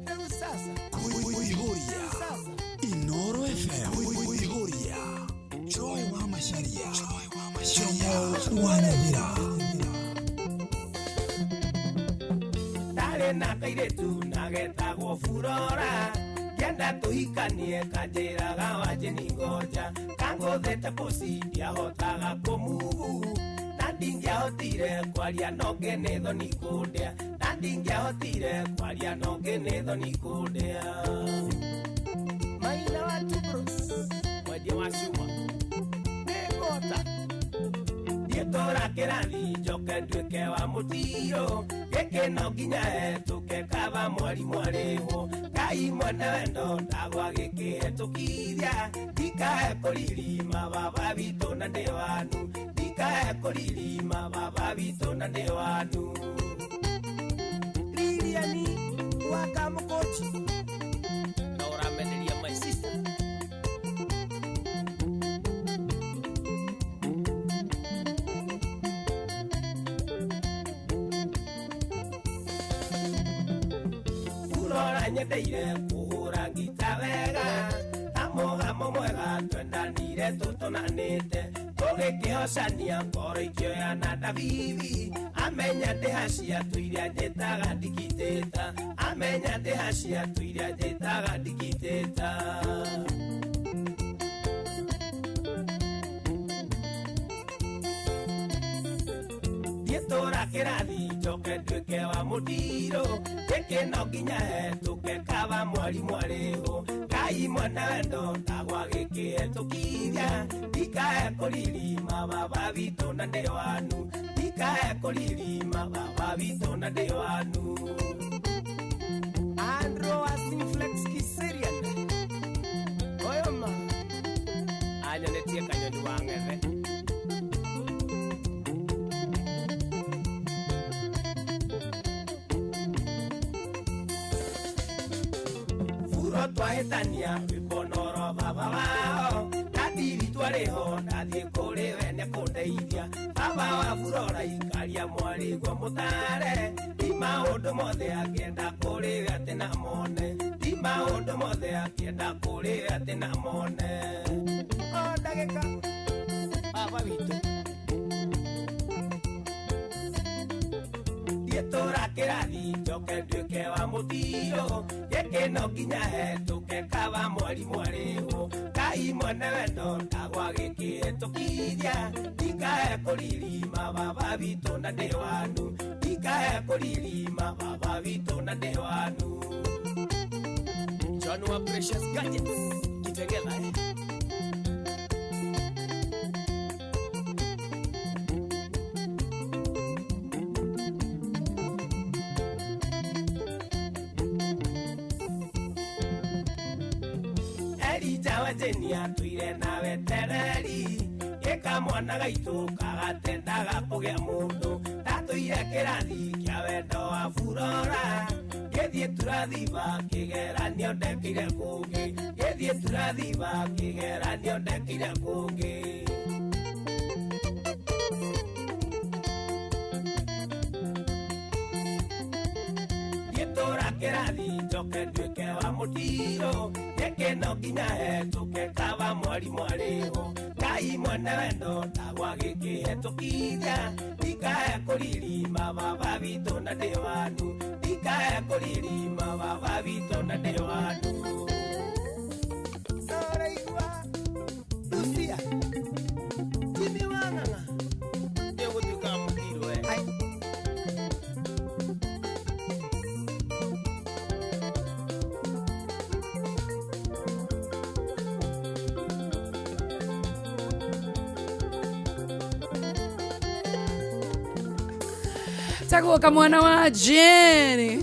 Rĩu sasa. Kuihuria. Inoro FM. Kuihuria. Joy wa Macharia. Jomo wa Nyamira. Ndarĩ na kairĩtu na getagwo Furora, ngĩenda tũhikanie kanjĩraga wanjĩni ngoja, kangũthĩte pusi ndiahotaga kũmugu, na ndingĩahotire kwaria no ngĩ nĩ thoni kũndĩa, na ndingĩahotire kwaria no ngĩ nĩ thoni kũndĩa. Maina wa Tubros, mwendia wa cuma, nĩngũhota ndiĩtũra kĩrathi njoke nduĩke wa mũtiro, gĩkĩ no nginya hetũke kaba mwarimũ arĩhwo, Ngai mwene wendo ndagwa gĩkĩhetũkithia, ndikae kũririma baba witũ na ndĩ wanu, ndikae kũririma baba witũ na ndĩ wanu. Liliani wa Kamũkũnji na ũramenderia my sister. Furora nyendeire kũhũra ngita wega, ta mũgamo mwega twendanire tũtũnanĩte, tũgĩkĩhocania ngoro ikĩoya na ndabibi, amenya ndĩhacia tũiria njĩtaga ndikitĩta, amenya ndĩhacia tũiria njĩtaga ndikitĩta. Ndiĩtũra kĩrathi njoke nduĩke wa mũtiro, gĩkĩ no nginya hetũke kaba mwarimũ arĩhwo, Ngai mwene wendo ndagwa gĩkĩhetũkithia, ndikae kũririma baba witũ na ndĩ wanu, ndikae kũririma baba witũ na ndĩ wanu. Andrew wa Simflex Kiserian oyoma anyonetie kanyoni wa ng'ethe. Furo twahĩtania rwĩmbo baba wao, ndandiri twarĩho ndathiĩ kũrĩ we nĩkũndeithia, baba wa Furora ikaria mwarĩguo mũtare, ti maũndũ mothe akĩenda kũrĩ we atĩ na mone, ti maũndũ mothe akĩenda kũrĩ we atĩ na mone. O ndagĩka baba witũ ndiĩtũra kĩrathi njoke nduĩke wa mũtiro, gĩkĩ no nginya hetũke kaba mwarimũ arĩhwo, Ngai mwene wendo ndagwa gĩkĩhetũkithia, ndikae kũririma baba witũ na ndĩ wanu, ndikae kũririma baba witũ na ndĩ wanu. John wa Precious Gadgets Kitengela, eh? Elija wa Jeni atũire na wetereri, gĩka mwana gaitũ kagatendaga kũgĩa mũndũ, ndatũire kĩrathi kĩa wendo wa Furora, gĩthiĩ turathiba kĩgeranio ndekire kũngĩ, gĩthiĩ turathiba kĩgeranio ndekire kũngĩ. Ndiĩtũra kĩrathi njoke nduĩke wa mũtiro, gĩkĩ no nginya hetũke kaba mwarimũ arĩhwo, Ngai mwene wendo ndagwa gĩkĩhetũkithia, ndikae kũririma baba witũ na ndĩ wanu, ndikae kũririma baba witũ na ndĩ wanu. Noraigua Lucia Jimmy wa Ng'ang'a nĩũgũtuĩka wa mũtiro we. Tagwo kamwana wa Jane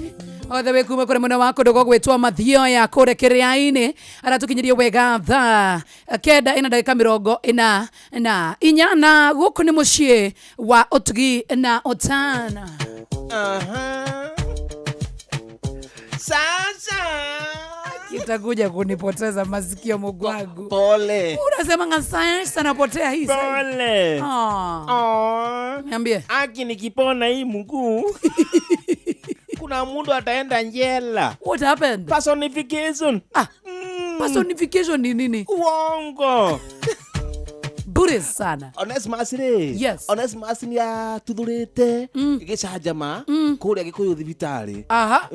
othe wĩ kuma kũrĩ mwena wa kũndũ gũgwĩtwo Mathioya kũrĩa kĩrĩa-inĩ aratukinyirie wega thaa 9 ina ndagĩka 44 na gũkũ nĩ mũciĩ wa ũtugi na ũtana. Sasa kitakuja kunipoteza masikio mugwangu. Pole. Unasema nga science anapotea hii. Pole. Oh. Niambie. Aki nikipona hii mguu. Kuna mtu ataenda njela. What happened? Personification. Ah. Personification ni nini? Uongo. Bure sana. Onesmus rĩ. Yes. Onesmus nĩ atuthũrĩte gĩcanjama kũrĩa Gĩkũyũ thibitarĩ. Aha.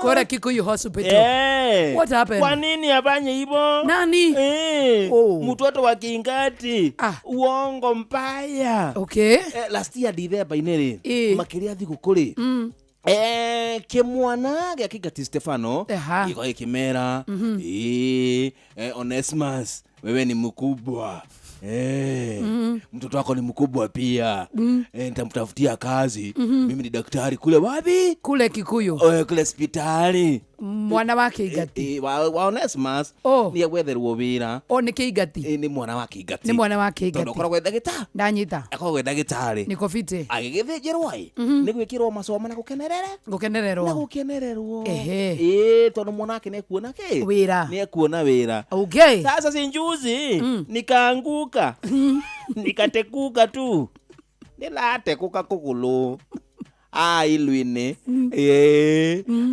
Kũrĩa Kikuyu Hospital. What happened? Kwa nini afanye hivyo? Nani? Oh. Mtoto wa Kingati. Uongo mbaya. Okay. Last year December-inĩ rĩ, makĩria thigũkũ rĩ. Kĩmwana gĩa Kingati Stefano gĩkorwo gĩkĩmera Onesmus wewe ni mkubwa. Mtoto wako ni mkubwa pia. Nitamtafutia kazi. Mimi ni daktari kule wapi? Kule Kikuyu. Kule hospitali. Mwana wa Kingati. Wa Onesmus ni agwetherwo wĩra. O nĩ Kingati. Nĩ mwana wa Kingati. Nĩ mwana wa Kingati. Tondũ akoragwo e ndagĩtarĩ. Ndanyita. Akoragwo e ndagĩtarĩ. Niko fiti. Agĩgĩthĩnjĩrwo ĩ. Nĩ gwĩkĩrwo macoma na gũkenerere. Gũkenererwo. Na gũkenererwo. Ehe. Tondũ mwana wake nĩekuona kĩ? Wĩra. Nĩekuona wĩra. Okay. Sasa sinjuzi nikaanguka. Nikatekuka tu. Nilatekuka kũgũrũ. Ilwini.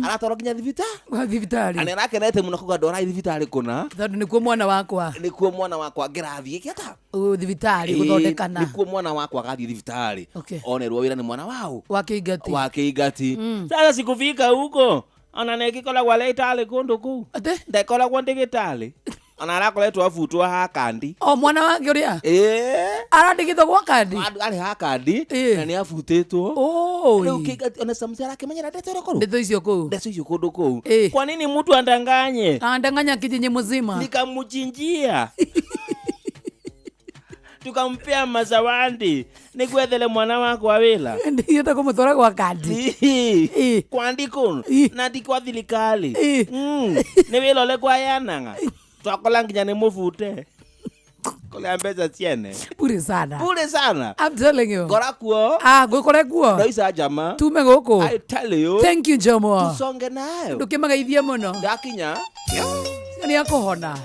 Aratwarwo nginya thibitarĩ. Na nĩarakenete mũno kuga ndwara thibitarĩ kũna. Tondũ nĩkuo mwana wakwa. Nĩkuo mwana wakwa ngĩrathiĩ kĩata. Thibitarĩ gũthondekana. Nĩkuo mwana wakwa agathiĩ thibitarĩ. Onerwo wĩra nĩ mwana wao. Wa Kingati. Wa Kingati. Sasa sikufika huko. Ona nĩngĩkoragwo arĩ itarĩ kũndũ kũu. Ndekoragwo ndĩgĩtarĩ. Ona arakoretwo abutwo ha kandi. O mwana wake ũrĩa? Arandĩkĩtwo gwa kandi? Arĩ ha kandi na nĩ abutĩtwo. Rĩu Kingati ona Samson arakĩmenyera ndeto ĩrĩa kũrũ? Ndeto icio kũu. Ndeto icio kũndũ kũu. Kwa nini mtu andanganye? Andanganya kijiji mzima. Nikamchinjia. Tukampea mazawadi. Nĩngwethere mwana wakwa wĩra. Ndiĩte kũmũtwara gwa kandi. Kwandiko na ti kwa thirikari. Nĩ wĩra ũrĩa kwayananga. Twakola nginya nĩ mũbute. Kũrĩa mbeca ciene. Bure sana. Bure sana. I'm telling you. Kora kuo. Ngũkore kuo. Ndoica njama. Tume gũkũ. I tell you. Thank you Jomo. Tusonge nayo. Ndũkĩmagaithie mũno. Ndakinya. Nĩ akũhona.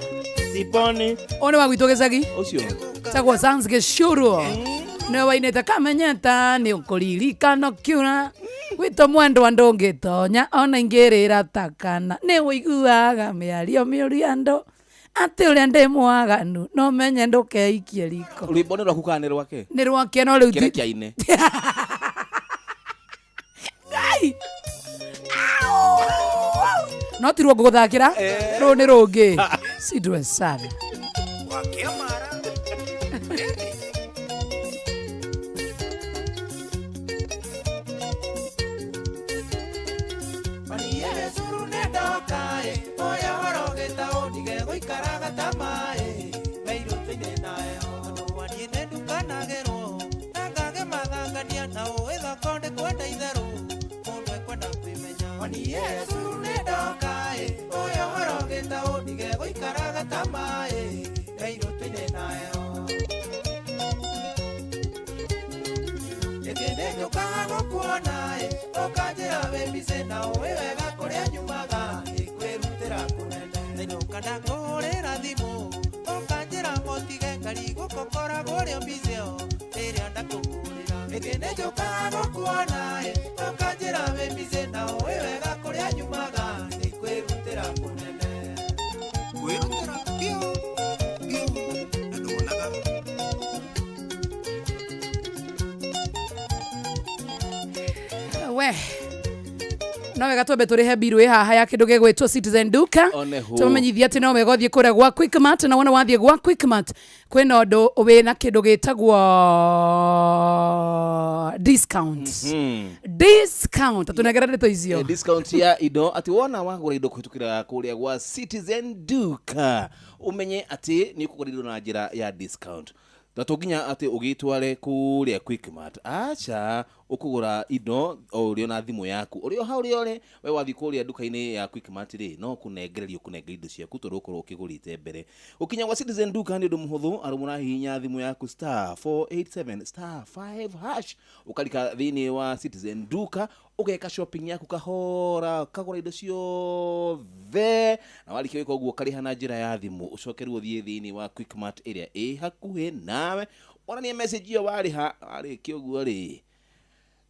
Siponi. Ũyũ nĩ wa gwitũ gĩcagi. Ũcio. Tagwo Sans Gĩcũrwo. Nĩwe wainĩte kamenyeta nĩ ũkũririkana ũkiura. Gwitũ mwendwa ndũngĩtonya ona ingĩrĩra takana. Nĩ ũiguaga mĩario mĩũru ya andũ. Atĩ ũrĩa ndĩ mwaganu no menye ndũkeikie riko. Rwĩmbo nĩ rwaku kana nĩ rwake? Nĩ rwake no rĩu Kĩrĩa kĩaine. Ngai! No ti ruo ngũgũthakĩra, rũũ nĩ rũngĩ. Sidwe sana. We no wega twambe tũrĩhe mbiru ĩ haha ya kĩndũ gĩgwĩtwo Citizen Duka. Tũmamenyithia atĩ no wega ũthiĩ kũrĩa gwa Quickmart, na wona wathiĩ gwa Quickmart kwĩna ũndũ wĩna kĩndũ gĩtagwo discount. Discount tũnengera ndeto icio. Discount ya indo atĩ wona wagũra indo kũhĩtũkĩra kũrĩa gwa Citizen Duka ũmenye atĩ nĩ ũkũgũra indo na njĩra ya discount. Na to nginya atĩ ũgĩtware kũrĩa Quickmart. Acha Ũkũgũra indo o ũrĩ na thimũ yaku, ũrĩ o hau ũrĩa ũrĩ we wathiĩ kũrĩa nduka-inĩ ya Quickmart rĩ, no kũnengererio kũnengeria indo ciaku tondũ ũkorwo ũkĩgũrĩte mbere. Gũkinya gwa Citizen Duka nĩ ũndũ mũhũthũ, arũ mũrahihinya thimũ yaku *487*5#, ũkarika thĩinĩ wa Citizen Duka, ũgeka shopping yaku kahora, ũkagũra indo ciothe, na warĩkia gwĩka ũguo ũkarĩha na njĩra ya thimũ, ũcoke rĩu ũthiĩ thĩinĩ wa Quickmart ĩrĩa ĩ hakuhĩ nawe, wonanie message ĩyo warĩha. Warĩkia ũguo rĩ,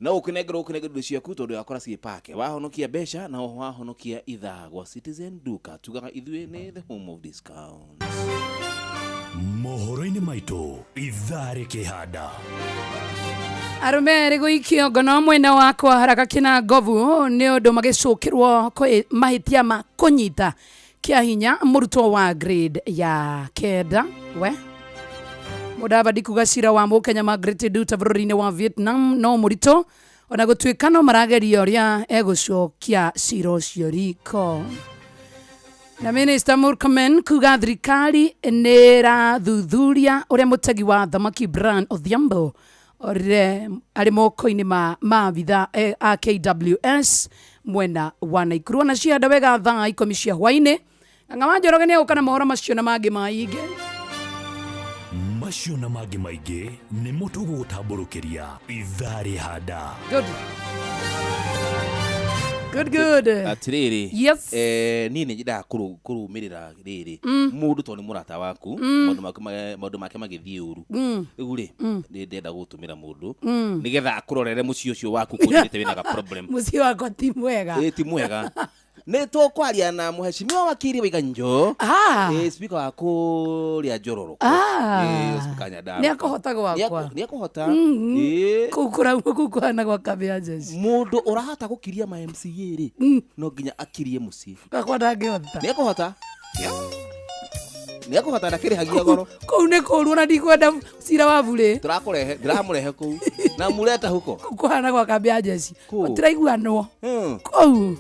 no ũkĩnengerwo indo ciaku tondũ wakora ciĩ pake. Wahonokia mbeca na oho wahonokia ithaa gwa Citizen Duka. Tugaga ithuĩ nĩ the home of discount. Mohoro-inĩ maitũ ithaa rĩkĩhanda. Arũme erĩ gũikio ngono mwena wakwa haraka kina ngovu nĩ ũndũ magĩcũkĩrwo mahĩtia ma kũnyita kĩa hinya mũrutwo wa grade ya 9. We Mudavadi kuga cira wa Mũkenya Margaret Nduta bũrũri-inĩ wa Vietnam no mũritũ, ona gũtuĩka no marageria ũrĩa egũcokia cira ũcio riko. Na Minister Murkomen kuga thirikari nĩ ĩrathuthuria ũrĩa mũtegi wa thamaki Brian Odhiambo orire arĩ moko-inĩ ma maabitha a KWS mwena wa Naikuru. Ona cianda wega thaa 10 cia hwaĩ-inĩ. Ng'ang'a wa Njoroge nĩ egũka na mohoro macio na mangĩ maingĩ. Macio na mangĩ maingĩ nĩmo tũgũgũtambũrũkĩria ithaa rĩhanda. Good. Good, good. Atirĩrĩ. Yes. Niĩ nĩ nyendaga kũrũmĩrĩra rĩrĩ mũndũ tondũ nĩ mũrata waku, maũndũ make magĩthiĩ ũru, rĩu rĩ, nĩ ndĩrenda gũtũmĩra mũndũ nĩgetha akũrorere mũciĩ ũcio waku kũnjĩrĩte wĩna ga problem. Mũciĩ wakwa ti mwega. Ĩ, ti mwega. Nĩ tũkwaria na mũheshimiwa wakiri Waiganjo, speaker wa kũrĩa Njororoko. Speaker Nyandarua. Nĩ akũhota gwakwa. Nĩ akũhota. Kũu kũrauma kũu kũhana gwa kambĩ ya jeshi. Mũndũ ũrahota gũkiria ma MCA rĩ, no nginya akirie mũciĩ. Gwakwa ndangĩhota. Nĩ akũhota. Nĩ akũhota, ndakĩrĩhagia goro. Kũu nĩ kũũru, ona ndikwenda cira wa burĩ. Tũrakũrehe, ndĩramũrehe kũu na mũreta huko. Kũu kũhana gwa kambĩ ya jeshi. Kũu. Gũtiraiguanwo kũu.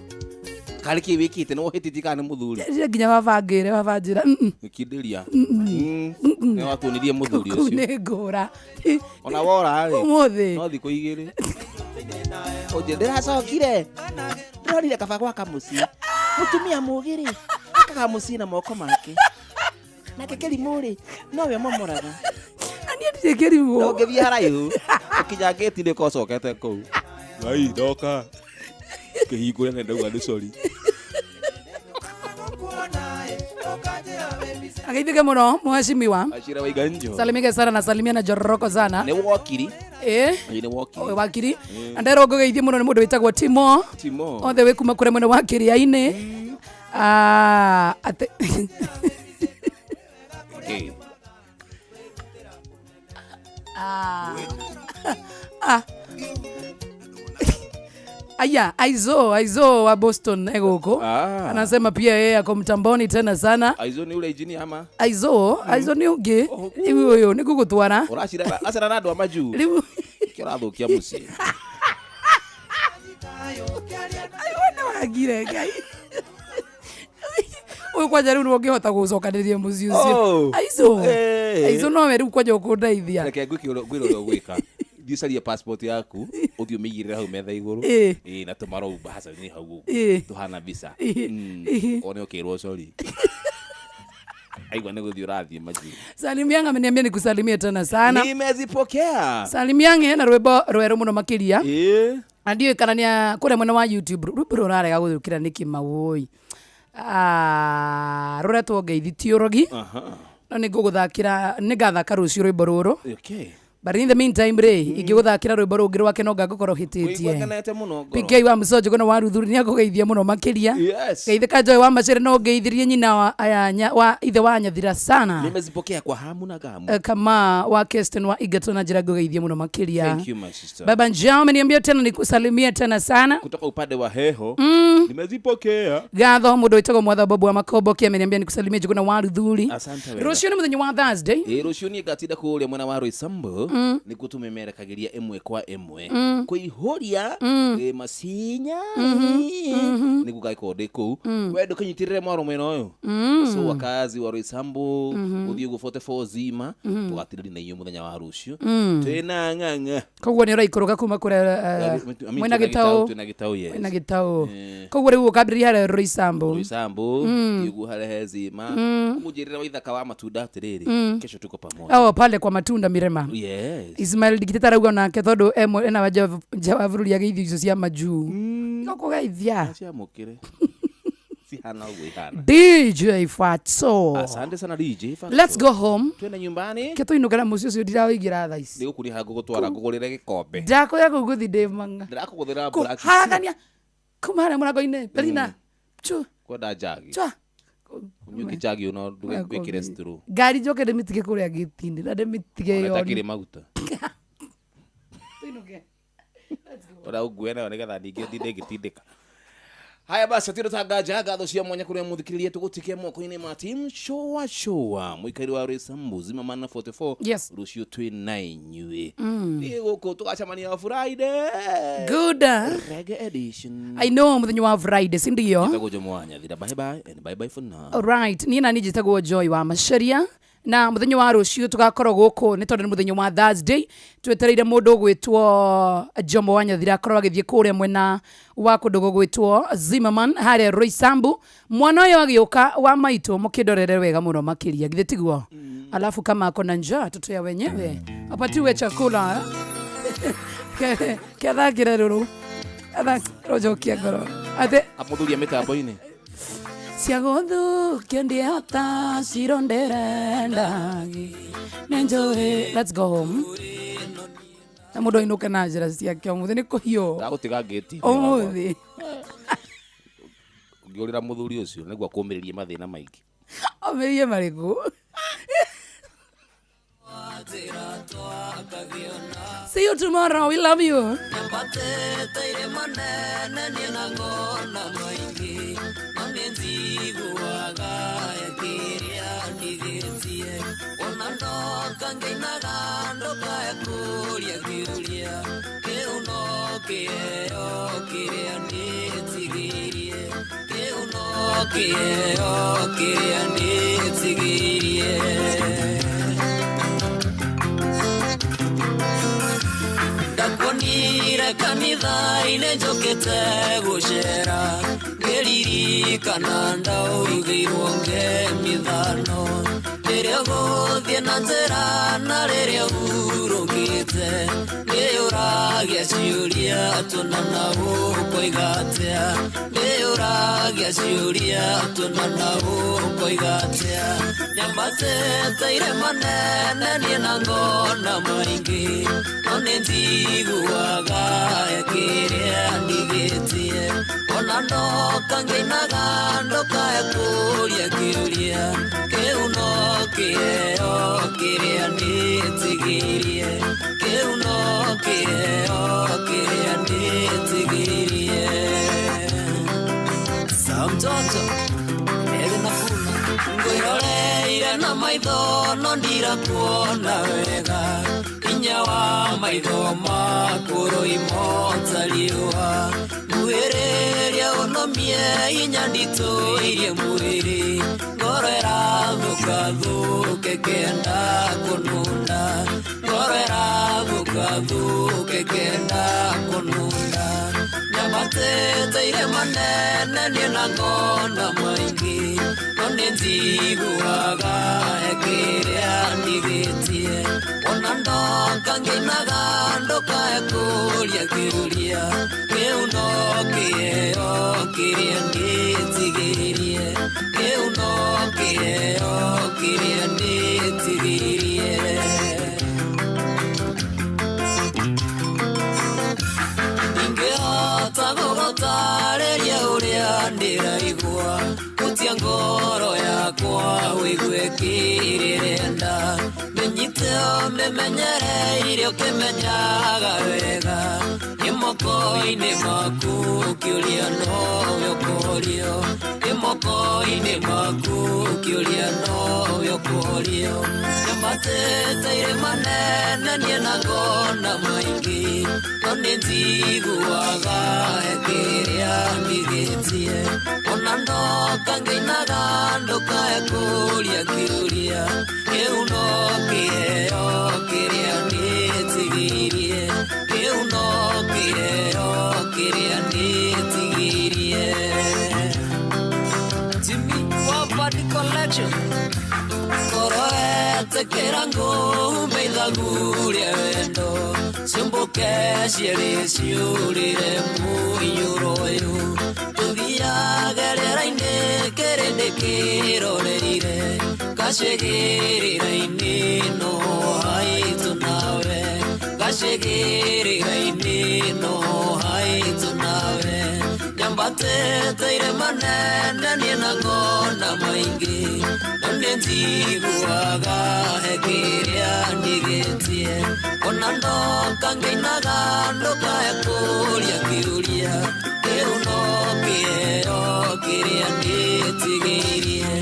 Karĩ kĩ wĩkĩte nĩ wohĩtĩtie kana nĩ mũthuri? Ndĩreciria nginya baba ngĩre, baba njĩra, Gĩkindĩria. Nĩ watuonirie mũthuri Kũu ũcio. nĩ ngũra. Ona wora rĩ. Ũmũthĩ. No thikũ 2. Ũnjĩre ndĩracokire. Ndĩronire kaba gwaka mũciĩ. Mũtumia mũũgĩ rĩ, akaga mũciĩ na moko make. Nake kĩrimũ rĩ, nowe ũmomoraga. Na niĩ ndirĩ kĩrimũ. Na ũngĩthiĩ haraihu, ũkinya ngĩti-inĩ ũkorwo ũcokete kũu. Ngai, ndoka. Kĩhingũre na ndauga nĩ sorry. Ageithike mũno mheshimiwa. Achira Waiganjo. Salimike sana na salimia na Njororoko sana. Nĩ wokiri. Ĩ, nĩ wokiri. Ĩ, wakiri. Na nderwo ngũgeithie mũno nĩ mũndũ wĩtagwo Timo. Timo. Othe wĩ kuma kũrĩa mwena wa Kĩrĩa-inĩ. Atĩ Okay. Aya, Aizo wa Boston egũkũ. Anasema pia yeye ako mtamboni tena sana. Aizo ni ule engineer ama? Aizo ni ũngĩ. Rĩu ũyũ nĩ ngũgũtwara. Ũracira, acira na andũ a majuu. Rĩu Nĩkĩo ũrathũkia mũciĩ. Ai, wona wagire, Ngai. Ũyũ kwanja rĩu nĩwe ũngĩhota gũcokanĩrĩria mũciĩ ũcio. Aizo. Aizo nowe rĩu kwanja ũkũndeithia. Reke ngwĩke ũrĩa ngwĩre ũrĩa ũgwĩka. Thiĩ ũcarie passport yaku, ũthiĩ ũmĩigĩrĩre hau metha igũrũ. Ĩ, na tũmarou mbahaca-inĩ hau ũguo. Tũhana mbica. One ũkĩrwo sorry. Aigua nĩ gũthiĩ ũrathiĩ majuu. Salimianga ameniambia nikusalimie tena sana. Nimezipokea. Salimianga hena rwĩmbo rwerũ mũno makĩria. Na ndiũĩ kana nĩ kũrĩa mwena wa YouTube rwĩmbo rũrarega gũthũkĩra nĩkĩ mawũi. Rũretwo Ngeithi ti ũrogi. No nĩ ngũgũthakĩra, nĩ ngathaka rũciũ rwĩmbo rũrũ. But in the meantime rĩ, ingĩgũthakĩra rwĩmbo rũngĩ rwake no ngangũkorwo hĩtĩtie. Ngũigua ngenete mũno ngoro. PK wa Mũconjo na wa Ruthuri nĩ akũgeithia mũno makĩria. Yes. Geithĩka Joy wa Macere no ngeithirie nyina wa aya nya, wa ithe wa Nyathira sana. Nimezipokea kwa hamu na gamu. Kama wa Kirsten wa Egerton na njĩra ngũgeithia mũno makĩria. Thank you my sister. Baba Njao ameniambia tena nikusalimie tena sana. Kutoka upande wa Heho. Nimezipokea. Gatho mũndũ wĩtagwo Mwatha Bob wa Makombo kia ameniambia nikusalimie Njuguna wa Ruthuri. Asante wega. Rũciũ nĩ mũthenya wa Thursday. Ĩ, rũciũ niĩ ngatinda kũrĩa mwena wa Roysambu. Nĩkuo tũmemerekagĩria ĩmwe kwa ĩmwe. Kũihũria masinya nĩguo ngagĩkorwo ndĩ kũu. We ndũkĩnyitĩrĩre mwaro mwena ũyũ. So wakazi wa Roysambu gũthiĩ ũguo 44 zima tũgatirĩria na inyuĩ mũthenya wa rũciũ. Twĩna ng'ang'a. Koguo nĩ ũraikũrũka kuma kũrĩa mwena Gĩtaũ. Twĩna Gĩtaũ, yes. Mwena Gĩtaũ. Koguo rĩu ũkambĩrĩria harĩa Roysambu. Roysambu ũguo harĩa he zima. Kũnjĩrĩra waithaka wa matunda atĩrĩrĩ, kesho tuko pamoja. Oh, pale kwa matunda Mirema. Yes. Ismail Digiteta arauga nake tondũ ena wa nja wa bũrũri ageithio icio cia majuu. Gũkũgeithia. Ciamũkĩre. Sihana ũguo ihana. DJ Fatso. Asante sana DJ Fatso. Let's go home. Twende nyumbani. Ke tũinũke na mũciĩ ũcio ndiraũingĩra thaa ici. Nĩgũkũrĩha ngũgũtwara ngũgũrĩre gĩkombe. Ndakwĩra kũu ngũthiĩ ndĩ mang'a. Ndĩrakũgũthĩra black. Kũharagania kuma harĩa mũrango-inĩ. Belina. Chu. Kwenda njagi. Chwa. Ũnyue kĩnjagi ũno ndũgĩkĩre straw. Ngari njoke ndĩmĩtige kũrĩa gĩti-inĩ na ndĩmĩtige Ona yoni. ĩtakĩrĩ maguta. Tũinũke. Ora ũngue nayo nĩgetha ningĩ ndinde ngĩtindĩka. Haya basi atiro tanga ngatho cia mwanya kũrĩa mũthikĩrĩria tũgũtikia moko-inĩ ma team showa showa mũikari wa Roysambu zima mana 44. Yes. Rũciũ twĩ na inyuĩ. Niĩ gũkũ tũgacemania Friday. Good. Reggae edition. I know mũthenya wa Friday, si ndio? Njĩtagwo Jomo wa Nyathira. Bye bye and bye bye for now. Alright, niĩ nani njĩtagwo Joy wa Macharia na mũthenya wa rũciũ tũgakorwo gũkũ nĩ tondũ nĩ mũthenya wa Thursday twetereire mũndũ ũgwĩtwo Jomo wa Nyathira akorwo agĩthiĩ kũrĩa mwena wa kũndũ gũgwĩtwo Zimmerman harĩa Roysambu. Mwana ũyũ agĩũka wa maitũ mũkĩndorere wega mũno makĩria, githĩ tiguo? Alafu kama ako na njaa toto ya wenyewe apatiwe chakula kethakĩre rũrũ rũnjokia ngoro atĩ Amũthuria mĩtambo-inĩ. Ciagũthũkio ndĩhota cironderendagi nĩ. Let's go home. Na mũndũ ainũke na njĩra ciake ũmũthĩ nĩ kũhiũ. Ndagũtiga ngĩti. Ũmũthĩ. Ũngĩũrĩra mũthuri ũcio nĩguo akũmĩrĩrie mathĩna maingĩ. Omĩrĩrie marĩkũ? See you tomorrow. We love you. Ndakuonire kanitha-inĩ njũkĩte gũcera ngĩririkana ndaugĩirwo ngemithano rĩrĩa ũgũthiĩ na njĩra na rĩrĩa ũhurũkĩte nĩũragia ciũria tũna na ũkoiga atĩa nĩũragia ciũria tũna na ũkoiga atĩa nyambatĩte irĩma nene niĩ na ngona maingĩ no nĩ njiguaga kĩrĩa ndigĩtie ona ndoka ngĩinaga ndokae kũria kĩũria kĩu no kĩheo kĩrĩa nĩtigĩirie kĩu no kĩheo kĩrĩa nĩtigĩirie. Sa mtoto ege nafuna ngwĩroreire na maitho no ndirakuona wega hinya wa maitho maku rũimota riũa nguhĩrĩria ũnomie hinya nditũirie mwĩrĩ ngoro ĩrathũkathũke kenda kũnunda ngoro ĩrathũkathũke kenda kũnunda nyambatĩte irĩma nene niĩ na ngona maingĩ no nĩ njiguaga kĩrĩa ndigĩtie ona ndoka ngĩinaga ndokae kũria kĩũria kĩu no kĩheo kĩrĩa nĩtigĩirie kĩu no kĩheo kĩrĩa nĩtigĩirie. Ndingĩhota gũgũtarĩria ũrĩa ndĩraigua hutia ngoro yakwa ũigue kĩrĩrenda mĩnyite ũmĩmenyereire ũkĩmenyaga wega nĩ moko-inĩ maku kĩũria nowe ũkorio nĩ moko-inĩ maku kĩũria nowe ũkũrio nyambatĩte irĩma nene niĩ na ngona maingĩ no nĩ njiguaga he kĩrĩa ndigĩtie ona ndoka ngĩinaga ndũkae kũria kĩũria kĩu no kĩheo kĩrĩa nĩtigĩirie kĩu no kĩheo kĩrĩa nĩtigĩirie. Jimmy Wabadi Collection Koroete kĩrango meithagu rĩa wendo ciũmbũke cierĩ ciũrĩre mũiyũro ũyũ tũthiage rĩera-inĩ kĩrĩndĩ kĩroreire gacĩgĩrĩra-inĩ no haitũ nawe gacĩgĩrĩra-inĩ no haitũ nawe nyambatĩte irĩma nene niĩ na ngona maingĩ no nĩ njiguaga he kĩrĩa ndigĩtie ona ndoka ngĩinaga ndũkae kũria kĩũria kĩu no kĩheo kĩrĩa nĩtigĩirie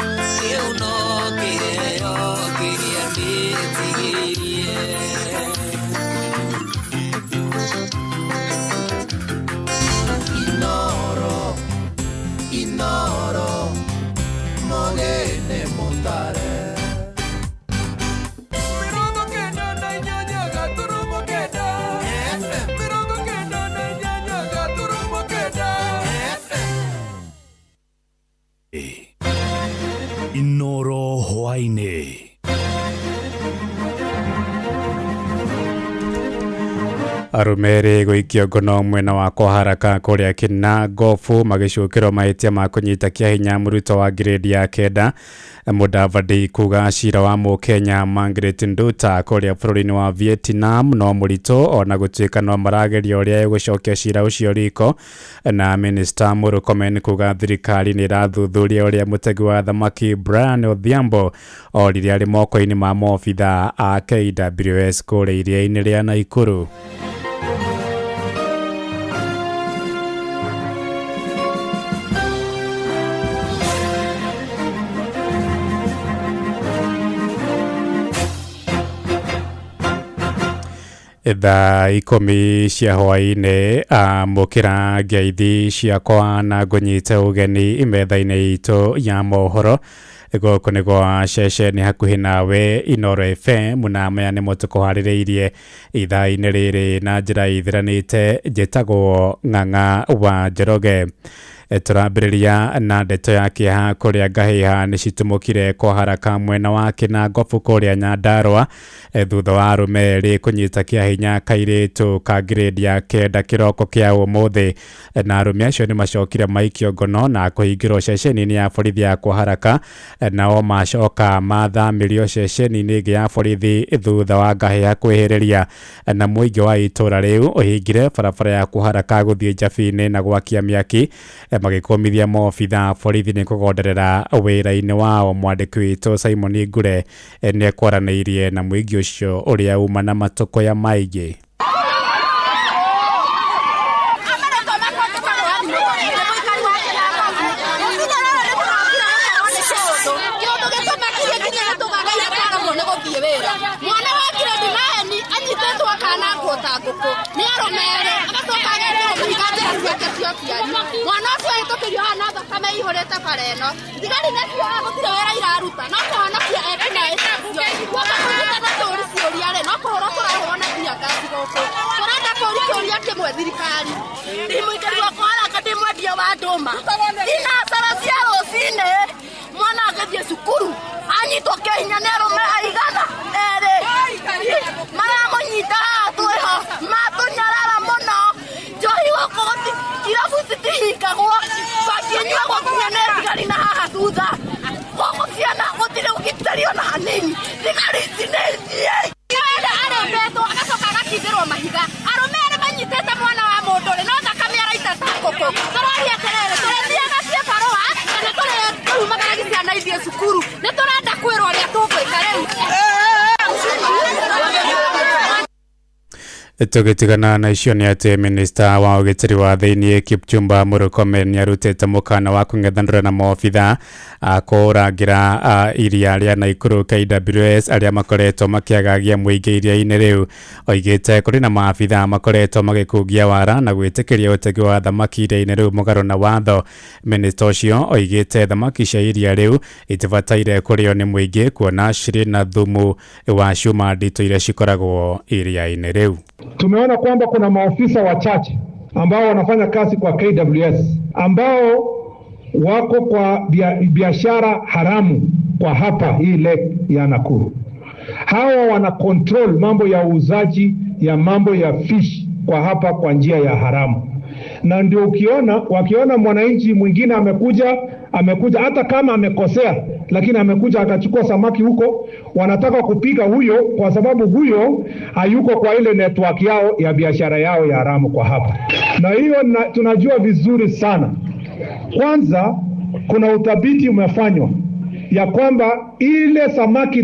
kĩu no kĩheo kĩrĩa nĩtigĩirie. Inoro, inoro, mogene montare. Mirongo kenda na inyanya gaturumo kenda. FM. Mirongo kenda na inyanya gaturumo kenda. FM. Inoro hwaĩ-inĩ. Arũme erĩ gũikio ngono mwena wa Kwaharaka kũrĩa Kĩnangobu magĩcukĩrwo mahĩtia ma kũnyita kĩa hinya mũrutwo wa grade ya 9. Mudavadi kuga cira wa Mũkenya Margaret Nduta kũrĩa bũrũri-inĩ wa Vietnam no mũritũ ona gũtuĩka no marageria ũrĩa ĩgũcokia cira ũcio riko. Na Minister Murkomen kuga thirikari nĩ ĩrathuthuria ũrĩa mũtegi wa thamaki Brian Odhiambo orire arĩ moko-inĩ ma maobitha a KWS kũrĩa iria-inĩ rĩa Nakuru. Thaa 10 cia hwaĩ-inĩ amũkĩra ngeithi ciakwa na ngũnyite ũgeni metha-inĩ itũ ya mohoro. Gũkũ nĩ gwa ceceni hakuhĩ nawe Inoro FM na maya nĩmo tũkũharĩrĩirie ithaa-inĩ rĩrĩ na njĩra ithiranĩte. Njĩtagwo Ng'ang'a wa Njoroge. Tũrambĩrĩria na ndeto ya kĩeha kũrĩa ngahĩha nĩ citumũkire Kwaharaka mwena wa Kĩnangobu kũrĩa Nyandarũa thutha wa arũme erĩ kũnyita kĩa hinya kairĩtu ka grade ya 9 kĩroko kĩa ũmũthĩ. Na arũme acio nĩ macokire maikio ngono na kũhingĩrwo ceceni-inĩ ya borithi ya Kwaharaka, nao macoka mathamĩrio ceceni-inĩ ĩngĩ ya borithi thutha wa ngahĩha kwĩhĩrĩria. Na mũingĩ wa itũra rĩu ũhingire barabara ya Kwaharaka gũthiĩ Njabinĩ na gwakia mĩaki magĩkũmithia maobitha a borithi nĩ kũgonderera wĩra-inĩ wao. Mwandĩki witũ Simon Ngure nĩ ekwaranĩirie na mũingĩ ũcio ũrĩa uma na matũkũya maingĩ. Mwana wa grade 9 anyitĩtwo akanangwo ta ngũkũ nĩ arũme erĩ agacoka agetĩrwo kũhinga njĩra ciake cia ũciari. Mwana ũcio ahĩtũkĩrio haha na thakame ĩihũrĩte bara ĩno. Thigari nĩcio haha gũtirĩ wĩra iraruta no kũhonokia ekinaĩ acio. Guoka kũnyitana tũũri ciũria rĩ no kũhũrwo tũrahũrwo na tear-gas gũkũ. Tũrenda kũũria kĩũria kĩmwe thirikari. Ndĩ mũikari wa Kwaharaka, ndĩ mwendia wa ndũma. Thinacara cia rũcinĩ mwana agĩthiĩ cukuru anyitwo kĩa hinya nĩ arũme aigana erĩ maramũnyita haha twĩho matũnyarara mũno. Njohi gũkũ irabu citihingagwo, bangi ĩnyuagwo nginya nĩ thigari na haha thutha. Gũkũ ciana gũtirĩ ũgitĩri ona hanini. Thigari ici nĩ ithiĩ. Arembetwo agacoka agakindĩrwo mahiga. Arũme erĩ manyitĩte mwana wa mũndũ rĩ no thakame araita ta ngũkũ. Tũroria atĩrĩrĩ, tũrĩthiaga ciĩ barũa kana tũrĩumagaragia ciana ithiĩ cukuru? Nĩ tũrenda kwĩrwo ũrĩa tũgwĩka rĩu. Tũgĩtigana na icio nĩ atĩ minista wa ũgitĩri wa thĩiniĩ Kipchumba Murkomen nĩarutĩte mũkana wa kũng'ethanĩra na maobitha a kũrangĩra iria rĩa Nakuru KWS arĩa makoretwo makĩagagia mũingĩ iria-inĩ rĩu. Oigĩte kũrĩ na maabitha makoretwo magĩkungia wara na gwĩtĩkĩria ũtegi wa thamaki iria-inĩ rĩu mũgarũ na watho. Minista ũcio oigĩte thamaki cia iria rĩu itibataire kũrĩo nĩ mũingĩ kuona cirĩ na thumu wa cuma nditũ iria cikoragwo iria-inĩ rĩu. Tumeona kwamba kuna maofisa wachache ambao wanafanya kazi kwa KWS ambao wako kwa biashara haramu kwa hapa hii lake ya Nakuru. Hawa wana control mambo ya uuzaji ya mambo ya fish kwa hapa kwa njia ya haramu. Na ndio ukiona wakiona mwananchi mwingine amekuja hata kama amekosea, lakini amekuja akachukua samaki huko, wanataka kupiga huyo kwa sababu huyo hayuko kwa ile network yao ya biashara yao ya haramu kwa hapa. Na hiyo tunajua vizuri sana. Kwanza kuna uthabiti umefanywa ya kwamba ile samaki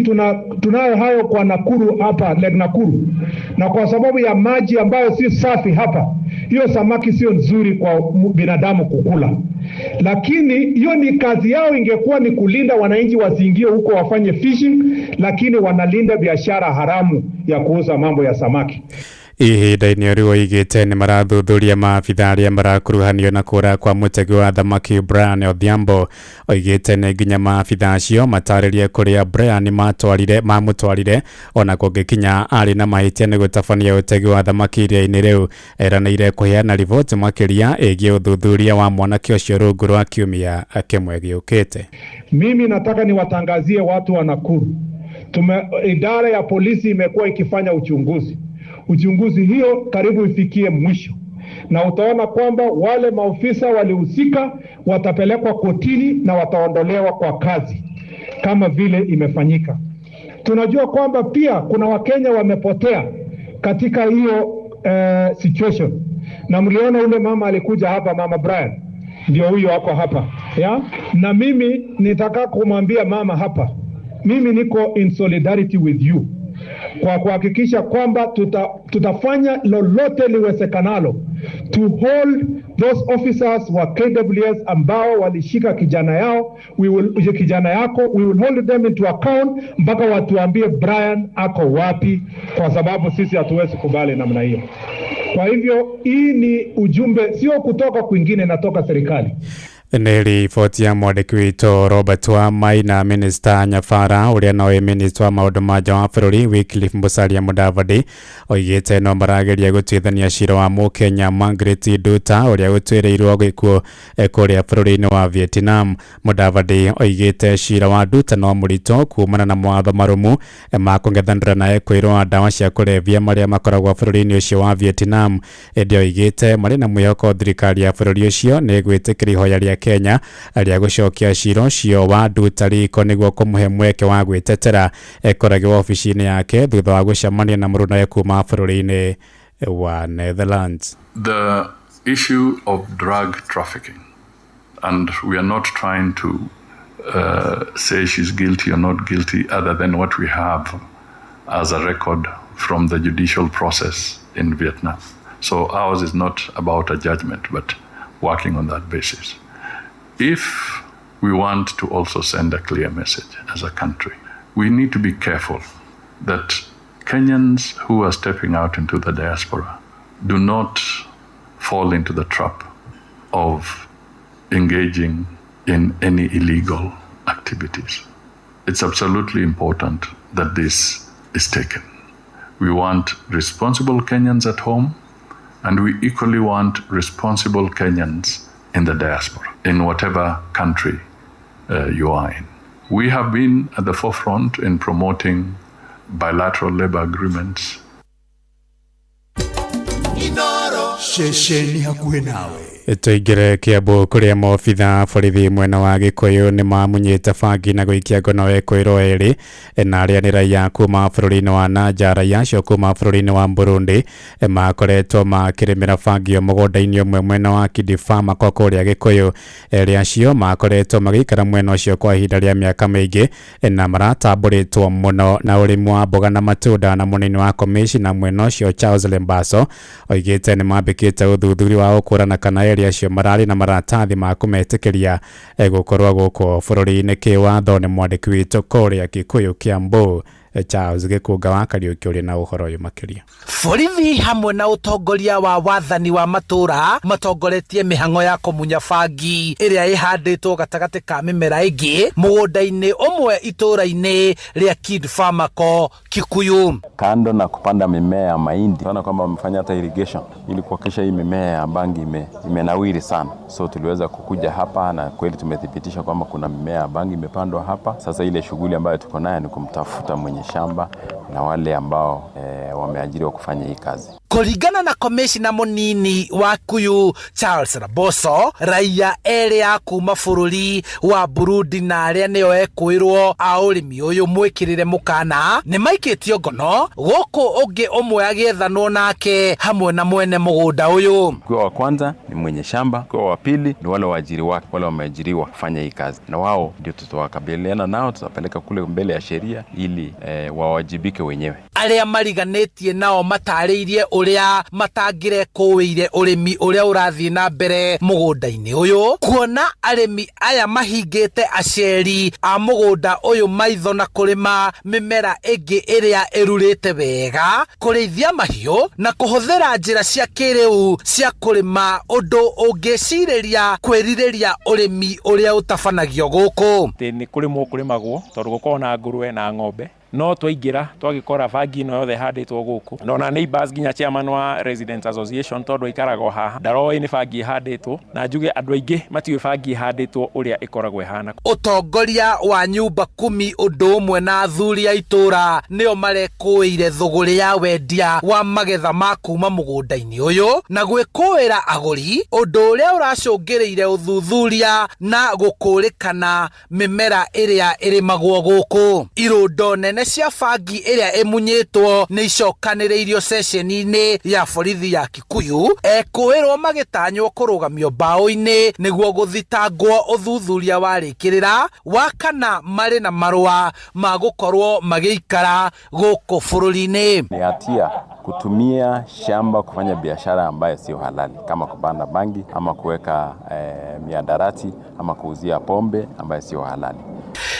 tunayo hayo kwa Nakuru hapa Lake Nakuru, na kwa sababu ya maji ambayo si safi hapa, hiyo samaki sio nzuri kwa binadamu kukula. Lakini hiyo ni kazi yao, ingekuwa ni kulinda wananchi wasiingie huko wafanye fishing, lakini wanalinda biashara haramu ya kuuza mambo ya samaki. Ihinda-inĩ rĩu oigĩte nĩ marathuthuria maabitha arĩa marakuruhanio na kũra kwa mũtegi wa thamaki Brian Odhiambo. Oigĩte nĩ nginya maabitha acio matarĩrie kũrĩa Brian mamũtwarire ona kũngĩkinya arĩ na mahĩtia nĩ gũtabania ũtegi wa thamaki iria-inĩ rĩu. Eranĩire kũheana riboti makĩria ĩgiĩ ũthuthuria wa mwanake ũcio rungu rwa kiumia kĩmwe gĩũkĩte. Mimi nataka niwatangazie watu wa Nakuru, idara ya polisi imekuwa ikifanya uchunguzi. Uchunguzi hiyo karibu ifikie mwisho, na utaona kwamba wale maofisa walihusika watapelekwa kotini na wataondolewa kwa kazi kama vile imefanyika. Tunajua kwamba pia kuna Wakenya wamepotea katika hiyo situation, na mliona ule mama alikuja hapa, Mama Brian, ndio huyo ako hapa ya? Na mimi nitaka kumwambia mama hapa, mimi niko in solidarity with you kwa kuhakikisha kwamba tutafanya lolote liwezekanalo to hold those officers wa KWS ambao walishika kijana yao, kijana yako, we will hold them into account mpaka watuambie Brian ako wapi, kwa sababu sisi hatuwezi kubali namna hiyo. Kwa hivyo hii ni ujumbe sio kutoka kwingine, natoka serikali. Nĩ riboti ya mwandĩki witũ Robert Wamai na minista Nyabara ũrĩa nowe minista wa maũndũ ma nja wa bũrũri Wycliffe Musalia Mudavadi oigĩte no marageria gũtuithania cira wa mũkenya Margaret Nduta ũrĩa ũtuĩrĩirwo gĩkuũ kũrĩa bũrũri-inĩ wa Vietnam. Mudavadi oigĩte cira wa Nduta no mũritũ kumana na mawatho marũmu ma kũng'ethanĩra na ekũĩrwo wa ndawa cia kũrebia marĩa makoragwo bũrũri-inĩ ũcio wa Vietnam. Ĩndĩ oigĩte marĩ na mwĩhoko thirikari ya bũrũri ũcio nĩ ĩgwĩtĩkĩra ihoya rĩa Kenya rĩa gũcokia cira ũcio wa Nduta riko nĩguo kũmũhe mweke wa gwĩtetera. Ekoragwo obici-inĩ yake thutha wa gũcemania na mũrũnawe kuma bũrũri-inĩ wa Netherlands. The issue of drug trafficking, and we are not trying to say she's guilty or not guilty other than what we have as a record from the judicial process in Vietnam. So ours is not about a judgment, but working on that basis. If we want to also send a clear message as a country, we need to be careful that Kenyans who are stepping out into the diaspora do not fall into the trap of engaging in any illegal activities. It's absolutely important that this is taken. We want responsible Kenyans at home, and we equally want responsible Kenyans in the diaspora, in whatever country you are in. We have been at the forefront in promoting bilateral labor agreements. Ceceni hakuhĩ nawe. Tũingĩre Kiambu kũrĩa maobitha borithi mwena wa Gĩkũyũ nĩ mamunyĩte bangi na gũikia ngono ekwĩrwo erĩ na arĩa nĩ raia kuma bũrũri-inĩ wa Nanja. Raia acio kuma bũrũri-inĩ wa Burundi makoretwo makĩrĩmĩra bangi o mũgũnda-inĩ ũmwe mwena wa Kidifama kwa kũrĩa Gĩkũyũ. Erĩ acio makoretwo magĩikara mwena ũcio kwa ihinda rĩa mĩaka mĩingĩ na maratambũrĩtwo mũno na ũrĩmi wa mboga na matunda. Na mũnini wa komishina mwena ũcio Charles Lembaso oigĩte nĩ mambĩkĩte ũthuthuria wa gũkũrana kana erĩ acio mararĩ na maratathi ma kũmetĩkĩria gũkorwo gũkũ bũrũri-inĩ kĩwatho. Nĩ mwandĩki witũ kũrĩa Kikuyu Kiambu Charles Gĩkũnga wa Kariũki ũrĩ na ũhoro ũyũ makĩria. Borithi hamwe na ũtongoria wa wathani wa matũra matongoretie mĩhang'o ya kũmunya bangi ĩrĩa ĩhandĩtwo gatagatĩ ka mĩmera ĩngĩ mũgũnda-inĩ ũmwe itũra-inĩ rĩa Kid Farmaco Kikuyu. Kando na kupanda mimea ya mahindi, tunaona kwamba wamefanya hata irrigation ili kuhakikisha hii mimea ya bangi imenawiri sana. So tuliweza kukuja hapa na kweli tumethibitisha kwamba kuna mimea ya bangi imepandwa hapa. Sasa ile shughuli ambayo tuko nayo ni kumtafuta mwenye shamba na wale ambao wameajiriwa kufanya hii kazi. Kũringana na komishina mũnini wa Kikuyu Charles Raboso, raia erĩ a kuma bũrũri wa Burundi na arĩa nĩo ekwĩrwo a ũrĩmi ũyũ mwĩkĩrĩre mũkana nĩ maikĩtio ngono gũkũ ũngĩ ũmwe agĩethanwo nake hamwe na mwene mũgũnda ũyũ. Kwa wa kwanza ni mwenye shamba, kwa wa pili ni wale waajiri wake, wale wameajiriwa kufanya hii kazi, na wao ndio tutawakabiliana nao, tutapeleka kule mbele ya sheria ili wawajibike wenyewe. Arĩa mariganĩtie nao matarĩirie ũrĩa matangĩrekũĩire ũrĩmi ũrĩa ũrathiĩ na mbere mũgũnda-inĩ ũyũ, kuona arĩmi aya mahingĩte aceri a mũgũnda ũyũ maitho na kũrĩma mĩmera ĩngĩ ĩrĩa ĩrurĩte wega, kũrĩithia mahiũ na kũhũthĩra njĩra cia kĩrĩu cia kũrĩma, ũndũ ũngĩcirĩria kwĩrirĩria ũrĩmi ũrĩa ũtabanagio gũkũ. Nĩ kũrĩmwo kũrĩmagwo tondũ gũkoragwo na ngũrwe na ng'ombe, no twaingĩra twagĩkora bangi ĩno yothe ĩhandĩtwo gũkũ, na ona neighbors nginya chairman wa Residents Association tondũ aikaraga o haha ndaroĩ nĩ bangi ĩhandĩtwo, na njuge andũ aingĩ matiũĩ bangi ĩhandĩtwo ũrĩa ĩkoragwo ĩhana. Ũtongoria wa nyumba kumi ũndũ ũmwe na athuri a itũra nĩo marekũĩire thũgũrĩ ya wendia wa magetha ma kuma mũgũnda-inĩ ũyũ na gwĩkũĩra agũri, ũndũ ũrĩa ũracũngĩrĩire ũthuthuria na gũkũrĩkana mĩmera ĩrĩa ĩrĩmagwo gũkũ. Irũndo nene cia bangi ĩrĩa ĩmunyĩtwo nĩ icokanĩrĩirio ceceni-inĩ ya borithi ya Kikuyu, ekũĩrwo magĩtanywo kũrũgamio mbaũ-inĩ nĩguo gũthitangwo ũthuthuria warĩkĩrĩra wa kana marĩ na marũa ma gũkorwo magĩikara gũkũ bũrũri-inĩ. Ni hatia kutumia shamba kufanya biashara ambayo sio halali, kama kupanda bangi ama kuweka miadarati ama kuuzia pombe ambayo sio halali.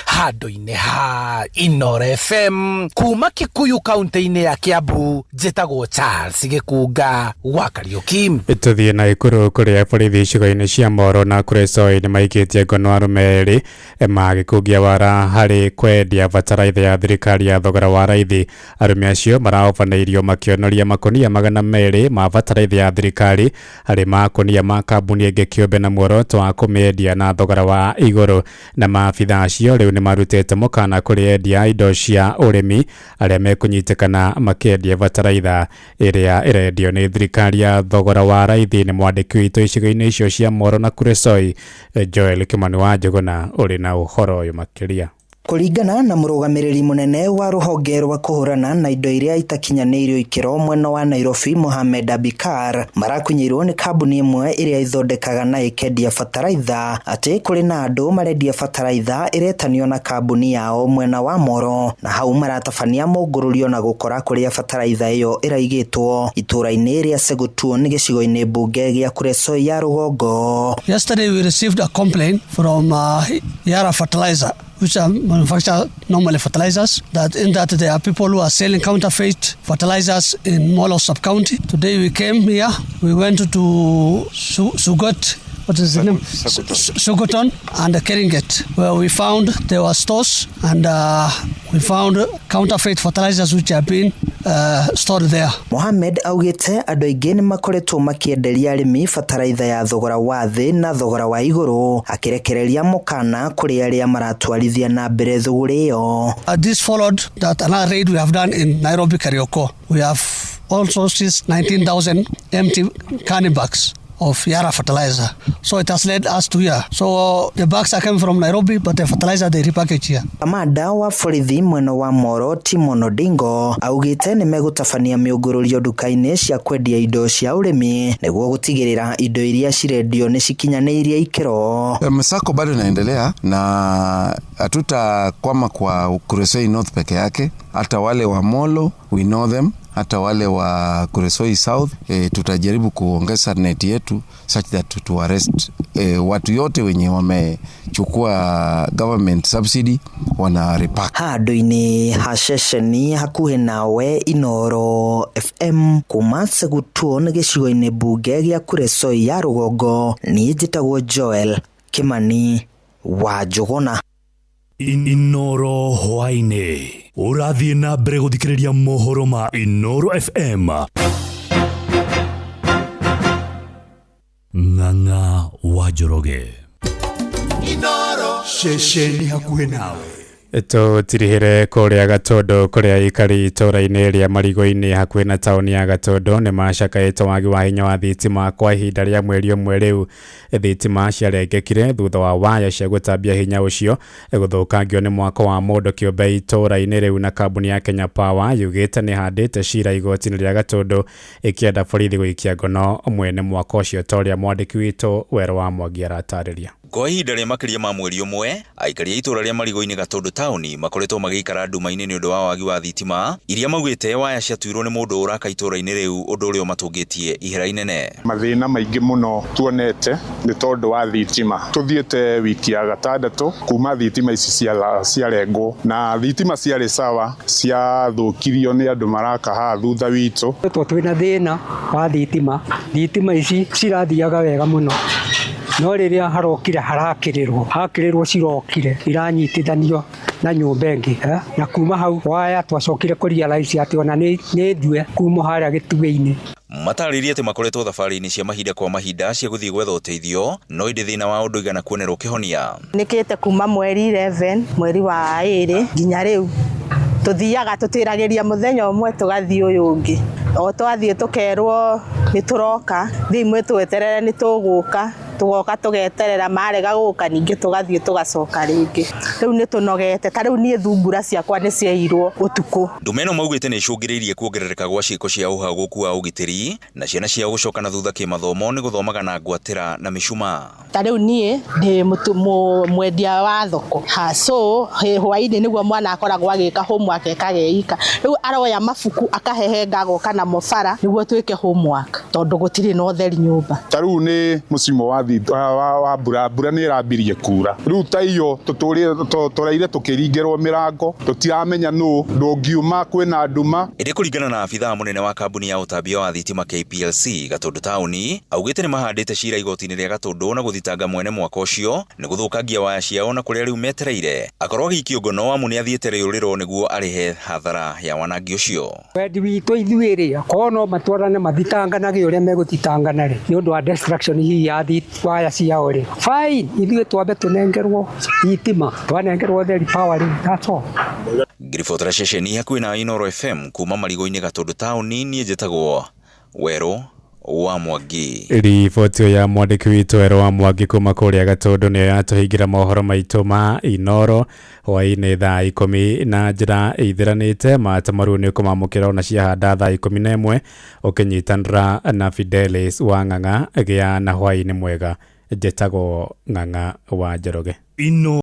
Handũ-inĩ ha Inoro FM kuma Kikuyu kaunti-inĩ ya Kiambu, njĩtagwo Charles Gĩkunga wa Kariũki. Tũthiĩ na Ikuru kũrĩa borithi icigo-inĩ cia Moro na Kuresoi nĩ maikĩtie ngono arũme erĩ magĩkungia wara harĩ kwendia bataraitha ya thirikari ya thogora wa raithi. Arũme acio maraobanĩirio makĩonoria makonia 200 ma bataraitha ya thirikari harĩ makonia ma kambuni ĩngĩ kĩũmbe na muoroto wa kũmĩendia na thogora wa igũrũ. Na maabitha acio rĩu nĩ marutĩte mũkana kũrĩ endia indo cia ũrĩmi arĩa mekũnyitĩkana makĩendia bataraitha ĩrĩa ĩrendio nĩ thirikari ya thogora wa raithi. Nĩ mwandĩki witũ icigo-inĩ icio cia Moro na Kuresoi Joel Kimani wa Njũgũna ũrĩ na ũhoro ũyũ makĩria. Kũringana na mũrũgamĩrĩri mũnene wa rũhonge rwa kũhũrana na indo iria itakinyanĩirio ikĩro mwena wa Nairobi Mohamed Abikar, marakunyĩirwo nĩ kambuni ĩmwe ĩrĩa ĩthondekaga na ĩkendia bataraitha atĩ kũrĩ na andũ marendia bataraitha ĩretanio na kambuni yao mwena wa Moro, na hau maratabania mũngũrũrio na gũkora kũrĩa bataraitha ĩyo ĩraigĩtwo itũra-inĩ rĩa Segutuon gĩcigo-inĩ mbunge gĩa Kuresoi ya rũgongo. Yesterday we received a complaint from Yara Fertilizer, which are manufacture normally fertilizers, that in that there are people who are selling counterfeit fertilizers in Molo sub-county. Today we came here, we went to Sugot, what is the name? Sugoton and Keringet, where we found there were stores and we found counterfeit fertilizers which have been stored there. Mohamed augite andũ aingĩ nĩ makoretwo makĩenderia arĩmi bataraitha ya thogora wa thĩ na thogora wa igũrũ, akĩrekereria mũkana kũrĩ arĩa maratwarithia na mbere thũgũrĩ ĩyo. This followed that another raid we have done in Nairobi Kariokor. We have also seized 19,000 empty canning bags of Yara fertilizer. So it has led us to here. So the bags are coming from Nairobi, but the fertilizer they repackage here. Kamanda wa borithi mwena wa Moro Timon Odingo augite nĩ megũtabania mĩũngũrũrio nduka-inĩ cia kwendia indo cia ũrĩmi nĩguo gũtigĩrĩra indo iria cirendio nĩ cikinyanĩirie ikĩro. Msako bado inaendelea na hatutakwama kwa Kuresoi North peke yake, hata wale wa Molo we know them, hata wale wa Kuresoi South tutajaribu kuongeza net yetu such that to arrest watu yote wenye wamechukua government subsidy wana repack. Handũ-inĩ ha ceceni hakuhĩ nawe Inooro FM kuma Segutuon gĩcigo-inĩ mbunge gĩa Kuresoi ya rũgongo, niĩ njĩtagwo Joel Kimani wa Njũgũna. Inooro hwaĩ-inĩ ũrathiĩ na mbere gũthikĩrĩria mohoro ma Inooro FM. Ng'ang'a wa Njoroge. Inooro ceceni hakuhĩ nawe. Tũtirihĩre kũrĩa Gatũndũ kũrĩa aikari itũũra-inĩ rĩa Marigo-inĩ hakuhĩ na taũni ya Gatũndũ nĩ macakaĩte wagi wa hinya wa thitima kwa ihinda rĩa mweri ũmwe rĩu. Thitima ciarengekire thutha wa waya cia gũtambia hinya ũcio gũthũkangio nĩ mwako wa mũndũ kĩũmbe itũũra-inĩ rĩu, na kambuni ya Kenya Power yugĩte nĩ ĩhandĩte cira igoti-inĩ rĩa Gatũndũ ĩkĩenda borithi gũikia ngono mwene mwako ũcio, ta ũrĩa mwandĩki witũ Werũ wa Mwangi aratarĩria. Kwa ihinda rĩa makĩria ma mweri ũmwe, aikari a itũũra rĩa Marigo-inĩ Gatũndũ taũni makoretwo magĩikara nduma-inĩ nĩ ũndũ wa wagi wa thitima iria maugĩte waya ciatuirwo nĩ mũndũ ũraka itũũra-inĩ rĩu, ũndũ ũrĩa ũmatũngĩtie ihera inene. Mathĩna maingĩ mũno tuonete nĩ tondũ wa thitima. Tũthiĩte wiki ya gatandatũ kuma thitima ici ciarengwo, na thitima ciarĩ sawa ciathũkirio nĩ andũ maraka haha thutha witũ. Twĩna thĩna wa thitima, thitima ici cirathiaga wega mũno, no rĩrĩa harokire harakĩrĩrwo hakĩrĩrwo cirokire iranyitithanio na nyũmba ĩngĩ, na kuma hau waya twacokire kũ realize atĩ ona nĩ ndue kuma harĩa gĩtugĩ-inĩ. Matarĩrie atĩ makoretwo thabarĩ-inĩ cia mahinda kwa mahinda cia gũthiĩ gwetha ũteithio, no ĩndĩ thĩna wa ũndũ igana kuonerwo kĩhonia. Nĩkĩte kuma mweri 11 mweri wa 2 nginya rĩu tũthiaga tũtĩragĩria mũthenya ũmwe tũgathiĩ ũyũ ũngĩ, o twathiĩ tũkerwo nĩ tũroka, thiĩ imwe tweterere nĩ tũgũka, tugoka tugeterera marega guka ningi tugathie tugacoka ringi. Riu ni tunogete ta riu nie thungura ciakwa ni ciairwo utuku. Ndume ĩno maugĩte nĩ icũngĩrĩirie kuongerereka gwa ciĩko cia ũhagũku wa ũgitĩri na ciana ciao gũcoka na thutha kĩmathomo nĩ gũthomaga na ngwatĩra na mĩcumaa. Ta riu nie ndi mwendia wa thoko ha, so hwainĩ nĩguo mwana akoragwo agĩka homework ekageika. Riu aroya mabuku akahehenga agoka namo bara nĩguo twĩke homework tondũ gũtirĩ na ũtheri nyũmba. Ta riu nĩ mũcimo wa wa mbura, mbura nĩ ĩrambirie kura riu ta iyo tũraire tũkĩringĩrwo mĩrango tũtiramenya nũ ndũngiuma kwĩna nduma. Ĩndĩ kũringana na abithaa mũnene wa kambuni ya ũtambia wa thitima KPLC Gatũndũ taũni, augĩte nĩ mahandĩte cira igoti-inĩ rĩa Gatũndũ na gũthitanga mwene mwaka ũcio nĩ gũthũkangia waya ciao na kũrĩa rĩu metereire akorwo agĩikio ngono amu nĩ athiĩte rĩũrĩro nĩguo arĩhe hathara ya wanangi ũcio. Wendi witũ ithuĩ rĩ, akorwo no matwarane mathitanganage ũrĩa megũthitangana rĩ, nĩ ũndũ wa destruction hihi ya waya ciao rĩ, fine, ithuĩ twambe tũnengerwo thitima, twanengerwo theri power rĩ, that's all. Ngiribotera ceceni hakuhĩ na Inooro FM kuma Marigo-inĩ Gatũndũ taũni, niĩ njĩtagwo Werũ wa Mwangi. Riboti ya mwandĩki witũ Werũ wa Mwangi kuma kũrĩa Gatũndũ nĩyo yatũhingĩra mohoro maitũ ma Inooro hwaĩ-inĩ thaa 10 na njĩra ĩithĩranĩte. Matamaru nĩ ũkũmamũkĩra ona ciahanda thaa 11 ũkĩnyitanĩra na Fidelis wa Ng'ang'a. Gĩa na hwaĩ-inĩ mwega. Njĩtagwo Ng'ang'a wa Njoroge.